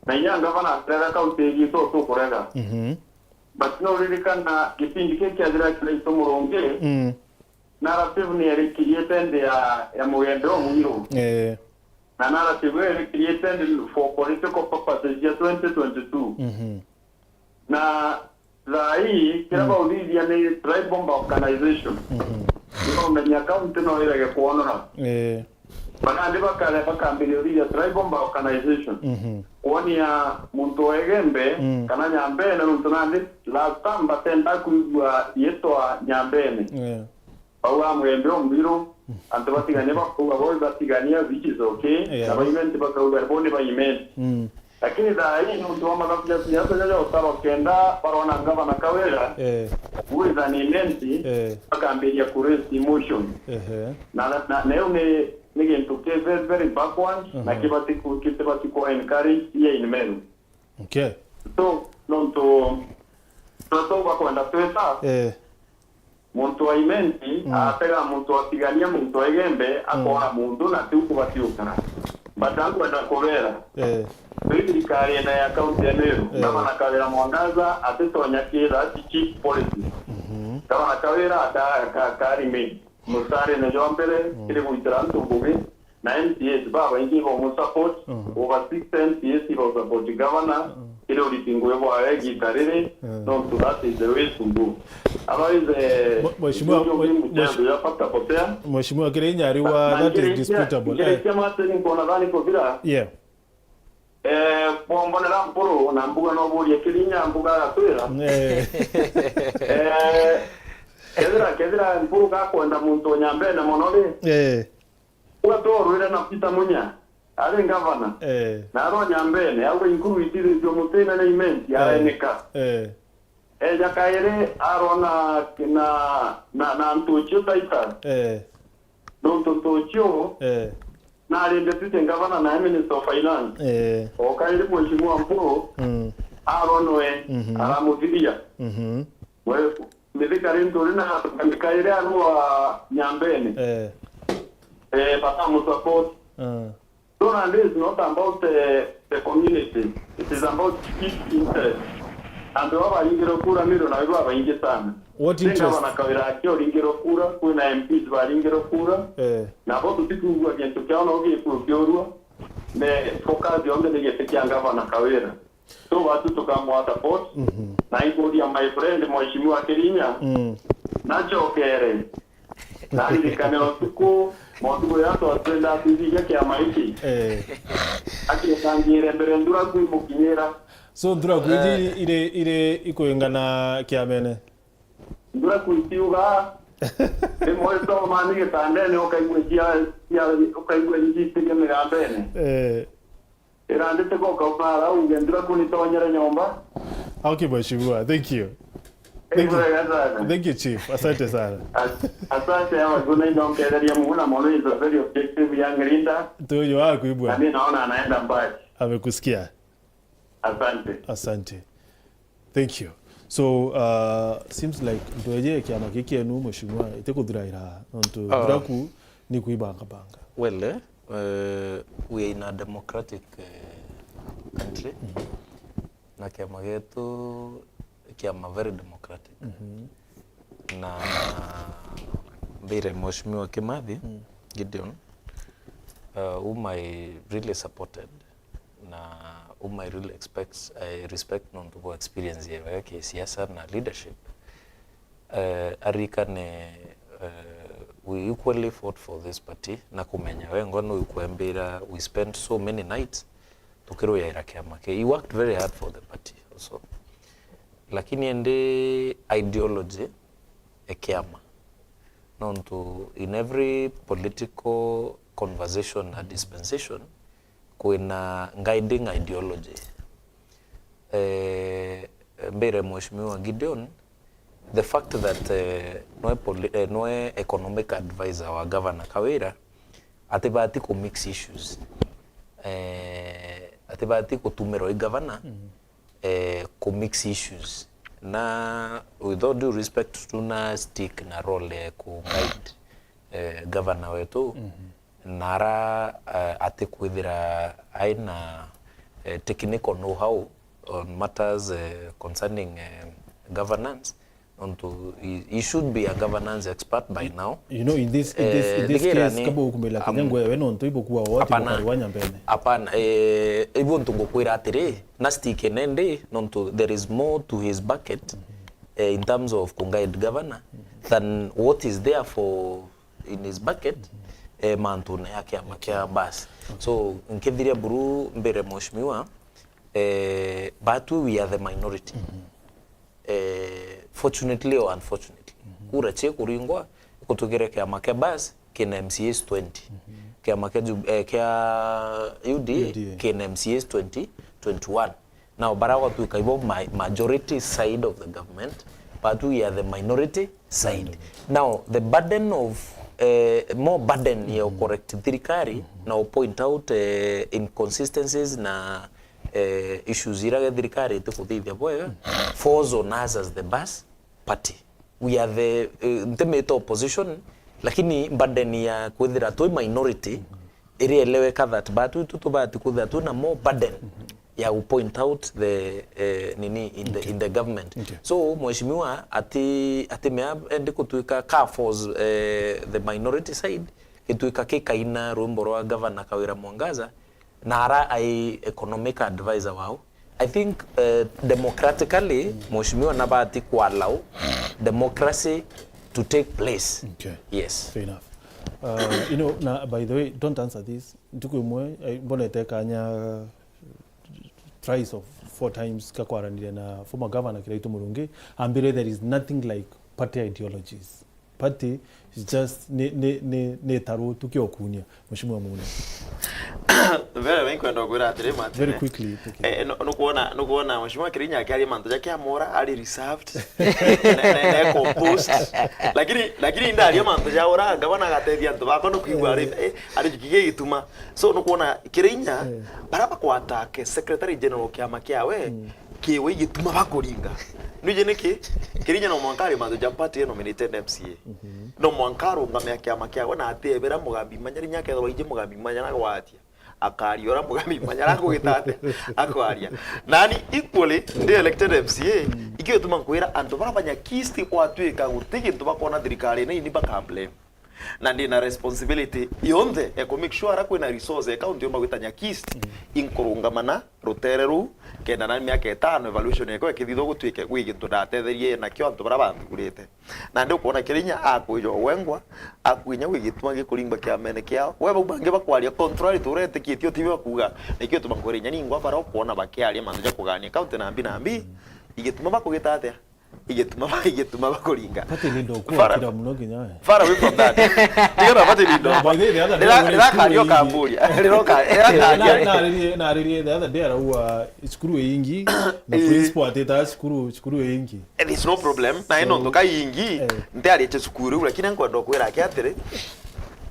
Na inya ngavana ntirega county igitwa tukurega. Mhm. But no ririkana gipindi kii kiathira Kiraitu Murungi, Mm. narrative ni erikiriete ndi ya, ya Mugembe o Mwiru. Eh. Na narrative iyo erikiriete ndi for political purposes ya twenty twenty-two. Mhm. Na thaa ii, kira Mm. bauthithia ni tribal organization. Mhm. Ndomenya county no irege kuonora. Eh. Banandi bakare bakambiria uthithia tribal organization. Mhm. Kwonia muntu wa Igembe Mm. kana Nyambene nontu nandi last time batenda kwigua yitwa Nyambene. Yeah. Bauga Mugembe o Mwiru, antu batigania bakauga bo batigania, which is okay. Yeah. Na baimenti bakauga bo ni baimenti. Mm. Lakini thaa ii nontu wa mathabu ja siasa jaja utaro kenda barona ngavana Kawira, Eh. withani imenti, Eh. bakambiria ku raise emotion. Ehe. Na, na, na iu ni, ni gintu ki very, very backward, na Mhm. kibati ku-, kitibati ku encourage here in Meru. Okay. So, nontu, nontu bakwenda twita, Eh. muntu wa Imenti, Mm. atega muntu wa Tigania, muntu wa Igembe, Mm. akoora muntu na tiu kubati ukara. But nkwenda kubera, Eh. twi thirikari ina ya kaunti ya Meru, Eh. Gavana Kawira Mwangaza atitonya kira ati chief policy. Mhm. Gavana Kawira aka-, aka-, akarimi musarine jwa mbere Mm. kiri gwitira antu ngugi, na M C As babaingi baumusupport, Mm. over sixty M C As ibausupport governor, Mm. kiri uriti ngugi bwawe igita riri, Mm. nontu that is the way to go. Otherwise, eh, Mwe-, Mheshimiwa, uju ungi mwe-, muchango mweshi-, ya pata potea. Mheshimiwa Kirinya ari Na, wa, na that is ngirikia, disputable. Eh. ngirikia mateni nkona thani kuthira. Yeah. Eh, bombonera Mpuru na mbuga no burie Kirinya mbuga agatwira. Eh. Eh, kethira, kethira Mpuru gakwenda muntu o Nyambene mono ri, Eh. uga tworwire na Peter Munya, ari ngavana. Eh. Na arwa Nyambene, auga inkuru itithitio mutine ni Imenti, Eh. araenika. Eh. Eja kairi arwa na, na, na, na Ntuchio Titus. Eh. Nontu Ntuchio Eh. nari Deputy Governor na Minister of Finance. Eh. O kairi Mheshimiwa Mpuru Mm. arwa nwe Mhm. aramuthiria. Mhm. We, Mithika ri nturi na kairi arua Nyambene. Eh. Eh, batamusupport. Ah. So, and this is not about, eh, the community. It is about chief interest. Antu baba baringirwe kura Meru na baba baingi sana. What Ti interest? Gavana Kawira aki oringirwe kura, kwina M Ps baringirwe kura. Eh. Nabo tutikuigua gintu kiao no gikukiurua. Ne focus yonthe ni giti kia Gavana Kawira. So, batu tukamwa support. Mhm. Na inkuria my friend Mheshimiwa Kirinya. Mm. Nachokere. Naririkane utuku, matukũ ya twatwenda atwithithia kiama giki. Eh. Akietangire mbere Nthuraku imukinyira. So, Nthuraku iji Eh. iri, iri ikwingana kiamene? Nthuraku itiuga, rimwe itoma ni gitandene, ukaigua cia, cia, ukaigua ijitiria migambene. Eh. Ira nditiko ukauma ara uge, Nthuraku nitonyere nyomba. Okay, Mheshimiwa, thank you. Thank you. Wega sana. Thank you, Chief. Asante sana. As- Asante ama kuna ino mketheria muno na mwana is a very objective young leader. Tuyo waku ibwa. Na mimi naona anaenda mbali. Amekusikia. Asante. Asante. Thank you. So, uh, seems like ndoeje kiama giki kienu, mheshimiwa, itikuthiraira nontu Ah. thiraku ni kuibangabanga. Well, eh, we are in a democratic eh, country, na kiama gietu kiama very democratic, na mbire mheshimiwa Kimathi Gideon, uh, whom I really supported na whom I really expect, I respect nontu bwa experience yawe ya kisiasa na leadership. Eh, arikane, eh, we equally fought for this party, na kumenya wengwa no ikwembira we spent so many nights tukiruyaira kiama ke. He worked very hard for the party also. Lakini ende ideology e kiama, nontu in every political conversation na dispensation kwina guiding ideology. Eh, mbire mheshimiwa Gideon, the fact that eh, nwe, poli- eh, nwe economic advisor wa governor Kawira, atibati ku mix issues. Eh, atibati kutumirwa i governor eh, ku mix issues. Na with all due respect, tuna stick na role ya ku guide eh, governor wetu, na ara eh, ati kwithira aina eh, technical know-how on matters eh, concerning eh, governance, nontu he, he should be a governance expert by now. You know, in this, in this, in Eh, this thigira case, ni- kaba ukumila kinya am- ngwe we nontu ibokuwa woti Hapana. bukari wa nyambene. Hapana, eh, ibu ntu ngukwira atiri, na stick nende nontu there is more to his bucket eh, in terms of ku guide governor than what is there for in his bucket eh, mantune ya kiama kia basi. So nkithiria buru mbire mheshimiwa, eh, batwi we are the minority eh, fortunately or unfortunately, kura cie kuringwa ikutwikire kiama kia basi kina M C As twenty, kiama kia Jub- eh, kia U D A U D A. kina M C As twenty, twenty-one. Now bara gwatwika ibo ma- majority side of the government, but we are the minority side. Now the burden of eh, more burden ya correct thirikari na point out eh, inconsistencies na eh, issues ira thirikari itikuthithia bwega falls on us as the bus party. We are the eh, ntimite opposition, lakini burden ya kwithira twi minority irieleweka that batu itu tubati kwithira twina more burden ya ku point out the eh, nini in the, in the government. Okay. So mheshimiwa ati ati mea endi kutwika ka falls eh, the minority side, gitwika kikaina rwimbo rwa governor Kawira Mwangaza na ara ai economic advisor wao. I think uh, democratically mheshimiwa nabati ku allow democracy to take place. Okay. Yes. Fair enough. Uh, you know, na by the way, don't answer this. Ntuku imwe eh, mbonete kanya thrice of four times kakwaranire na former governor Kiraitu Murungi, ambire there is nothing like party ideologies. Party is just ni ni ni ni taru tukiokunia. Mheshimiwa Mune. Very, very kwenda kwira atiri, Martin, Very eh. Quickly tuki- Eh, no- nukwona nukwona mheshimiwa Kirinya akiaria mantu ja kiamura ari reserved, na- na- na composed. Lakini lakini ndaria mantu ja ura ngabona agatethia antu bakwa no kwigua ari eh, ari jukige gituma. So nukwona Kirinya bara bakwatake secretary general kiama kiawe kiwe gituma bakuringa. Nuje niki Kirinya no mwanka ari mantu ja party nominated M C A. No mwanka arungame kiama kiawe na atiebera Mugambi Manyari nyakethwa ije Mugambi Manyari agwatia. Akaria ura Mugambi Manyara akugita atia? Akwaria. Nani equally ndi elected M C A, ikio gituma nkwira antu bara banya Kisti kwatwika guti gintu bakona thirikari ina ini baka blame. Na ndi na responsibility yonthe ya ku make sure ara kwina resource account yomba gwita Nyakisti, inkurungama na rutere ruu, kenda na miaka itano evaluation yako ikithithwa gutwike gwi gintu ndatetherie nakio antu bara banthugurite. Na ndi ukwona Kirinya akwijwa wengwa, akwinya gwi gituma gikuringwa kiamene kiao. We bau bangi bakwaria contrary to uria etikitie, utibi bakuga, nikio gituma nkwira inya ningwa bara ukwona bakiaria mantu ja kugania county na mbi na mbi, igituma bakugita atia? igituma igituma bakuringa. Party leader ukuwa kira muno kinya we. Far away from that. Tiga na party leader. By the way, the other day, rira rira kari okamburia. Rira oka rira kari. Naririe naririe the other day araua cukuru ingi na principal atita cukuru cukuru ingi. There is no problem. Na ino nduka ingi ntiaritie cukuru lakini nkwenda kwira ki atiri.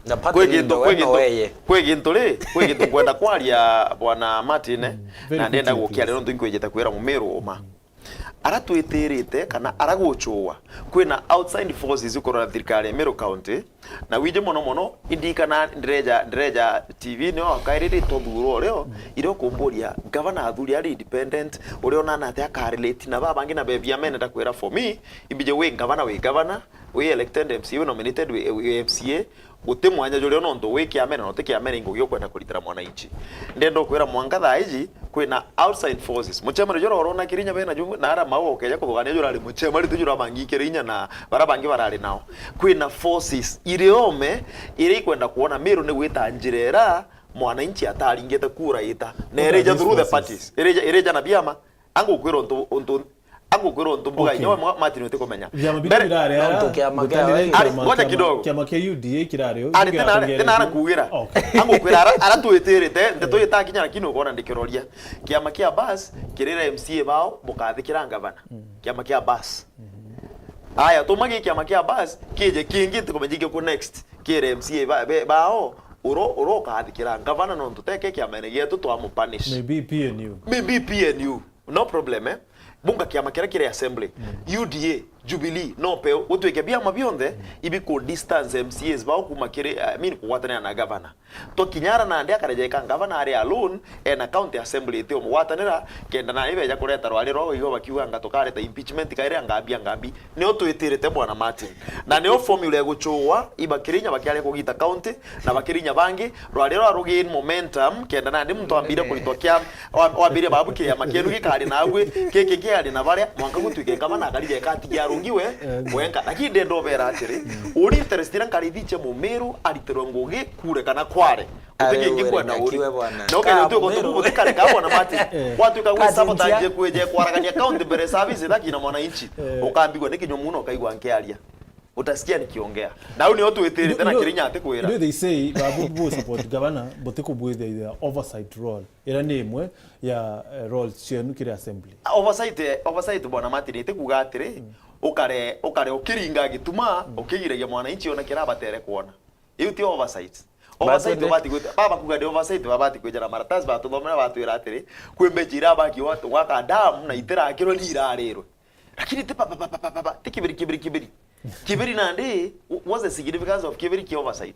Na party leader we no weye. Kwi gintu ri, kwi gintu nkwenda kwaria bwana Martin, na ndenda gukiaria nontu nkwijite kwira mumiru uma. Ara twitirite kana ara gucua kwina outside forces ikorwa na thirikari ya Meru County, na wiji mono mono indikana ndireja ndireja T V nio kairiri twathurwa urio irio kumburia gavana athuri ari independent urio nana ati akarelate na baba bangi na bebia mene ndakwira for me imbije wi gavana wi gavana wi elected M C A wi nominated wi, wi M C A Guti mwanya juria nontu wi kiamene na uti kiamene ingugi ukwenda kuritira mwananchi. Ndenda ukwira mwanka thaa iji kwina outside forces. Mucemanio juria urona Kirinya bena ju na ara mau ukeja kuthugania jurari mucemanio ti jurabangi Kirinya na bara bangi barari nao. Kwina forces iriome iria ikwenda kuona Meru ni gwita njira ira mwananchi ataringite kura ita. Na irija through the parties. Irija irija na biama. Angukwira untu untu angukwira untu mbuga inya we Martin utikumenya. Biama bitu birari ara. Nontu kiama kia Ari ngoja kidogo. Kiama kia U D A kirari. Ari tena ara kugira. Angukwira ara ara twitirite ndeto itakinya lakini ukona ndikiroria. Kiama kia bus kirira M C A bao bukathikira ngavana. Kiama kia bus. Aya tuma gi kiama kia bus kije kingi ntikumenya ku next kire M C A bao uro uro ukathikira ngavana nontu teke kiamene gietu twamupunish. Maybe P N U. Maybe P N U. No problem eh. Bunga kiama kiria kiri assembly. U D A, Jubilee, no peo gutwike biama bionthe ibiku distance M C As bao kuma kiri I mean kugwatanira na governor. Twakinyara nandi akarejeka governor ari alone ena county assembly iti umugwatanira kenda na ibeja kureta rwari rwa igo bakiuga anga tukareta impeachment kaire anga mbi anga mbi. Nio twitirite bwana Martin. Na nio formula iguchua iba Kirinya bakiaria kugita county na bakirinya bangi rwari rwa rugain momentum kenda nandi muntu ambire kuritwa kia wambire babu kiama kienu gikari nawe kiki kiari na baria mwanka gutwike kama na karija ikatigia rungi we wenka lakini ndenda ubera atiri uri interest ira nkarithi cia mumiru aritirwe ngugi kure kana kware utingi kwenda uri na ukenya utwe kuntu bubu tikare ka bwana Martin watwika gwe sabotage kweje kwaragania county mbere service na kina mwananchi ukambigwa ni kinyo muno ukaigwa nkiaria Utasikia nikiongea. Na u nio twitirite na Kirinya atikwira. You know they say babu bu support governor butikubwithia oversight role. Ira ni imwe ya eh, role cienu kiri assembly. Oversight eh, oversight bwana Martin itikuga atiri ukare ukare ukiringa gituma ukigiragia mwananchi ona kirabatere kuona. Iu ti oversight. Oversight bati gwita baba kuga ni oversight babati kwijana maratasi batuthomera batwira atiri kwi mbeji ira baki watu gwaka dam na itirakirwe ni irarirwe. Lakini ti pa pa pa pa pa pa ti kibiri kibiri kibiri. Kibiri nandi, what's the significance of kibiri ki oversight?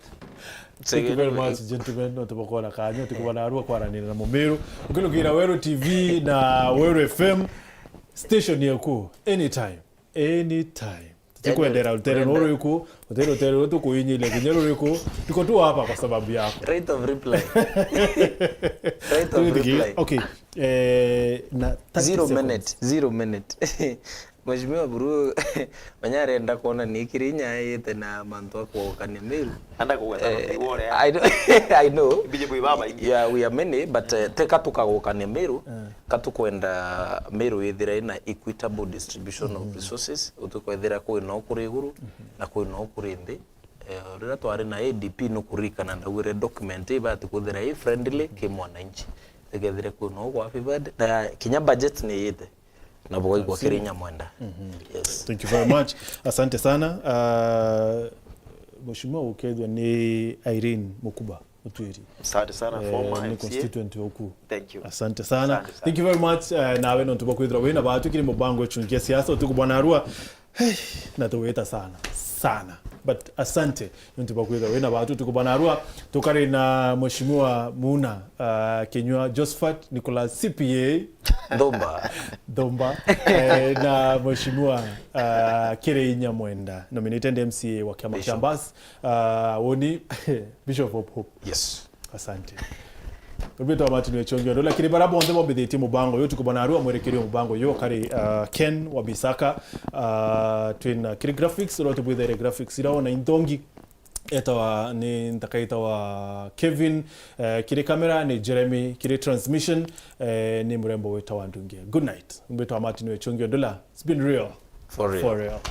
Thank you very much gentlemen, no tubakora kanya tukubona arua kwaranira na mumiru. Ukinugira Weru T V na Weru F M station yaku anytime, anytime. Tukwendera rutere ruru iku, rutere rutere ruru tukuinyiria kinya ruriku, tuko tu hapa kwa sababu yako. Right of reply. Right of reply. Okay. Eh, na zero minute, zero minute. Mheshimiwa Buru menya arenda kuona ni Kirinya ayite na mantu akugukania Meru. Anda kugweta eh, I know, I know. Bije kwi baba ingi. Yeah, we are many but uh, teka tukagukania Meru, uh. Katukwenda Meru ithira ina equitable distribution mm -hmm. of resources, utukwethira kwi no kuri iguru mm -hmm. na kwi no kuri nthi. Eh, rira twari na A D P nukuririkana ndaugire document ibati kwithira i friendly ki mwananchi. Ikethire kwi no gwa favored na kinya budget ni yite. Na bugaigua kiri nyamwenda. Yes. Thank you very much. Asante sana. Uh, Mheshimiwa ukethwa ni Irene Mukuba Utwiri. Asante sana eh, former ni M C A. Constituent oku. Thank you. Asante sana. Asante sana. Thank you very much. Uh, nawe nontu bwa kwithirwa wina batu kiri mubango echungia siasa utuku bwana Arua. Hey, na tuwita sana sana but asante nontu bwa kwithirwa wina batu utuku bwana Arua. Tukari na Mheshimiwa Muna uh, Kinyua Josephat Nicholas C P A Dhomba. Dhomba eh, na Mheshimiwa uh, Kirei Nyamwenda nominated M C A wa kiama kia Mbas uh, woni Bishop of Hope. Yes. Asante. Rubito wa Martin Wechongi Ondola kiri bara bonthe bombithitie mubango yo tukubona arua mwerekerio mubango yo kari uh, Ken wa Bisaka uh, twin uh, kiri graphics ro tubwithere graphics ira ona intongi etawa ni ntakaita wa Kevin eh, kiri camera ni Jeremy kiri transmission eh, ni murembo wetawa Ndunge. Good night. Mbitwa Martin Wechongi Ondola. It's been real. For real. For real.